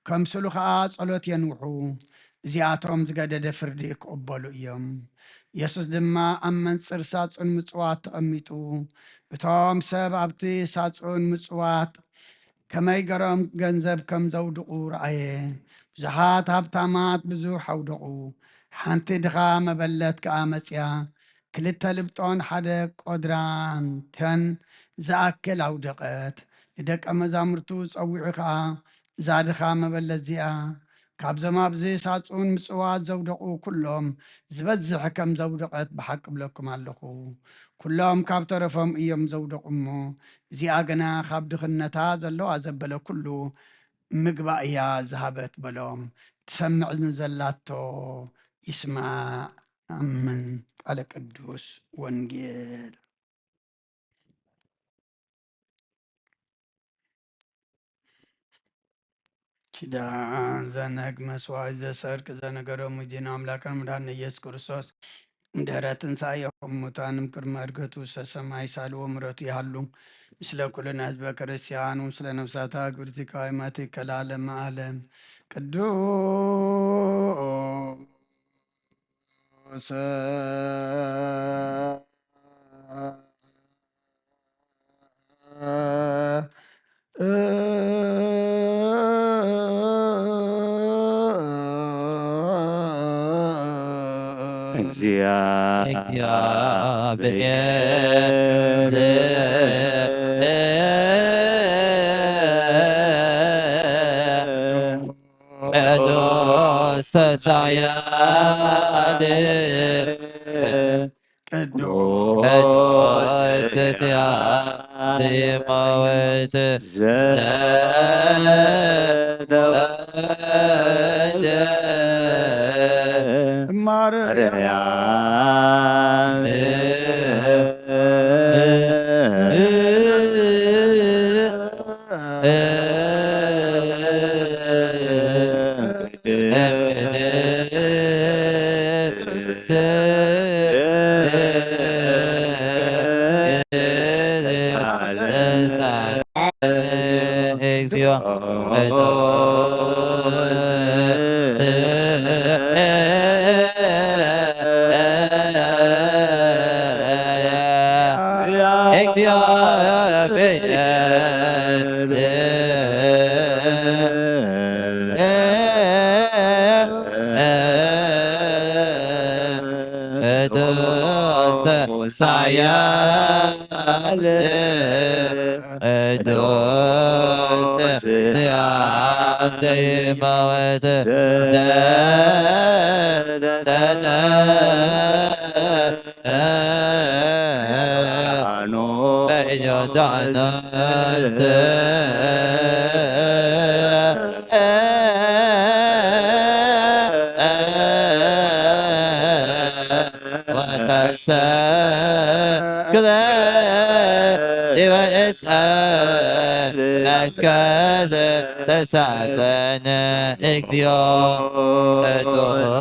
ከምስሉ ኸኣ ጸሎት የንውሑ። እዚኣቶም ዝገደደ ፍርዲ ክቕበሉ እዮም። የሱስ ድማ ኣብ መንጽር ሳጹን ምጽዋት ተቐሚጡ፣ እቶም ሰብ ኣብቲ ሳጹን ምጽዋት ከመይ ገሮም ገንዘብ ከም ዘውድቑ ረኣየ። ብዙሓት ሃብታማት ብዙሕ ኣውደቑ። ሓንቲ ድኻ መበለት ከኣ መጺኣ፣ ክልተ ልብጦን ሓደ ቆድራንተን ዝኣክል ኣውደቐት። ንደቀ መዛሙርቱ ጸዊዑ ኸኣ፣ እዛ ድኻ መበለት እዚኣ፣ ካብዞም ኣብዚ ሳጹን ምጽዋት ዘውደቑ ኩሎም ዝበዝሕ ከም ዘውደቐት ብሓቂ እብለኩም ኣለኹ። ኩሎም ካብ ተረፎም እዮም ዘውደቑ እሞ፣ እዚኣ ግና ካብ ድኽነታ ዘለዋ ዘበለ ኩሉ ምግባ እያ ዝሃበት በሎም። ትሰምዕ ንዘላቶ ይስማዕ። ኣምን። ቃለ ቅዱስ ወንጌል። ኪዳን ዘነግ መስዋዕት ዘሰርቅ ዘነገሮም ዚና ኣምላክን መድኃኒነ ኢየሱስ ክርስቶስ እንድሕረ ትንሣኤ እምሙታን እምቅድመ ዕርገቱ ውስተ ሰማይ ሳልዎ ምሕረቱ ይሃሉ ምስለ ኩልነ ህዝበ ክርስቲያን ወምስለ ነፍሳታ ግብርቲ ካይማቲ ከላለመ ዓለም። ቅዱስ እግዚአ- እግዚአብሔር ሰሳያል ቅዱስ ቅዱስ ስያል ሞት ዘተወልደ ማርያም ሳያል ቅዱስ ያዘይመወት በዮርዳኖስ ወተሰቅለ ዲበ ዕፀ መስቀል ተሳለነ እግዚኦ ቅዱስ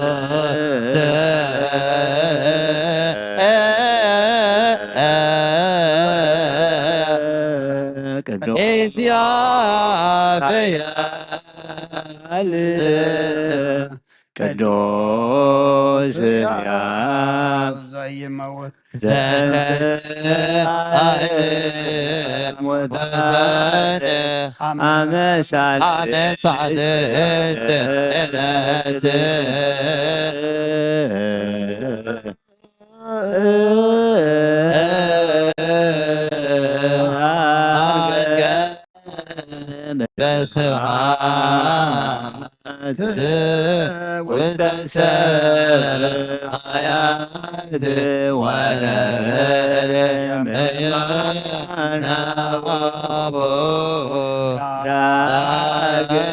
ቅዱስ ቅዱስ ያብ ዘይመውት ዘተንስአ ሙታን አመ ሳልስት ዕለት በስብሐት ውስተ ሰማያት ወለመያነ አቦ ዳግም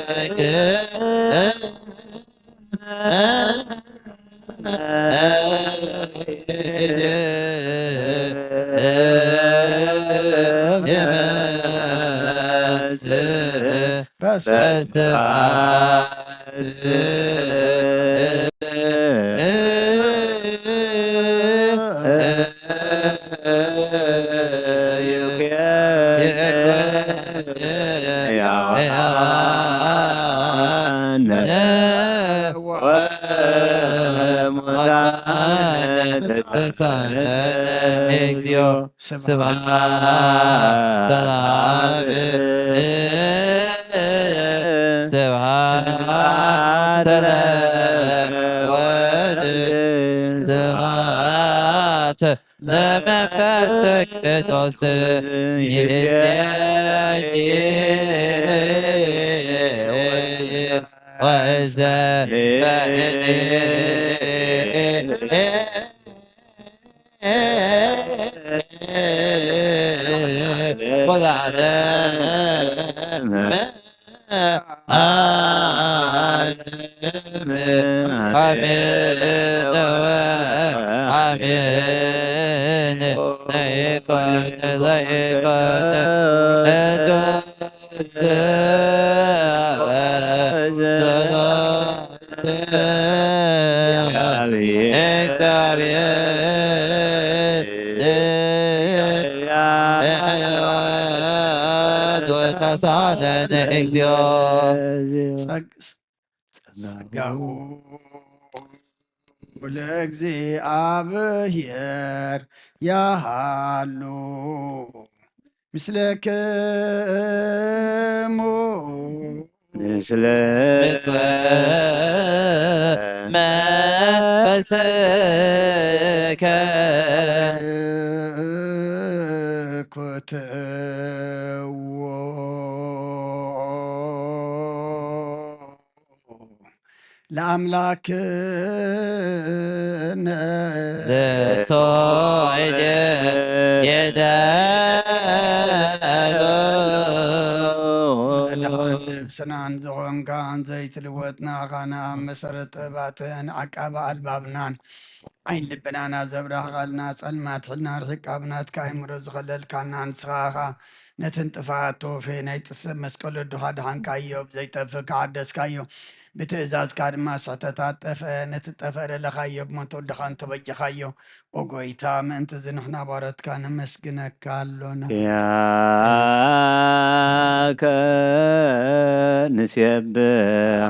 ስብሐት ለአብ ስብሐት ለወልድ ስብሐት ለመንፈስ ቅዱስ ይእዜኒ ወእዜኒ ወለዓለመ ዓለም አሜን ወአሜን። ለይኩን ለይኩን ቅዱስ እግዚአብሔር ወተሳለን እግዚኦ። ጸጋሁ ለእግዚአብሔር ያሃሉ ምስለክሙ ምስለ መንፈስከ ኩትዎ ለአምላክነ ዘተወልደ የዳሎ መድኃን ነፍስናን ዝኾንካን ዘይትልወጥ ንኣኻና መሰረት ጥበባትን ዓቃቢ ኣልባብናን ዓይን ልብናና ዘብራህ ቃልና ጸልማት ሕልና ርሒቅ ካብ ናትካ ኣይምሮ ዝኸለልካና ንስኻ ኢኻ። ነትን ጥፋት ተወፌ ናይ ጥስብ መስቀል ወድኻ ደሓንካዮ፣ ብዘይጠፍእ ከሓደስካዮ፣ ብትእዛዝካ ድማ ስሕተታት ጠፍአ። ነቲ ጠፍአ ደለኻዮ ብሞት ወድኻ እንተበጀኻዮ፣ ኦ ጎይታ፣ ምእንቲ እዚ ንሕና ባሮትካ ነመስግነካ ኣሎና። ያከ ንሴብሃከ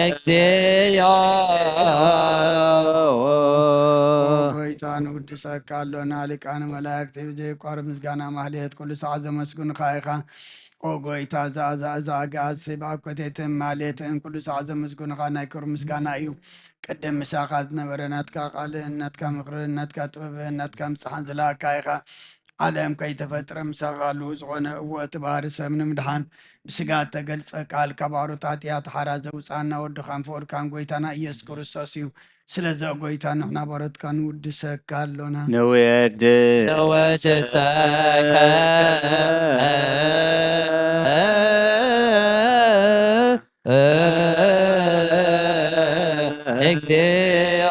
እግዚኦ ኦ ጎይታ፣ ንውድሰካ ኣሎና። ሊቃነ መላእክት ብዘይቋርብ ምስጋና ማህሌት ኩሉ ሰዓት ዘመስግኑኻ ኢኻ። ኦ ጎይታ፣ እዛ፣ እዛ፣ እዛ ኣጋእዝቲ ብኣኮቴትን ማህሌትን ኩሉ ሰዓት ዘመስግኑኻ ናይ ክብሪ ምስጋና እዩ። ቅድም ምሳኻ ዝነበረ ናትካ ቃልን ናትካ ምኽርን ናትካ ጥበብን ናትካ ምጽሓን ዝለኣካ ኢኻ። ዓለም ከይተፈጥረ ምሳኻ ኣለዉ ዝኾነ፣ እዎ፣ እቲ ባህሪ ሰብ ንምድሓን ብስጋ እተገልጸ ቃል፣ ካብ ኣሮት ሓጢኣት ሓራ ዘውጽኣና ወድኻን ፍቑርካን ጎይታና ኢየሱስ ክርስቶስ እዩ። ስለዚ ኦ ጎይታ፣ ንሕና ባሮትካ ንውድሰካ ኣሎና። ንውየድ ንወድሰካ እግዚኦ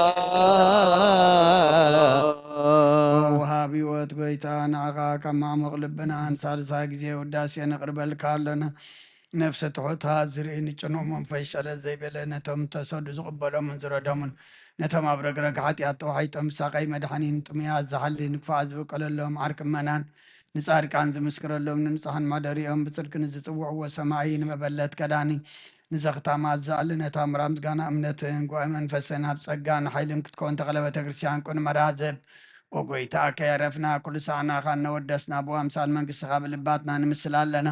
ወሃቢ ህይወት ጎይታ፣ ንዓኻ ካብ ማዕሙቕ ልብናን ሳልሳይ ግዜ ውዳሴ ነቕርበልካ ኣሎና። ነፍሰ ትሑታት ዝርኢ፣ ንጭኑቕ መንፈስ ሸለል ዘይበለ፣ ነቶም ተሰዱ ዝቕበሎምን ዝረዶምን፣ ነቶም ኣብ ረግረግ ሓጢኣት ተዋሒጦም ብሳቐይ መድሓኒን ጥሙያት ዝሓሊ ንክፉኣት ዝብቀለሎም ዓርኪ እመናን፣ ንጻድቃን ዝምስክረሎም ንንጹሓን ማደሪኦም፣ ብጽድቂ ንዝጽውዕዎ ሰማዒ ንመበለት ከዳኒ፣ ንዘኽታማት ዝኣሊ ነታ ምራ ምስጋና እምነትን ጉባኤ መንፈስን ኣብ ጸጋን ሓይልን ክትከውን ተኽለ ቤተ ክርስቲያን ቅኑዕ መራዝብ። ኦ ጎይታ፣ ከየረፍና ኩሉ ሳዕ ንኣኻ እነወደስና፣ ብኡ ኣምሳል መንግስትኻ ብልባትና ንምስል ኣለና።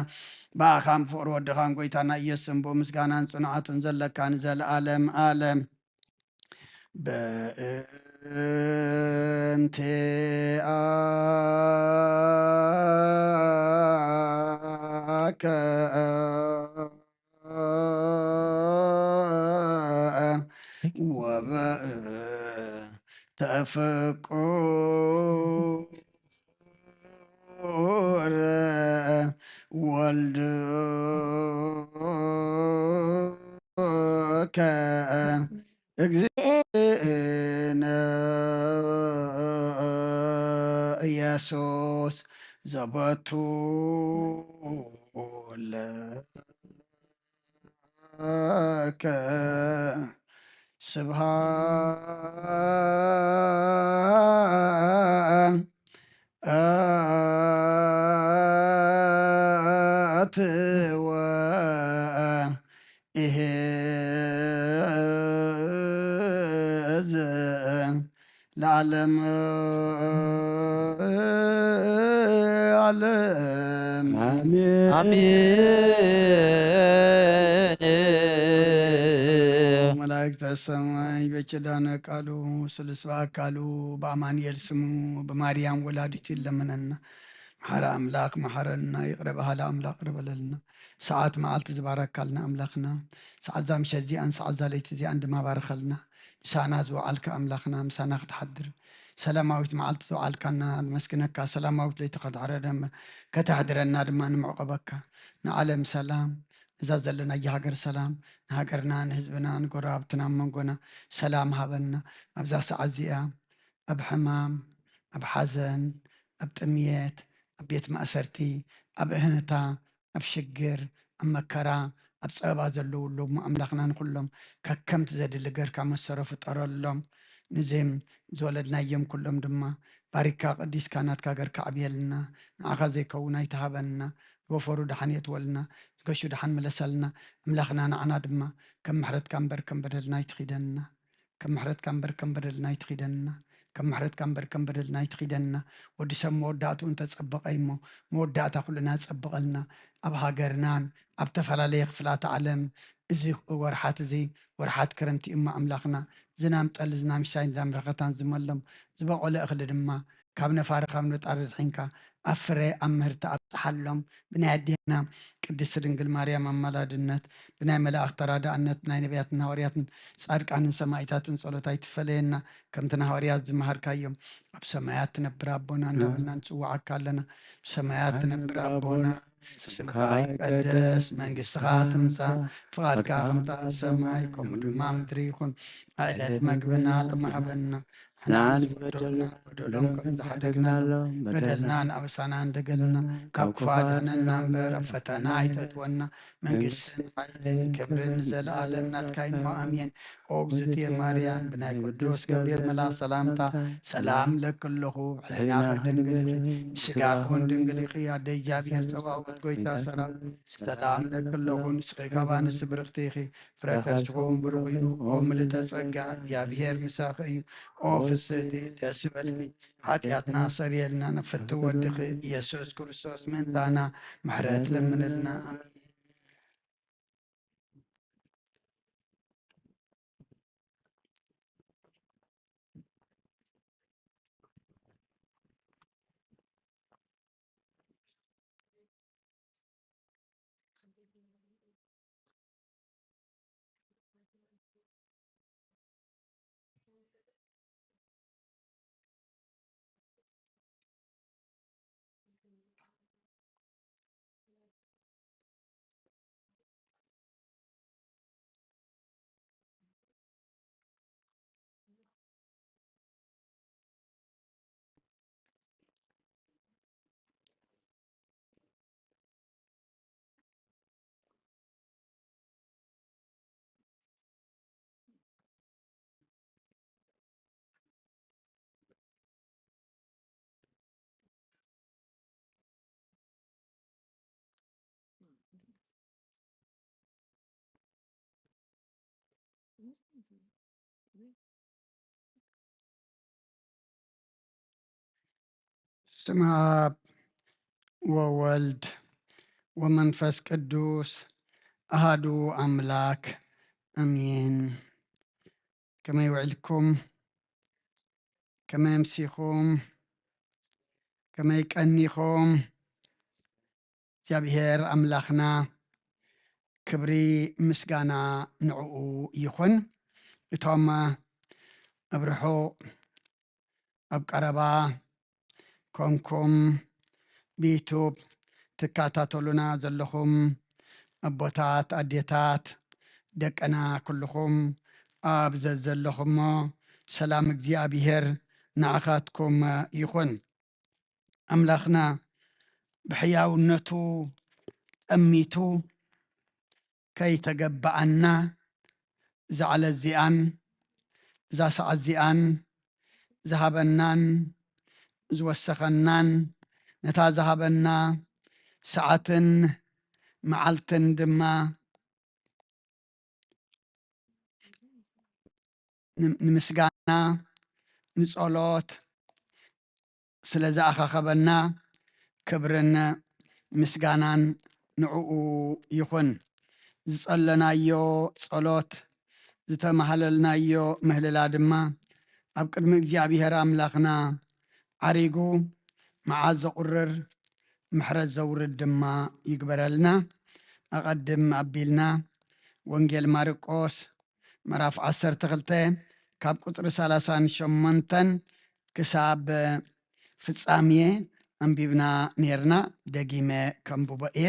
ብኣኻን ፍቕሪ ወድኻን ጎይታና ኢየሱስን ብኡ ምስጋናን ጽንዓቱን ዘለካ ንዘለኣለም ኣለም። በእንቲኣከ ወበእንተ ፍቁር ወልድከ እግዚእነ ኢየሱስ ዘበቱ ለከ ስብሃት ወ ኢሄዝ ለዓለም ዓለም። አሜን። አሜን። መላእክተ ሰማይ በኪዳነ ቃሉ ስሉስ በአካሉ በአማኑኤል ስሙ በማርያም ወላዲቱ ይለመነና። መሐረ አምላክ መሐረና፣ ይቅረ በሃለ አምላክ ይቅረ በለልና። ሰዓት መዓልቲ ዝባረካልና አምላክና፣ ሰዓት ዛ ምሸት እዚኣን ሰዓት ዛ ለይቲ እዚኣን ድማ ባርኸልና። ምሳና ዝወዓልካ ኣምላኽና ምሳና ክትሓድር፣ ሰላማዊት መዓልቲ ዝወዓልካና ንመስግነካ፣ ሰላማዊት ለይቲ ከተሕረደም-፣ ከተሕድረና ድማ ንምዕቆበካ። ንዓለም ሰላም፣ እዛ ዘለናያ ሃገር ሰላም፣ ንሃገርና፣ ንህዝብና፣ ንጎረባብትና፣ ኣብ መንጎና ሰላም ሃበና። ኣብዛ ሰዓት እዚኣ ኣብ ሕማም፣ ኣብ ሓዘን፣ ኣብ ጥምየት፣ ኣብ ቤት ማእሰርቲ፣ ኣብ እህህታ፣ ኣብ ሽግር፣ ኣብ መከራ፣ ኣብ ጸበባ ዘለዉ ኣለዉ እሞ ኣምላኽና ንኹሎም ከከምቲ ዘድሊ ገርካ መሰሮ ፍጠረሎም። ንዚም ዝወለድናዮም ኩሎም ድማ ባሪካ ቀዲስካ ናትካ ገርካ ዕብየልና። ንዓኻ ዘይከውን ኣይትሃበና። ዝወፈሩ ደሓን የእትወልና፣ ዝገሹ ደሓን ምለሰልና። ኣምላኽና ንዓና ድማ ከም ምሕረትካ እምበር ከም በደልና ኣይትኺደና። ከም ምሕረትካ እምበር ከም በደልና ኣይትኺደና። ከም ምሕረትካ እምበር ከም በደልና ኣይትኺደና። ወዲ ሰብ መወዳእትኡ እንተጸበቐ እሞ መወዳእታ ኩልና ጸብቐልና። ኣብ ሃገርናን ኣብ ተፈላለየ ክፍላተ ዓለም እዚ ወርሓት እዚ ወርሓት ክረምቲ እዩ እሞ ኣምላኽና ዝናም ጠሊ ዝናም ሽሳይን ዝናም ረኸታን ዝመሎም ዝበቖለ እኽሊ ድማ ካብ ነፋሪ ካብ ነጣሪ ኣድሒንካ ኣብ ፍረ ኣብ ምህርቲ ኣብጽሓሎም። ብናይ ኣዴና ቅድስቲ ድንግል ማርያም ኣማላድነት፣ ብናይ መላእኽቲ ተራዳእነት፣ ብናይ ነቢያትን ሃዋርያትን ጻድቃንን ሰማእታትን ጸሎት ኣይትፈለየና። ከምቲ ንሃዋርያት ዝመሃርካዮም፣ ኣብ ሰማያት ትነብር ኣቦና እንዳበልና ንጽውዓካ ኣለና። ብሰማያት ትነብር ኣቦና፣ ስምካ ይቀደስ፣ መንግስትኻ ትምጻእ፣ ፍቓድካ ከምታ ኣብ ሰማይ ከምኡ ድማ ምድሪ ይኹን። ዕለት መግብና ሎሚ ሃበና፣ ንሕና ንዝበደሉና በደሎም ከም ዝሓደግናሎም፣ በደልና ንኣበሳና እንደገልና፣ ካብ ክፉ ኣድሕነና እምበር፣ ኣብ ፈተና ኣይተእትወና። መንግስትን ሓይልን ክብርን ንዘለኣለም ናትካ እዩ እሞ፣ ኣሜን። ኦ እግዝእትየ ማርያም፣ ብናይ ቅዱስ ገብርኤል መልኣኽ ሰላምታ ሰላም እለኪ ኣለኹ፣ ብሕሊናኺ ድንግል ኢኺ፣ ብስጋኺ እውን ድንግል ኢኺ። ኣደ እግዚኣብሔር ጸባኦት፣ ጎይታ ሰራዊት፣ ሰላም እለኪ ኣለኹ፣ ንስኺ ካብ ኣንስቲ ብርኽቲ ኢኺ፣ ፍረ ከርስኺ እውን ብሩኽ እዩ። ኦ ምልእተ ጸጋ፣ እግዚኣብሔር ምሳኺ እዩ። ኦ ፍስህቲ፣ ደስ ይበልኪ፣ ሓጢኣትና ሰሪየልና፣ ንፍትው ወድኺ ኢየሱስ ክርስቶስ ምእንታና ምሕረት ለምንልና። ኣሜን። ስም ኣብ ወወልድ ወመንፈስ ቅዱስ ኣሃዱ ኣምላክ ኣሜን። ከመይ ውዕልኩም? ከመይ ኣምሲኹም? ከመይ ቀኒኹም? እግዚኣብሔር ኣምላኽና ክብሪ ምስጋና ንዕኡ ይኹን። እቶም ኣብ ርሑቕ ኣብ ቀረባ ኮንኩም ብዩቱብ ትከታተሉና ዘለኹም ኣቦታት፣ ኣዴታት፣ ደቅና ኩልኹም ኣብ ዘዘለኹሞ ሰላም እግዚኣብሔር ንዓኻትኩም ይኹን። ኣምላኽና ብሕያውነቱ ጠሚቱ ከይተገበኣና እዛ ዕለት እዚኣን እዛ ሰዓት እዚኣን ዝሃበናን ዝወሰኸናን ነታ ዝሃበና ሰዓትን መዓልትን ድማ ን-፣ ንምስጋና ንጸሎት ስለ ዝኣኻኸበና ክብርን ምስጋናን ንዕኡ ይኹን። ዝጸለናዮ ጸሎት፣ ዝተማህለልናዮ ምህልላ ድማ ኣብ ቅድሚ እግዚኣብሔር ኣምላኽና ዓሪጉ መዓዝ ዘቑርር ምሕረት ዘውርድ ድማ ይግበረልና። ኣቐድም ኣቢልና ወንጌል ማርቆስ ምዕራፍ ዓሰርተ ክልተ ካብ ቁጽሪ ሰላሳን ሸሞንተን ክሳብ ፍጻሜ ኣንቢብና ኔርና፣ ደጊመ ከንብቦ እየ።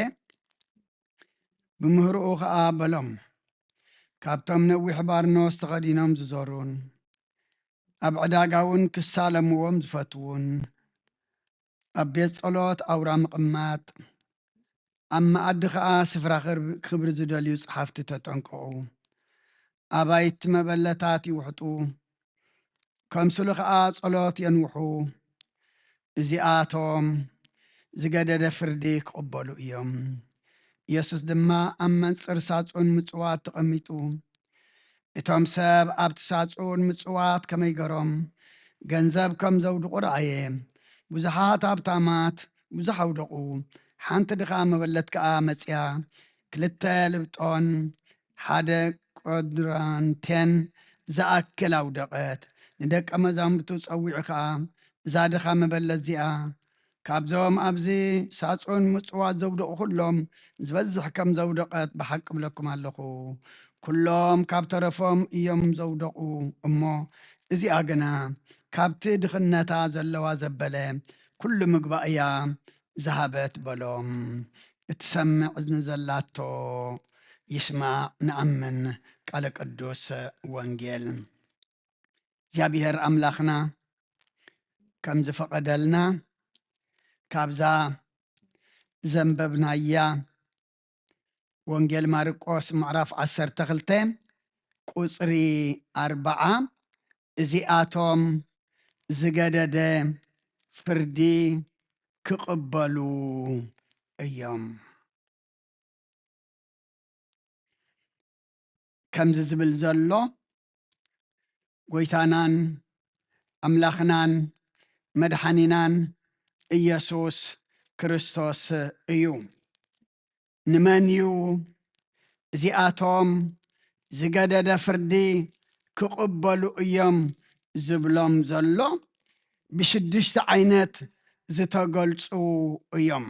ብምህርኡ ኸኣ በሎም፣ ካብቶም ነዊሕ ባርኖስ ተኸዲኖም ዝዞሩን ኣብ ዕዳጋ እውን ክሳለምዎም ዝፈትዉን ኣብ ቤት ጸሎት ኣውራ ምቕማጥ፣ ኣብ መኣዲ ኸኣ ስፍራ ክርብ-፣ ክብሪ ዝደልዩ ጸሓፍቲ ተጠንቀቑ። ኣባይቲ መበለታት ይውሕጡ፣ ከምስሉ ኸኣ ጸሎት የንውሑ። እዚኣቶም ዝገደደ ፍርዲ ክቕበሉ እዮም። ኢየሱስ ድማ ኣብ መንጽር ሳጹን ምጽዋት ተቐሚጡ፣ እቶም ሰብ ኣብቲ ሳጹን ምጽዋት ከመይ ገሮም ገንዘብ ከም ዘውድቑ ረኣየ። ብዙሓት ሃብታማት ብዙሕ ኣውደቑ። ሓንቲ ድኻ መበለት ከኣ መጺኣ፣ ክልተ ልብጦን ሓደ ቆድራንቴን ዝኣክል ኣውደቐት። ንደቀ መዛሙርቱ ጸዊዑ ከኣ፣ እዛ ድኻ መበለት እዚኣ ካብዞም ኣብዚ ሳጹን ምጽዋት ዘውደቑ ኩሎም ዝበዝሕ ከም ዘውደቐት ብሓቂ እብለኩም ኣለኹ። ኩሎም ካብ ተረፎም እዮም ዘውደቑ እሞ፣ እዚኣ ግና ካብቲ ድኽነታ ዘለዋ ዘበለ ኩሉ ምግባ እያ ዝሃበት በሎም። እትሰምዕ እዝኒ ዘላቶ ይስማዕ፣ ንኣምን ቃለ ቅዱስ ወንጌል። እግዚኣብሔር ኣምላኽና ከም ዝፈቐደልና ካብዛ ዘንበብናያ ወንጌል ማርቆስ ምዕራፍ ዓሰርተ ክልተ ቁጽሪ ኣርብዓ፣ እዚኣቶም ዝገደደ ፍርዲ ክቕበሉ እዮም። ከምዚ ዝብል ዘሎ ጎይታናን ኣምላኽናን መድሓኒናን ኢየሱስ ክርስቶስ እዩ። ንመን እዩ እዚኣቶም ዝገደደ ፍርዲ ክቕበሉ እዮም ዝብሎም ዘሎ? ብሽዱሽተ ዓይነት ዝተገልጹ እዮም።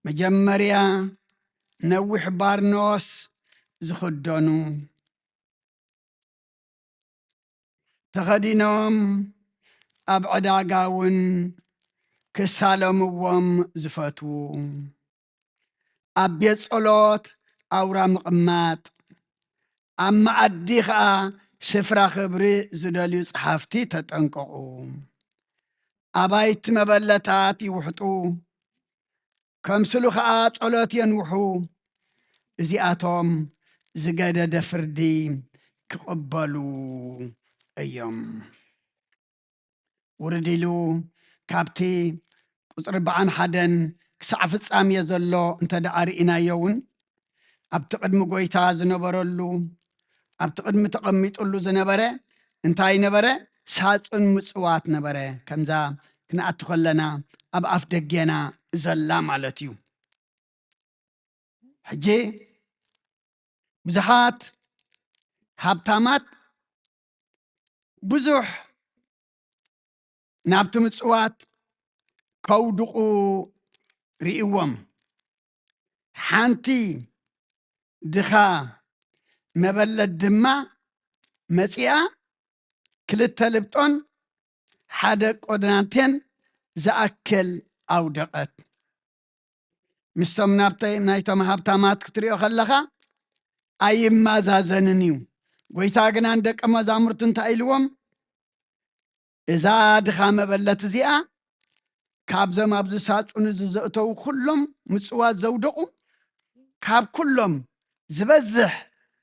መጀመርያ ነዊሕ ባርኖስ ዝኽደኑ፣ ተኸዲኖም ኣብ ዕዳጋ እውን ክሳለምዎም ዝፈትዉ፣ ኣብ ቤት ጸሎት ኣውራ ምቕማጥ፣ ኣብ መኣዲ ኸኣ ስፍራ ክብሪ ዝደልዩ ጸሓፍቲ ተጠንቀቑ። ኣባይቲ መበለታት ይውሕጡ፣ ከምስሉ ኸኣ ጸሎት የንውሑ። እዚኣቶም ዝገደደ ፍርዲ ክቕበሉ እዮም። ውርድ ኢሉ ካብቲ ቁጽሪ ኣርብዓን ሓደን ክሳዕ ፍጻሜ ዘሎ እንተ ደኣ ርኢናዮ እውን፣ ኣብቲ ቅድሚ ጐይታ ዝነበረሉ፣ ኣብቲ ቅድሚ ተቐሚጡሉ ዝነበረ እንታይ ነበረ? ሳጹን ምጽዋት ነበረ። ከምዛ ክንኣቱ ከለና ኣብ ኣፍ ደጌና ዘላ ማለት እዩ። ሕጂ ብዙሓት ሃብታማት ብዙሕ ናብቲ ምጽዋት ከውድቑ ርእይዎም። ሓንቲ ድኻ መበለት ድማ መጺኣ ክልተ ልብጦን ሓደ ቆድናቴን ዝኣክል ኣውደቐት። ምስቶም ናብተ-፣ ናይቶም ሃብታማት ክትሪኦ ከለኻ ኣይመዛዘንን እዩ። ጐይታ ግና ንደቀ መዛሙርቱ እንታይ ኢልዎም? እዛ ድኻ መበለት እዚኣ ካብዞም ኣብዚ ሳጹን እዚ ዘእተዉ ኩሎም ምጽዋት ዘውደቑ፣ ካብ ኩሎም ዝበዝሕ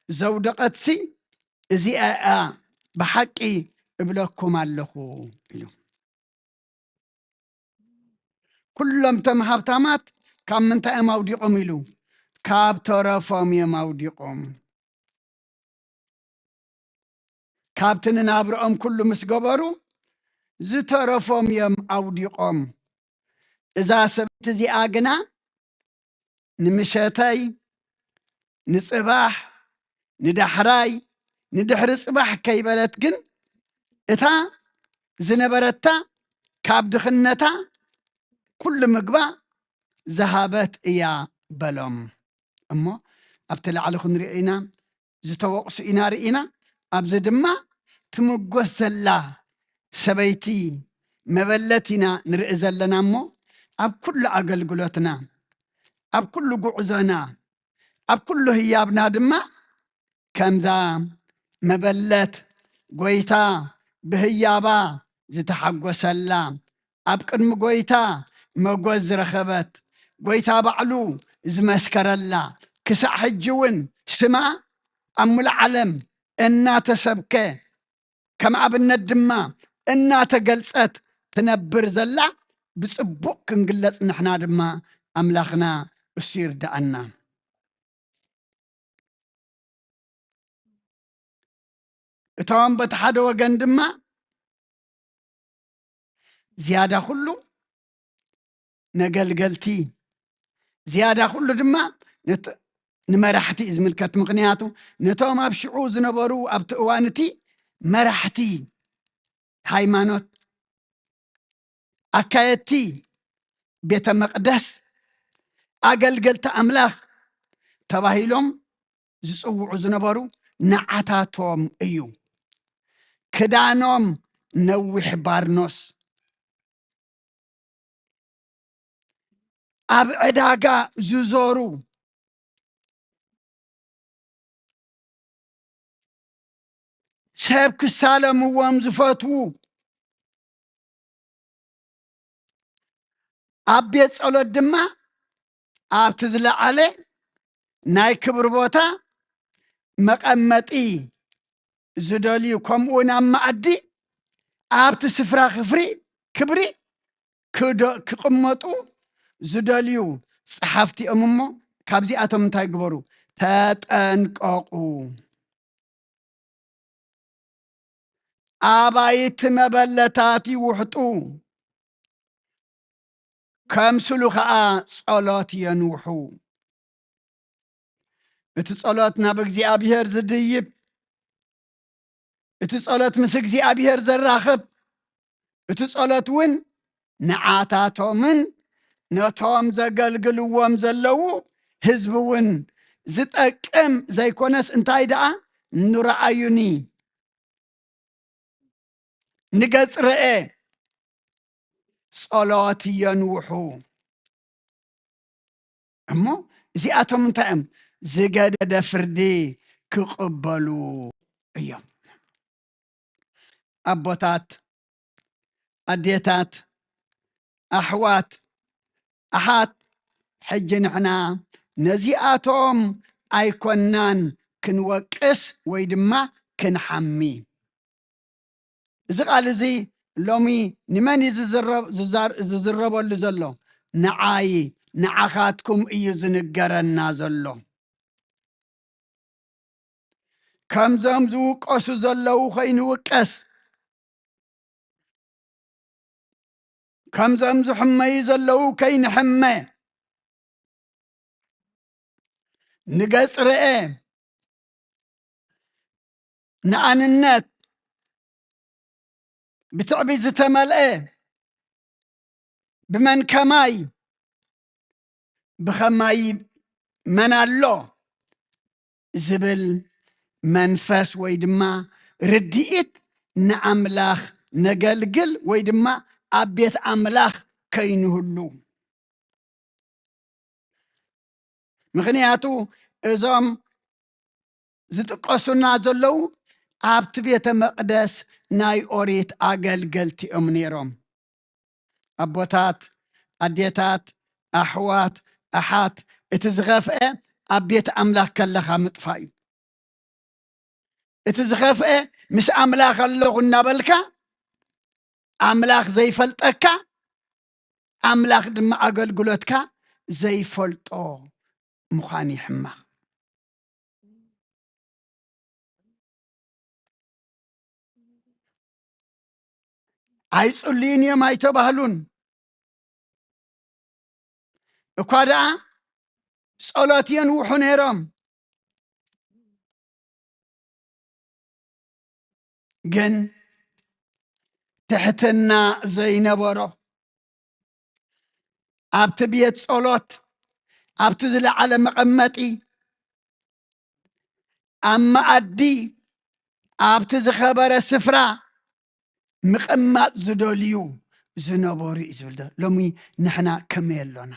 ዘውደቐትሲ እዚኣ እያ፣ ብሓቂ እብለኩም ኣለኹ ኢሉ። ኩሎም እቶም ሃብታማት ካብ ምንታይ እዮም ኣውዲቖም ኢሉ? ካብ ተረፎም እዮም ኣውዲቖም። ካብቲ ንናብርኦም ኩሉ ምስ ገበሩ ዝተረፎም እዮም ኣውዲቖም። እዛ ሰበይቲ እዚኣ ግና ንምሸተይ፣ ንጽባሕ፣ ንዳሕራይ፣ ንድሕሪ ጽባሕ ከይበለት ግን እታ ዝነበረታ ካብ ድኽነታ ኩሉ ምግባ ዝሃበት እያ በሎም። እሞ ኣብቲ ላዕሊ ክንሪኦ ኢና፣ ዝተወቕሱ ኢና ርኢና፣ ኣብዚ ድማ ትምጎስ ዘላ ሰበይቲ መበለት ኢና ንርኢ ዘለና። እሞ ኣብ ኩሉ ኣገልግሎትና፣ ኣብ ኩሉ ጉዕዞና፣ ኣብ ኩሉ ህያብና ድማ ከምዛ መበለት ጐይታ ብህያባ ዝተሓጎሰላ፣ ኣብ ቅድሚ ጐይታ መጎዝ ዝረኸበት፣ ጐይታ ባዕሉ ዝመስከረላ፣ ክሳዕ ሕጂ እውን ስማ ኣብ ሙሉእ ዓለም እናተሰብከ፣ ከም ኣብነት ድማ እናተገልጸት ትነብር ዘላ ብጽቡቕ ክንግለጽ ንሕና ድማ ኣምላኽና እሱ ይርድኣና። እቶም በቲ ሓደ ወገን ድማ ዝያዳ ኩሉ ነገልገልቲ፣ ዝያዳ ኩሉ ድማ ነት-፣ ንመራሕቲ እዩ ዝምልከት። ምኽንያቱ ነቶም ኣብ ሽዑ ዝነበሩ ኣብቲ እዋን እቲ መራሕቲ ሃይማኖት፣ ኣካየድቲ ቤተ መቕደስ፣ ኣገልገልቲ ኣምላኽ ተባሂሎም ዝጽውዑ ዝነበሩ ንዓታቶም እዩ። ክዳኖም ነዊሕ ባርኖስ፣ ኣብ ዕዳጋ ዝዞሩ፣ ሰብ ክሳለምዎም ዝፈትዉ፣ ኣብ ቤት ጸሎት ድማ ኣብቲ ዝለዓለ ናይ ክብሪ ቦታ መቐመጢ ዝደልዩ፣ ከምኡ እውን ኣብ መኣዲ ኣብቲ ስፍራ ክፍሪ-፣ ክብሪ ክደ-፣ ክቕመጡ ዝደልዩ ጸሓፍቲ እዮም እሞ፣ ካብዚኣቶም እንታይ ግበሩ? ተጠንቀቑ። ኣባይቲ መበለታት ይውሕጡ፣ ከምስሉ ኸኣ ጸሎት የንውሑ። እቲ ጸሎት ናብ እግዚኣብሔር ዝድይብ፣ እቲ ጸሎት ምስ እግዚኣብሔር ዘራኽብ፣ እቲ ጸሎት እውን ንዓታቶምን ነቶም ዘገልግልዎም ዘለዉ ህዝቢ እውን ዝጠቅም ዘይኮነስ፣ እንታይ ደኣ፣ ንረኣዩኒ፣ ንገጽ ርኤ፣ ጸሎት የንውሑ። እሞ እዚኣቶም እንታይ እዮም? ዝገደደ ፍርዲ ክቕበሉ እዮም። ኣቦታት፣ ኣዴታት፣ ኣሕዋት፣ ኣሓት፣ ሕጂ ንሕና ነዚኣቶም ኣይኮናን ክንወቅስ ወይ ድማ ክንሓሚ። እዚ ቃል እዚ ሎሚ ንመን እዩ ዝዝረብ-፣ ዝዛር-፣ ዝዝረበሉ ዘሎ? ንዓይ፣ ንዓኻትኩም እዩ ዝንገረና ዘሎ። ከምዞም ዝውቀሱ ዘለዉ ከይንውቀስ፣ ከምዞም ዝሕመዩ ዘለዉ ከይንሕመ፣ ንገጽ ርኤ፣ ንኣንነት፣ ብትዕቢት ዝተመልአ፣ ብመን ከማይ፣ ብኸማይ መን ኣሎ ዝብል መንፈስ ወይ ድማ ርድኢት ንኣምላኽ ነገልግል ወይ ድማ ኣብ ቤት ኣምላኽ ከይንህሉ። ምኽንያቱ እዞም ዝጥቀሱና ዘለዉ ኣብቲ ቤተ መቕደስ ናይ ኦሪት ኣገልገልቲ እዮም ነይሮም። ኣቦታት፣ ኣዴታት፣ ኣሕዋት፣ ኣሓት፣ እቲ ዝኸፍአ ኣብ ቤት ኣምላኽ ከለኻ ምጥፋእ እዩ። እቲ ዝኸፍአ ምስ ኣምላኽ ኣለኹ እናበልካ ኣምላኽ ዘይፈልጠካ፣ ኣምላኽ ድማ ኣገልግሎትካ ዘይፈልጦ ምዃን እዩ ሕማቕ። ኣይጽልዩን እዮም ኣይተባህሉን። እኳ ደኣ ጸሎት የንውሑ ነይሮም፣ ግን ትሕትና ዘይነበሮ፣ ኣብቲ ቤት ጸሎት፣ ኣብቲ ዝለዓለ መቐመጢ፣ ኣብ መኣዲ፣ ኣብቲ ዝኸበረ ስፍራ ምቕማጥ ዝደልዩ ዝነበሩ እዩ ዝብል። ዶ ሎሚ ንሕና ከመይ ኣሎና?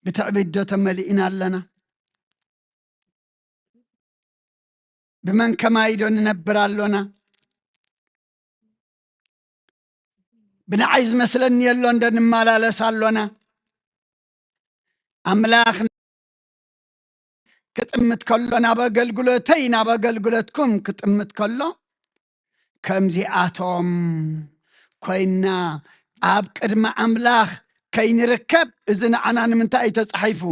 ብትዕቢት ዶ ተመሊእና ኣለና? ብመን ከማይ ዶ ንነብር ኣሎና? ብንዓይ ዝመስለኒ የሎን ዶ ንመላለስ ኣሎና? ኣምላኽ ክጥምት ከሎ፣ ናብ ኣገልግሎተይ ናብ ኣገልግሎትኩም ክጥምት ከሎ፣ ከምዚኣቶም ኮይንና ኣብ ቅድሚ ኣምላኽ ከይንርከብ፣ እዚ ንዓና ንምንታይ እዩ ተጻሒፉ?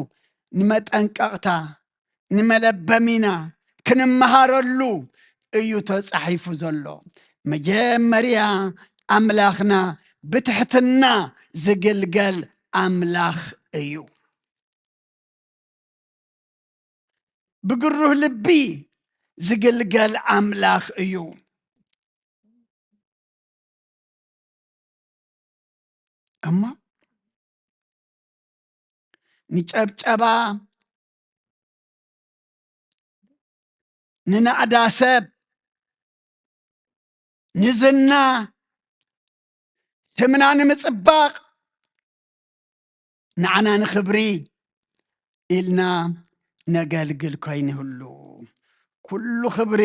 ንመጠንቀቕታ፣ ንመለበሚና፣ ክንመሃረሉ እዩ ተጻሒፉ ዘሎ። መጀመርያ ኣምላኽና ብትሕትና ዝግልገል ኣምላኽ እዩ። ብግሩህ ልቢ ዝግልገል ኣምላኽ እዩ። እሞ ንጨብጨባ፣ ንናእዳ ሰብ፣ ንዝና፣ ስምና ንምጽባቕ፣ ንዓና ንኽብሪ ኢልና ነገልግል ኮይንህሉ፣ ኩሉ ክብሪ፣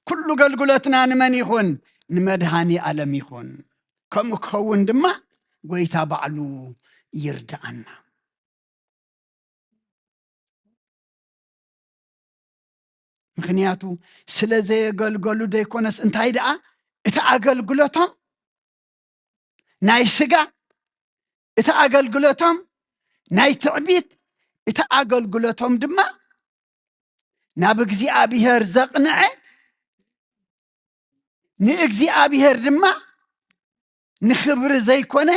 ኩሉ ኣገልግሎትና ንመን ይኹን? ንመድሃኒ ኣለም ይኹን። ከምኡ ክኸውን ድማ ጎይታ ባዕሉ ይርድኣና። ምኽንያቱ ስለ ዘየገልገሉ ዘይኮነስ፣ እንታይ ደኣ፣ እቲ ኣገልግሎቶም ናይ ስጋ፣ እቲ ኣገልግሎቶም ናይ ትዕቢት፣ እቲ ኣገልግሎቶም ድማ ናብ እግዚኣብሔር ዘቕንዐ፣ ንእግዚኣብሔር ድማ ንኽብሪ ዘይኮነ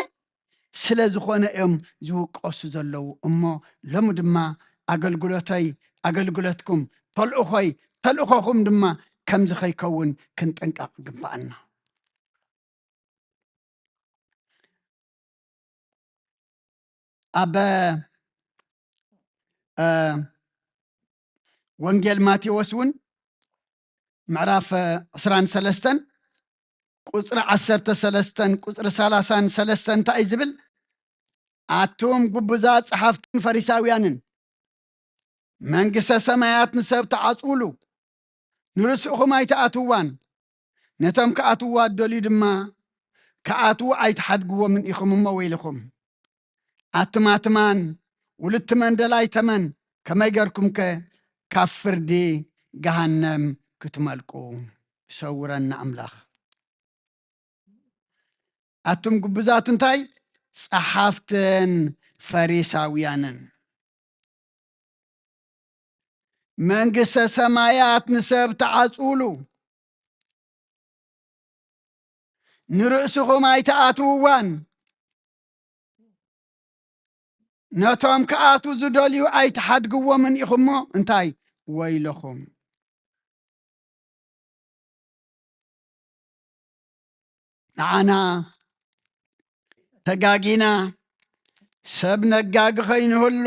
ስለ ዝኾነ እዮም ዝውቀሱ ዘለዉ። እሞ ሎሚ ድማ ኣገልግሎተይ፣ ኣገልግሎትኩም፣ ተልእኾይ፣ ተልእኾኹም ድማ ከምዚ ከይከውን ክንጥንቀቕ ይግብኣና። ኣብ፣ እ፣ ወንጌል ማቴዎስ እውን ምዕራፍ ዕስራን ሰለስተን ቁጽሪ ዓሰርተ ሰለስተን ቁጽሪ ሰላሳን ሰለስተን እንታይ እዩ ዝብል? ኣቱም ግቡዛት ጸሓፍትን ፈሪሳውያንን፣ መንግስተ ሰማያት ንሰብ ተዓጽውሉ፣ ንርእስኹም ኣይትኣትዋን፣ ነቶም ክኣትዋ እደልዩ ድማ ክኣትዉ ኣይትሓድግዎምን ኢኹም። እሞ ወይልኹም ኣቱም ኣትማን፣ ውሉድቲ መንደላይ ተመን፣ ከመይ ገርኩምከ ካብ ፍርዲ ገሃነም ክትመልቁ? ይሰውረና ኣምላኽ። ኣቱም ግቡዛት እንታይ? ጸሓፍትን ፈሪሳውያንን፣ መንግስተ ሰማያት ንሰብ ተዓጽውሉ፣ ንርእስኹም ኣይትኣትውዋን፣ ነቶም ክኣትዉ ዝደልዩ ኣይትሓድግዎምን ኢኹሞ። እንታይ? ወይለኹም። ንዓና ተጋጊና፣ ሰብ ነጋጊ ኸይንህሉ፣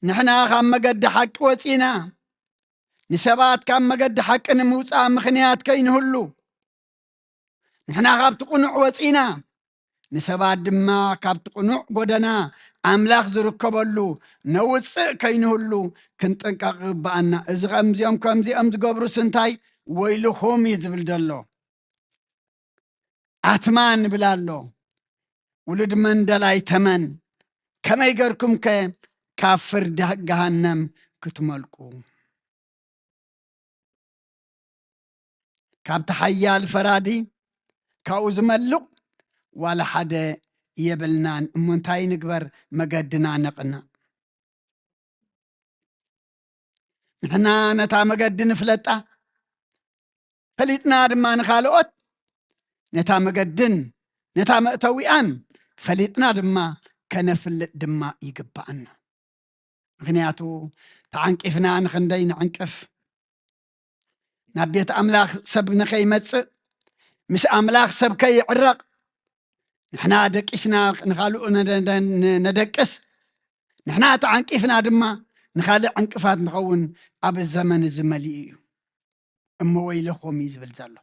ንሕና ካብ መገዲ ሓቂ ወጺና፣ ንሰባት ካብ መገዲ ሓቂ ንምውጻእ ምኽንያት ከይንህሉ፣ ንሕና ካብቲ ቅኑዕ ወጺና፣ ንሰባት ድማ ካብቲ ቅኑዕ ጎደና ኣምላኽ ዝርከበሉ ነውጽእ ከይንህሉ ክንጥንቀቕ ይግብኣና። እዚ ከምዚኦም ከምዚኦም ዝገብሩስ እንታይ ወይልኹም እዩ ዝብል ዘሎ። ኣትማን ይብል ኣሎ። ውሉድ መንደላይ ተመን፣ ከመይ ገርኩምከ ካብ ፍርዲ ገሃነም ክትመልቁ? ካብቲ ሓያል ፈራዲ ካብኡ ዝመልቕ ዋላ ሓደ የብልናን። እሞ እንታይ ንግበር? መገድና ነቕንዕ። ንሕና ነታ መገዲ ንፍለጣ፣ ፈሊጥና ድማ ንኻልኦት ነታ መገድን ነታ መእተዊኣን ፈሊጥና ድማ ከነፍልጥ ድማ ይግብኣና። ምኽንያቱ ተዓንቂፍና ንኽንደይ ንዕንቅፍ፣ ናብ ቤት ኣምላኽ ሰብ ንኸይመጽእ፣ ምስ ኣምላኽ ሰብ ከይዕረቕ፣ ንሕና ደቂስና ንኻልኡ ነደ-፣ ነደ-፣ ነደቅስ፣ ንሕና ተዓንቂፍና ድማ ንኻልእ ዕንቅፋት ንኸውን ኣብ ዘመን እዚ መሊኡ እዩ። እሞ ወይለኹም እዩ ዝብል ዘሎ።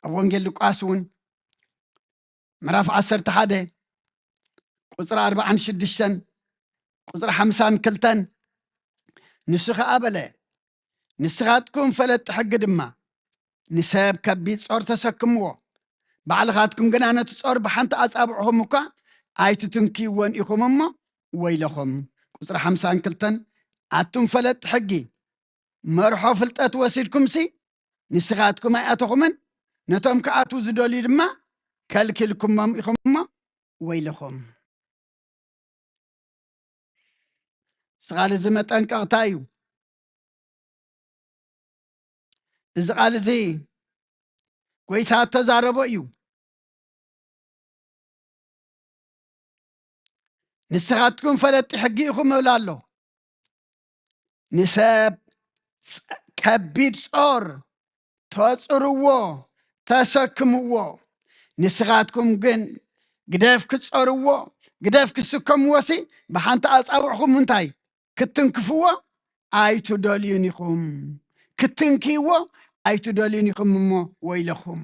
ኣብ ወንጌል ሉቃስ እውን ምዕራፍ ዓሰርተ ሓደ ቁጽሪ ኣርባዓን ሽዱሽተን ቁጽሪ ሓምሳን ክልተን ንሱ ኸኣ በለ፣ ንስኻትኩም ፈለጥቲ ሕጊ ድማ ንሰብ ከቢድ ጾር ተሰክምዎ፣ ባዕልኻትኩም ግና ነቲ ጾር ብሓንቲ ኣጻብዕኹም እኳ ኣይትትንክይዎን ኢኹም እሞ ወይለኹም። ቁጽሪ ሓምሳን ክልተን ኣቱም ፈለጥቲ ሕጊ፣ መርሖ ፍልጠት ወሲድኩምሲ ንስኻትኩም ኣይኣተኹምን፣ ነቶም ክኣትዉ ዝደልዩ ድማ ከልኪልኩሞም ኢኹም እሞ ወይለኹም። እዚ ቃል እዚ መጠንቀቕታ እዩ። እዚ ቃል እዚ ጎይታ እተዛረቦ እዩ። ንስኻትኩም ፈለጥቲ ሕጊ ኢኹም እብል ኣሎ። ንሰብ ጸ-፣ ከቢድ ጾር ተጽርዎ፣ ተሰክምዎ። ንስኻትኩም ግን ግደፍ ክትጸርዎ፣ ግደፍ ክትስከምዎሲ ብሓንቲ ኣጻብዕኹም እንታይ ክትንክፍዎ ኣይትደልዩን ኢኹም። ክትንክይዎ ኣይትደልዩን ኢኹም እሞ ወይለኹም።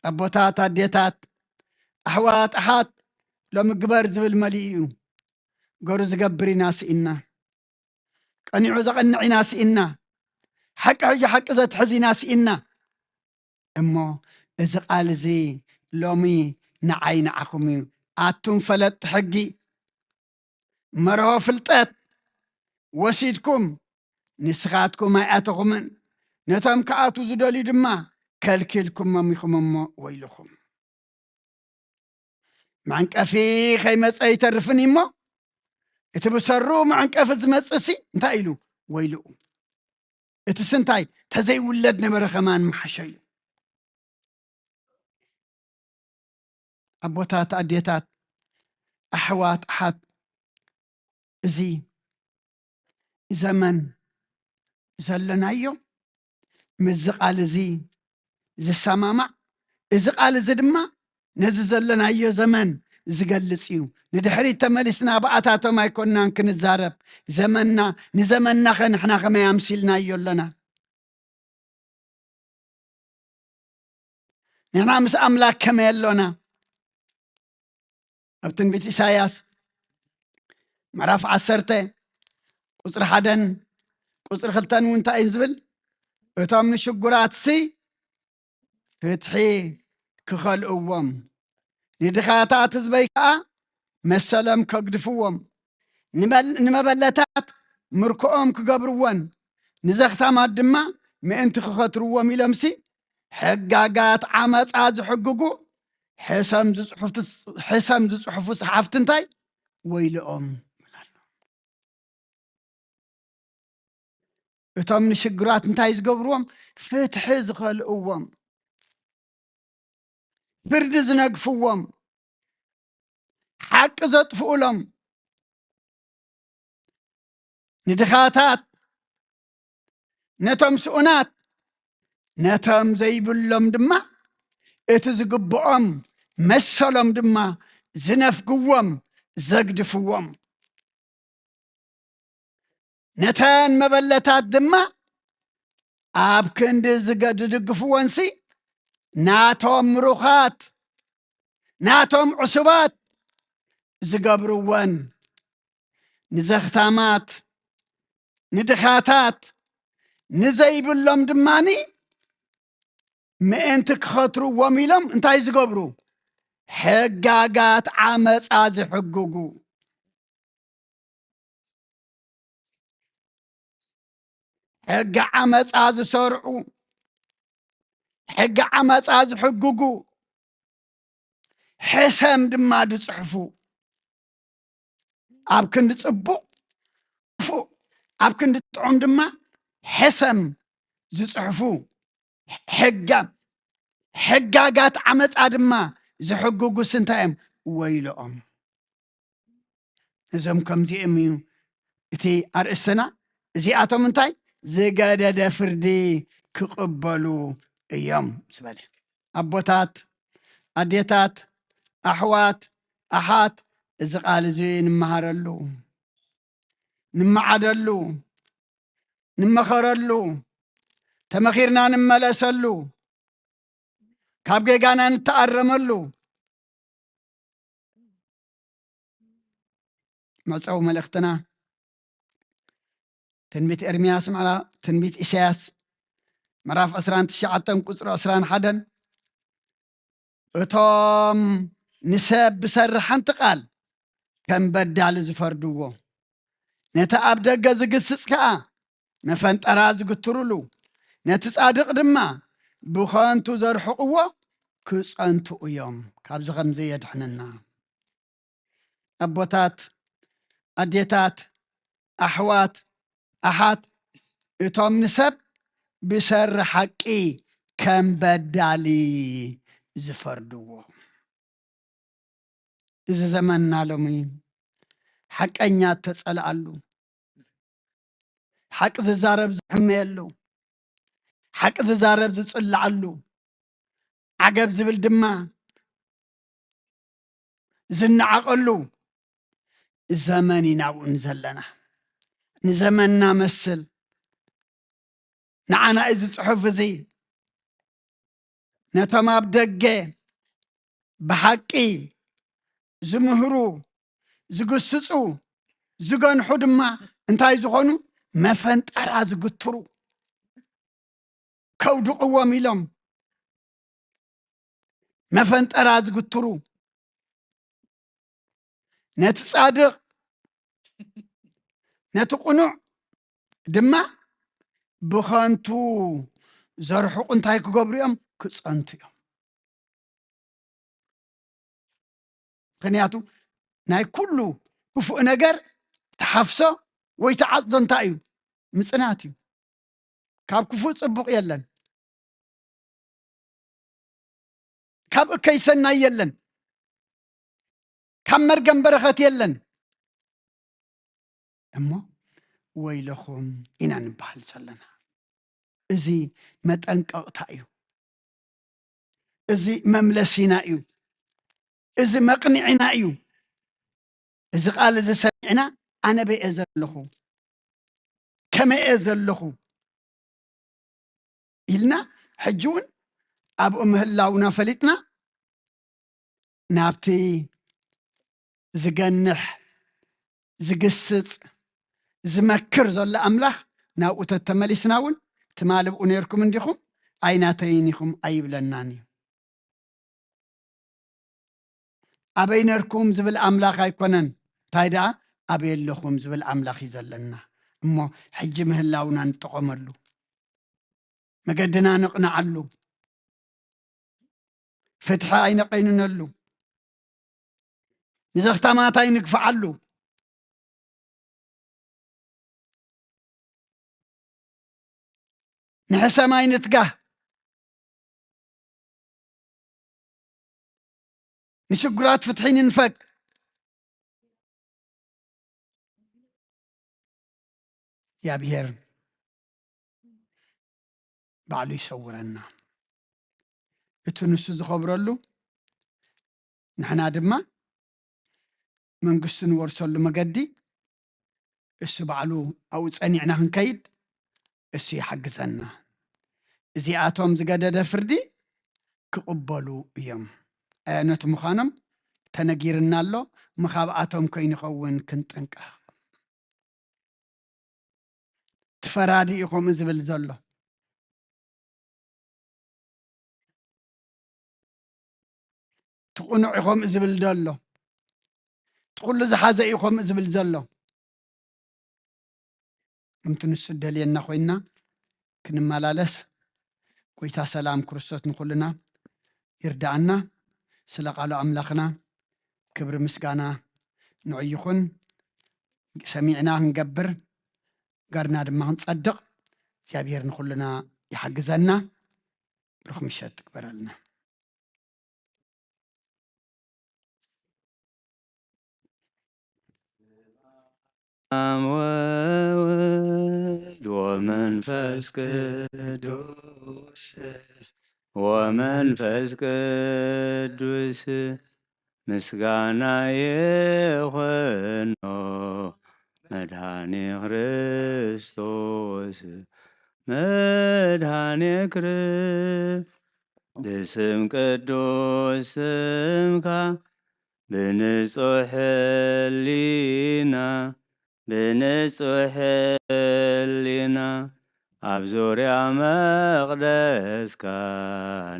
ኣቦታት፣ ኣዴታት፣ ኣሕዋት፣ ኣሓት፣ ሎሚ ግበር ዝብል መሊኡ እዩ። ገሩ ዝገብር ኢና ስኢና። ቀኒዑ ዘቐንዕ ኢና ስኢና። ሓቂ ሕጂ ሓቂ ዘትሕዝ ኢና ስኢና። እሞ እዚ ቃል እዚ ሎሚ ንዓይ ንዓኹም እዩ። ኣቱም ፈለጥቲ ሕጊ፣ መርሆ ፍልጠት ወሲድኩም፣ ንስኻትኩም ኣይኣተኹምን፣ ነቶም ክኣትዉ ዝደልዩ ድማ ከልኪልኩሞም ኢኹም እሞ ወይልኹም። መዕንቀፊ ከይመጸ ኣይተርፍን እዩ እሞ፣ እቲ ብሰሩ መዕንቀፊ ዝመጽእሲ እንታይ ኢሉ? ወይልኡ። እቲ ስንታይ ተዘይውለድ ነበረ ከማን መሓሸ እዩ። ኣቦታት፣ ኣዴታት፣ ኣሕዋት፣ ኣሓት፣ እዚ ዘመን ዘለናዮ ምስዚ ቃል እዚ ዝሰማማዕ፣ እዚ ቃል እዚ ድማ ነዚ ዘለናዮ ዘመን ዝገልጽ እዩ። ንድሕሪት ተመሊስና ብኣታቶም ኣይኮንናን ክንዛረብ። ዘመንና፣ ንዘመንና ኸ ንሕና ከመይ ኣምሲልናዮ ኣለና? ንሕና ምስ ኣምላክ ከመይ ኣሎና? ኣብ ትንቢት ኢሳያስ ምዕራፍ ዓሰርተ ቁጽሪ ሓደን ቁጽሪ ክልተን እውን እንታይ እዩ ዝብል? እቶም ንሽጉራትሲ ፍትሒ ክኸልእዎም፣ ንድኻታት ህዝበይ ከኣ መሰሎም ከግድፍዎም፣ ንመል-፣ ንመበለታት ምርኮኦም ክገብርወን፣ ንዘኽታማት ድማ ምእንቲ ክኸትርዎም ኢሎምሲ፣ ሕጋጋት ዓመጻ ዝሕግጉ፣ ሕሰም ዝጽሑፍቲ-፣ ሕሰም ዝጽሑፉ ጸሓፍቲ እንታይ ወይልኦም ይብል ኣሎ። እቶም ንሽግራት እንታይ ዝገብርዎም? ፍትሒ ዝኸልእዎም፣ ፍርዲ ዝነግፍዎም፣ ሓቂ ዘጥፍኡሎም፣ ንድኻታት፣ ነቶም ስኡናት፣ ነቶም ዘይብሎም ድማ እቲ ዝግብኦም መሰሎም ድማ ዝነፍግዎም፣ ዘግድፍዎም። ነተን መበለታት ድማ ኣብ ክንዲ ዝገ-፣ ዝድግፍወንሲ፣ ናቶም ምሩኻት፣ ናቶም ዕሱባት ዝገብርወን፣ ንዘኽታማት፣ ንድኻታት፣ ንዘይብሎም ድማኒ ምእንቲ ክኸትርዎም ኢሎም እንታይ ዝገብሩ? ሕጋጋት ዓመጻ ዝሕግጉ። ሕጊ ዓመጻ ዝሰርዑ፣ ሕጊ ዓመጻ ዝሕግጉ፣ ሕሰም ድማ ዝጽሕፉ፣ ኣብ ክንዲ ጽቡቕ ክፉእ፣ ኣብ ክንዲ ጥዑም ድማ ሕሰም ዝጽሕፉ፣ ሕጋ-፣ ሕጋጋት ዓመጻ ድማ ዝሕግጉስ እንታይ እዮም? ወይልኦም። እዞም ከምዚኦም እዩ እቲ ኣርእስትና። እዚኣቶም እንታይ? ዝገደደ ፍርዲ ክቕበሉ እዮም ዝበለ። ኣቦታት፣ ኣዴታት፣ ኣሕዋት፣ ኣሓት፣ እዚ ቃል እዚ ንመሃረሉ፣ ንመዓደሉ፣ ንመኸረሉ፣ ተመኺርና ንመለሰሉ፣ ካብ ጌጋና ንተኣረመሉ። መዕጸዊ መልእኽትና ትንቢት ኤርምያስ ምዕራ-፣ ትንቢት ኢሳያስ ምዕራፍ ዕስራን ትሽዓተን ቁጽሪ ዕስራን ሓደን፣ እቶም ንሰብ ብሰሪ ሓንቲ ቃል ከም በዳሊ ዝፈርድዎ፣ ነቲ ኣብ ደገ ዝግስጽ ከኣ መፈንጠራ ዝግትሩሉ፣ ነቲ ጻድቕ ድማ ብኸንቱ ዘርሕቕዎ ክጸንቱ እዮም። ካብዚ ከም ዘየድሕነና። ኣቦታት፣ ኣዴታት፣ ኣሕዋት፣ ኣሓት፣ እቶም ንሰብ ብሰሪ ሓቂ ከም በዳሊ ዝፈርድዎ። እዚ ዘመንና ሎሚ ሓቀኛ እተጸልኣሉ፣ ሓቂ ዝዛረብ ዝሕመየሉ፣ ሓቂ ዝዛረብ ዝጽልዓሉ፣ ዓገብ ዝብል ድማ ዝነዓቐሉ ዘመን ኢና ኣብኡ ዘለና። ንዘመንና መስል። ንዓና እዚ ጽሑፍ እዚ ነቶም ኣብ ደገ ብሓቂ ዝምህሩ፣ ዝግስጹ፣ ዝገንሑ ድማ እንታይ ዝኾኑ? መፈንጠራ ዝግትሩ፣ ከውድቕዎም ኢሎም መፈንጠራ ዝግትሩ፣ ነቲ ጻድቕ፣ ነቲ ቅኑዕ ድማ ብኸንቱ ዘርሕቑ እንታይ ክገብሩ እዮም? ክጸንቱ እዮም። ምኽንያቱ ናይ ኩሉ ክፉእ ነገር ትሓፍሶ ወይ ትዓጽዶ እንታይ እዩ? ምጽናት እዩ። ካብ ክፉእ ጽቡቕ የለን። ካብ እከይ ሰናይ የለን። ካብ መርገም በረኸት የለን። እሞ ወይለኹም ኢና ንበሃል ዘለና። እዚ መጠንቀቕታ እዩ። እዚ መምለሲና እዩ። እዚ መቕኒዕና እዩ። እዚ ቃል እዚ ሰሚዕና ኣነ በየ ዘለኹ፣ ከመየ ዘለኹ ኢልና ሕጂ እውን ኣብኡ ምህላውና ፈሊጥና ናብቲ ዝገንሕ፣ ዝግስጽ፣ ዝመክር ዘሎ ኣምላኽ ናብኡ ተተመሊስና እውን ትማሊ ብኡ ነርኩም እንዲኹም ኣይናተይን ኢኹም ኣይብለናን እዩ። ኣበይ ነርኩም ዝብል ኣምላኽ ኣይኮነን፣ እንታይ ደኣ ኣበይ ኣለኹም ዝብል ኣምላኽ እዩ ዘለና። እሞ ሕጂ ምህላውና ንጠቐመሉ፣ መገድና ንቕንዓሉ፣ ፍትሒ ኣይነቐይንነሉ፣ ንዘኽታማት ኣይንግፍዓሉ፣ ንሕሰም ኣይንትጋህ፣ ንሽጉራት ፍትሒ ንንፈግ። እግዚኣብሔር ባዕሉ ይሰውረና። እቲ ንሱ ዝኸብረሉ ንሕና ድማ መንግስቱ ንወርሰሉ መገዲ እሱ ባዕሉ ኣብኡ ጸኒዕና ክንከይድ እሱ ይሓግዘና። እዚኣቶም ዝገደደ ፍርዲ ክቕበሉ እዮም። ኣየኖት ምዃኖም ተነጊርና ኣሎ። ምኻብኣቶም ከይንኸውን ክንጥንቀቕ። ትፈራዲ እዩ ከምኡ ዝብል ዘሎ። ትቕኑዕ እዩ ከምኡ ዝብል ዘሎ። ትኹሉ ዝሓዘ እዩ ከምኡ ዝብል ዘሎ። ከምቲ ንሱ ደልየና ኮይንና ክንመላለስ፣ ጎይታ ሰላም ክርስቶስ ንኹልና ይርዳኣና። ስለ ቃሉ ኣምላኽና ክብሪ ምስጋና ንዑ ይኹን። ሰሚዕና ክንገብር፣ ጋርና ድማ ክንጸድቕ እግዚኣብሔር ንኹልና ይሓግዘና። ብሩኽ ምሸት ትግበረልና። ኣብ ወወልድ ወመንፈስ ቅዱስ፣ ወመንፈስ ቅዱስ ምስጋና ይኹኖ መድኃኔ ክርስቶስ፣ መድኃኔ ክርስ-፣ ብስም ቅዱስ ስምካ ብንጹሕ ሕሊና፣ ብንጹሕ ሕሊና ኣብ ዙርያ መቕደስካ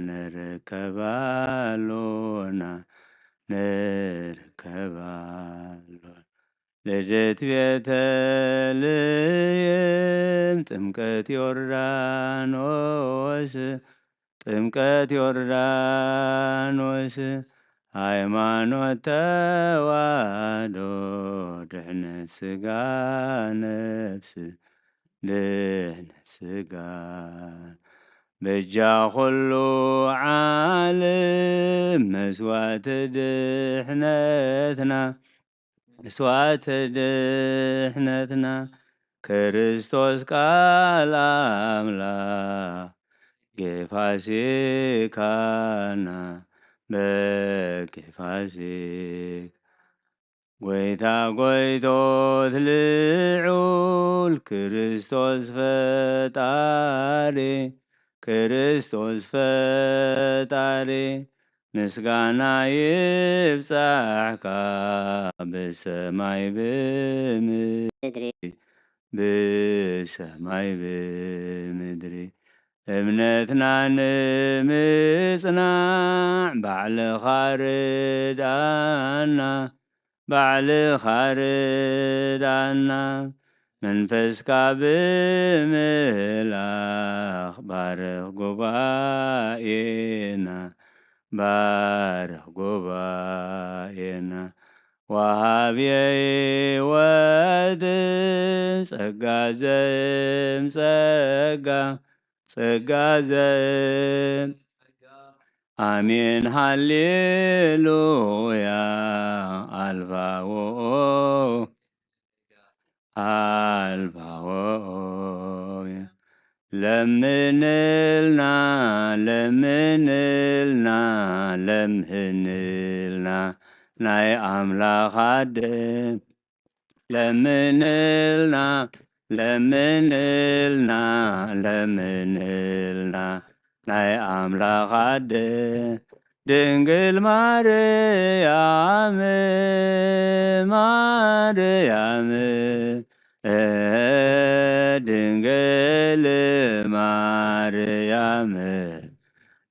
ንርከብ ኣሎና፣ ንርከብ ኣሎና። ልደት ቤተልሔም፣ ጥምቀት ዮርዳኖስ፣ ጥምቀት ዮርዳኖስ፣ ሃይማኖት ተዋህዶ፣ ድሕነት ስጋ ነፍስ፣ ድሕነት ስጋ በጃ ኩሉ ዓለም፣ መስዋዕቲ ድሕነትና፣ መስዋዕቲ ድሕነትና፣ ክርስቶስ ቃል ኣምላኽ ጌፋሲካና በጌ ፋሲካ ጎይታ ጎይቶት ልዑል ክርስቶስ ፈጣሪ ክርስቶስ ፈጣሪ ምስጋና ይብጻሕካ ብሰማይ ብምድሪ ብሰማይ ብምድሪ እምነትና ንምጽናዕ ባዕልኻ ርድኣና ባዕልኻ ርድኣና መንፈስካ ብምህላኽ ባርኽ ጉባኤና ባርኽ ጉባኤና ወሃብየ ህይወት ጸጋ ዘእም ጸጋ ጸጋ ዘእም ኣሜን ሃሌሉያ ኣልፋ ወኦ ኣልፋ ወኦ ለምንልና ለምንልና ለምንልና ናይ ኣምላኽ ኣደ ለምንልና ለምንልና ለምንልና ናይ ኣምላኽ ኣደ ድንግል ማርያም ማርያም ድንግል ማርያም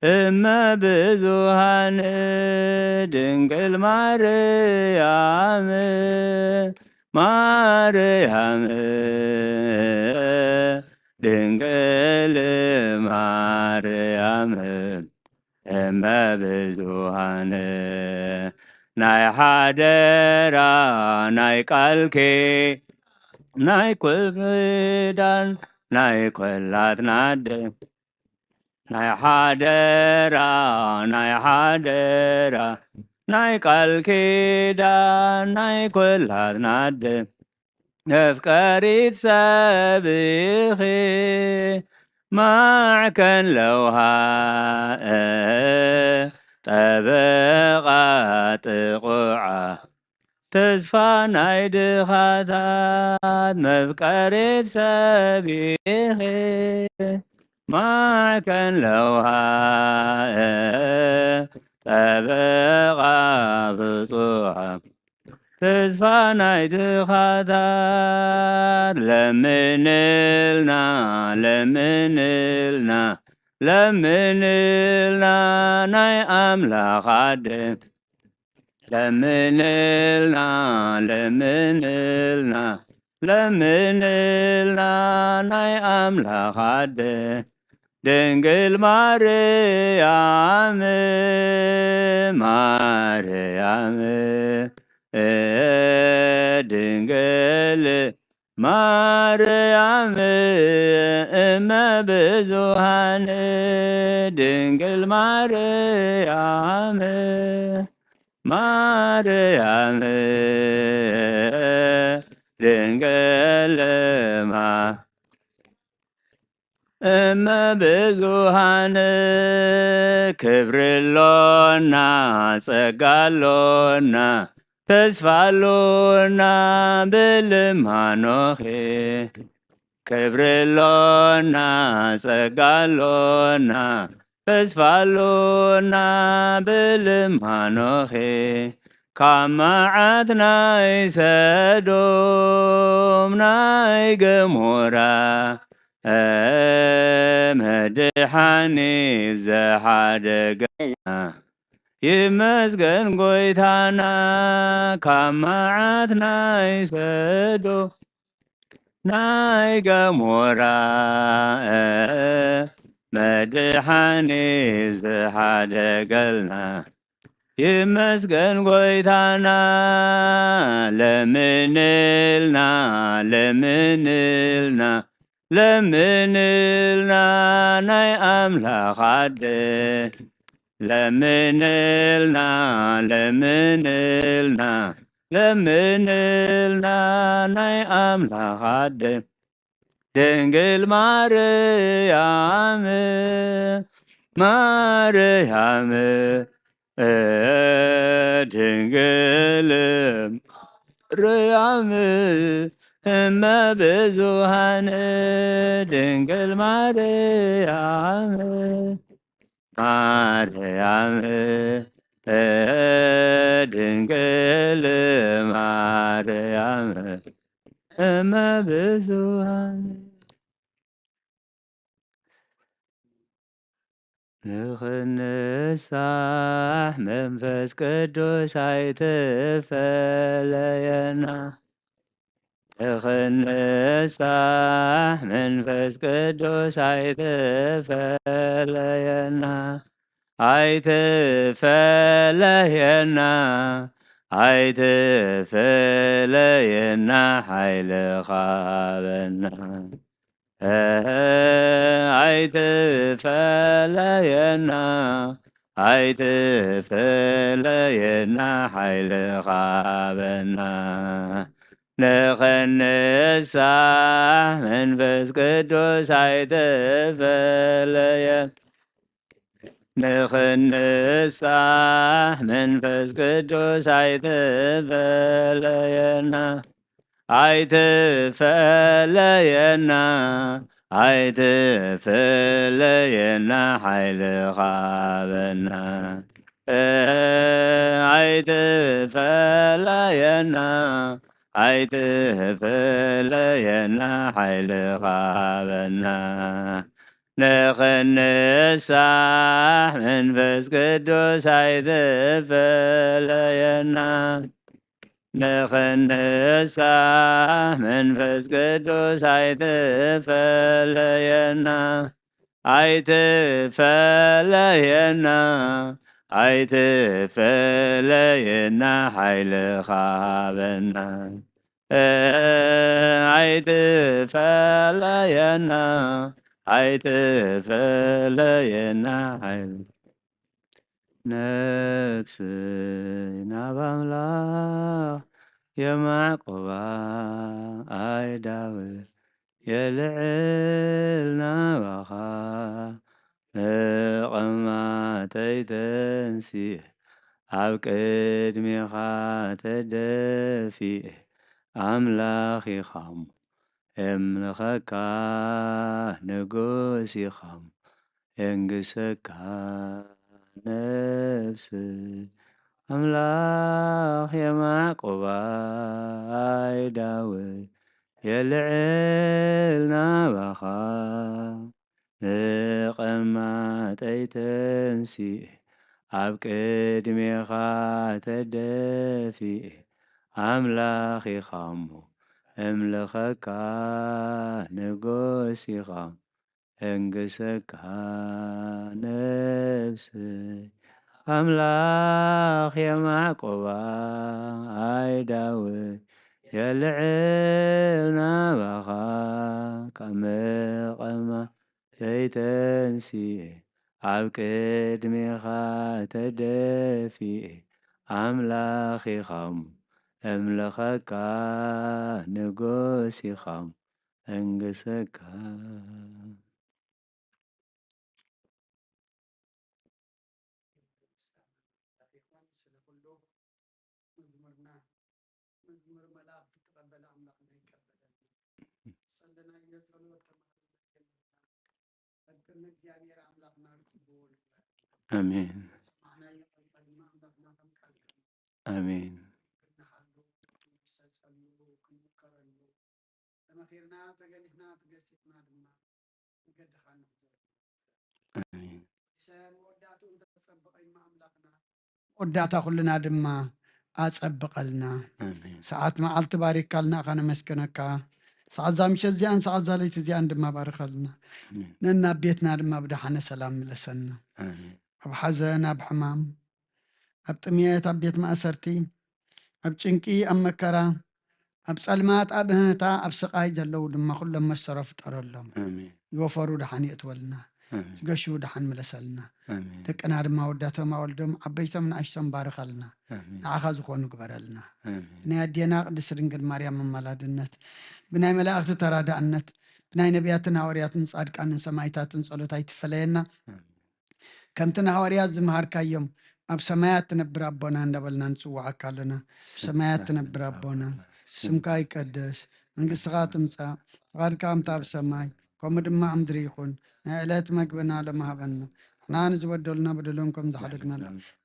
እመ ብዙሃን ድንግል ማርያም ማርያም ድንግል ማርያም እመ ብዙሃን ናይ ሓደራ ናይ ቃልኪ ናይ ኩብዳን ናይ ኮላትና ኣደ ናይ ሓደራ ናይ ሓደራ ናይ ቃል ኪዳን ናይ ኩላትና ኣደ መፍቀሪት ሰብ ኢኺ ማዕከን ለውሃ ጠበቓ ጥቑዓ ተስፋ ናይ ድኻታት መፍቀሪት ሰብ ኢኺ ማዕከን ለውሃ ጠበቓ ብፁዓ ተስፋ ናይ ድኻታት ለምንልና ለምንልና ለምንልና ናይ ኣምላኽ ኣደ ለምንልና ለምንልና ለምንልና ናይ ኣምላኽ ኣደ ድንግል ማርያም ማርያም ድንግል ማርያም እመ ብዙሃን ድንግል ማርያም ማርያም ድንግል ማ እመ ብዙሃን ክብሪ ኣሎና ጸጋ ኣሎና ተስፋ ኣሎና ብልማኖኺ ክብሪ ኣሎና ጸጋ ኣሎና ተስፋ ኣሎና ብልማኖኺ ካብ መዓት ናይ ሰዶም ናይ ገሞራ መድሓኒት ዝሓደገና ይመስገን ጎይታና ካብ መዓት ናይ ሰዶም ናይ ገሞራ መድሓኒት ዝሓደገልና ይመስገን ጎይታና ለምንልና ለምንልና ለምንልና ናይ ኣምላኽ ኣደ ለምንልና ለምንልና ለምንልና ናይ ኣምላኽ ኣደ ድንግል ማርያም፣ ማርያም፣ ድንግል ማርያም፣ እመ ብዙኃን፣ ድንግል ማርያም፣ ማርያም፣ ድንግል ማርያም፣ እመ ብዙኃን። ንኽንሳሕ መንፈስ ቅዱስ ኣይትፈለየና። ንኽንሳሕ መንፈስ ቅዱስ ኣይትፈለየና። ኣይትፈለየና። ኣይትፈለየና። ሓይልኻ ሃበና። ኣይትፈለየና። ኣይትፈለየና። ሓይልኻ ሃበና። ንኽንሳሕ መንፈስ ቅዱስ ኣይትፈለየና። ንኽንሳሕ መንፈስ ቅዱስ ኣይትፈለየና። ኣይትፈለየና። ኣይትፈለየና። ሓይልኻ ሃበና። ኣይትፈለየና። ኣይትፈለየና። ሓይልኻ ሃበና። ንኽንሳሕ መንፈስ ቅዱስ ኣይትፈለየና። ንኽንሳሕ መንፈስ ቅዱስ ኣይትፈለየና። ኣይትፈለየና። ኣይትፈለየና። ሓይልኻ ሃበና። ኣይትፈለየና። ኣይትፈለየና። ሓይል ነፍስ ናብ ኣምላኽ የማዕቆባ ኣይዳወ የልዕል ናባኻ መቐማጠይ ተንሲእ ኣብ ቅድሜኻ ተደፊእ ኣምላኽ ኢኻሞ የምልኸካ ንጉስ ኢኻሞ የንግሰካ ነፍስ ኣምላኽ የማዕቆባ ኣይዳወ የልዕል ናባኻ መቐማጠይ ተንሲእ ኣብ ቅድሜኻ ተደፊእ ኣምላኽ ኢኻሞ እምልኸካ ንጉስ ኢኻሞ እንግሰካ ነፍሰይ ኣምላኽ የማዕቆባ ኣይዳወ የልዕል ናባኻ ካብ መቐማ ዘይተንስኤ ኣብ ቅድሜኻ ተደፊኤ ኣምላኽ ኢኻሞ እምልኸካ ንጉስ ኢኻሞ እንግሰካ። መዝሙር መላእክት ተቐበለ ኣምላኽና ይቀበለና። ጸለናዮ ጸሎት ተማህረና ኣብ ቅድሚ እግዚኣብሔር ኣምላኽና ርክብዎ ንግበር። ኣሜን። ሰማዕናዮ ቃልካ ድማ ኣምላኽና ከም ቃልካ ኣሜን። ክንሓሉ፣ ክንሰጸሉ፣ ክንምከረሉ፣ ተመኺርና፣ ተገሊሕና፣ ተገሲጽና ድማ መገድኻ ንኽዘርግሑ። ኣሜን። መወዳእትኡ እንተተጸበቐ እሞ ኣምላኽና፣ መወዳእታ ኩልና ድማ ኣጸብቐልና። ኣሜን። ሰዓት መዓልቲ ባሪካልና ከነመስግነካ። ሰዓት እዛ ምሸት እዚኣን ሰዓት እዛ ለይቲ እዚኣን ድማ ባርኸልና። ኣሜን። ነናብ ቤትና ድማ ብደሓነ ሰላም ምለሰና። ኣሜን። ኣብ ሓዘን፣ ኣብ ሕማም፣ ኣብ ጥምየት፣ ኣብ ቤት ማእሰርቲ፣ ኣብ ጭንቂ፣ ኣብ መከራ፣ ኣብ ጸልማት፣ ኣብ እህህታ፣ ኣብ ስቓይ ዘለዉ ድማ ኩሎም መሰሮ ፍጠረሎም። ኣሜን። ዝወፈሩ ደሓን የእትወልና። ኣሜን። ዝገሹ ደሓን ምለሰልና። ኣሜን። ደቅና ድማ ወዳቶም ኣወልዶም ዓበይቶም ንኣሽቶም ባርኸልና። ኣሜን። ንዓኻ ዝኾኑ ግበረልና። ኣሜን። ብናይ ኣዴና ቅድስት ድንግል ማርያም ኣማላድነት፣ ብናይ መላእኽቲ ተራዳእነት፣ ብናይ ነቢያትን ሃዋርያትን ጻድቃንን ሰማይታትን ጸሎት ኣይትፈለየና። ከምቲ ንሃዋርያት ዝመሃርካዮም፣ ኣብ ሰማያት ትነብር ኣቦና እንዳበልና ንጽውዓካ ኣለና። ሰማያት ትነብር ኣቦና፣ ስምካ ይቀደስ፣ መንግስትኻ ትምጻእ፣ ፍቓድካ ከምቲ ኣብ ሰማይ ከምኡ ድማ ኣብ ምድሪ ይኹን። ናይ ዕለት መግብና ሎሚ ሃበና። ንሕና ንዝበደሉና በደሎም ከም ዝሓደግና፣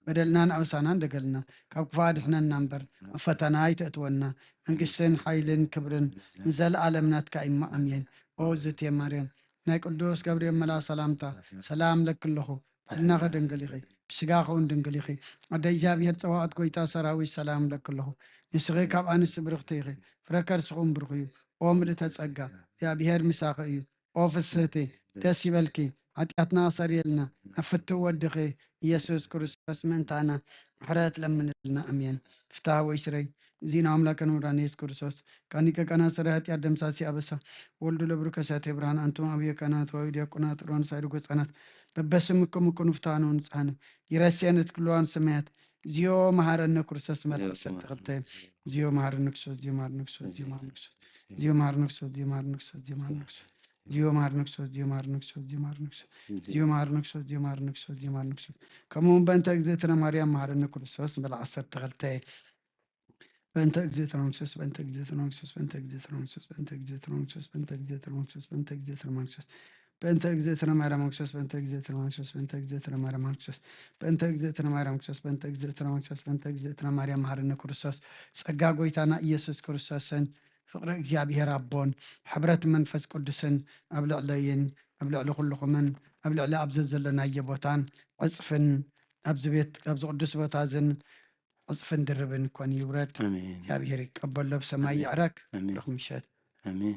በደልናን ኣበሳናን ደገልና፣ ካብ ክፉእ ኣድሕነና እምበር፣ ኣብ ፈተና ኣይተእትወና። መንግስትን ሓይልን ክብርን ንዘለኣለም ናትካ እዩ። ኣሜን። ኦ ዝቴ ማርያም፣ ናይ ቅዱስ ገብርኤል መልኣኽ ሰላምታ፣ ሰላም ለኪ ኣለኹ። ብሕልናኺ ድንግል ኢኺ፣ ብስጋኺ እውን ድንግል ኢኺ። ኣደ እግዚኣብሔር ጸባኦት፣ ጎይታ ሰራዊት፣ ሰላም ለኪ ኣለኹ። ንስኺ ካብ ኣንስቲ ብርኽቲ ኢኺ፣ ፍረ ከርስኺ እውን ብሩኽ እዩ። ኦ ምልእተ ጸጋ፣ እግዚኣብሔር ምሳኺ እዩ። ኦ ፍስህቲ፣ ደስ ይበልኪ፣ ሓጢኣትና ኣሰርየልና፣ ናብ ፍትው ወድኺ ኢየሱስ ክርስቶስ ምእንታና ምሕረት ለምንልና። ኣሜን። ፍትሐ ወይ ስረይ፣ ዚና ኣምላከ ንውራን ኢየሱስ ክርስቶስ፣ ካኒቀ ቀና ስረ ኃጢአት ደምሳሲ አበሳ፣ ወልዱ ለብሩከ ሳቴ ብርሃን፣ አንቱም አብየ ካህናት ወአበው ዲያቆናት ሮን ሳይድጎ ህጻናት፣ በበስምኩም እኩኑ ፍትሐነ ወንጽሐነ፣ ይረሴነ ትክልዋን ሰማያት፣ ዚዮ መሐረነ ክርስቶስ። መርቆስ ዚዮ ዓሰርተ ክልተ። ዚዮ መሐረነ ክርስቶስ፣ ዚዮ መሐረነ ክርስቶስ፣ ዚዮ መሐረነ ክርስቶስ፣ ዚዮ መሐረነ ክርስቶስ፣ ዚዮ መሐረነ ክርስቶስ፣ ዚዮ መሐረነ ክርስቶስ፣ ዚዮ መሐረነ ክርስቶስ፣ ዚዮ መሐረነ ክርስቶስ፣ ዚዮ መሐረነ ክርስቶስ፣ ዚዮ መሐረነ ክርስቶስ፣ ዚዮ መሐረነ ክርስቶስ፣ ዚዮ መሐረነ ክርስቶስ። ከምኡ እውን በእንተ እግዝእትነ ማርያም መሐረነ ክርስቶስ ንበል ዓሰርተ ክልተ። በእንተ እግዝእትነ መንግስቶስ፣ በእንተ እግዝእትነ መንግስቶስ፣ በእንተ እግዝእትነ መንግስቶስ፣ በእንተ እግዝእትነ መንግስቶስ፣ በእንተ እግዝእትነ መንግስቶስ፣ በእንተ እግዝእትነ መንግስቶስ፣ በእንተ እግዝእትነ ማርያም መንግስቶስ፣ በእንተ እግዝእትነ መንግስቶስ፣ በእንተ እግዝእትነ ማርያም መንግስቶስ፣ በእንተ እግዝእትነ ማርያም መንግስቶስ፣ በእንተ እግዝእትነ ማርያም መሐረነ ክርስቶስ። ጸጋ ጎይታና ኢየሱስ ክርስቶስን ፍቕሪ እግዚኣብሔር ኣቦን ሕብረት መንፈስ ቅዱስን ኣብ ልዕለይን ኣብ ልዕሊ ኩልኹምን ኣብ ልዕሊ ኣብ ዘዘለናዮ ቦታን ዕጽፍን ኣብዚ ቤት ኣብዚ ቅዱስ ቦታ እዝን ዕጽፍን ድርብን ኮን ይውረድ። ኣሜን። እግዚኣብሔር ይቀበሎ፣ ብሰማይ ኣሜን። ይዕረግ። ኣሜን። ብሩኽ ምሸት። ኣሜን።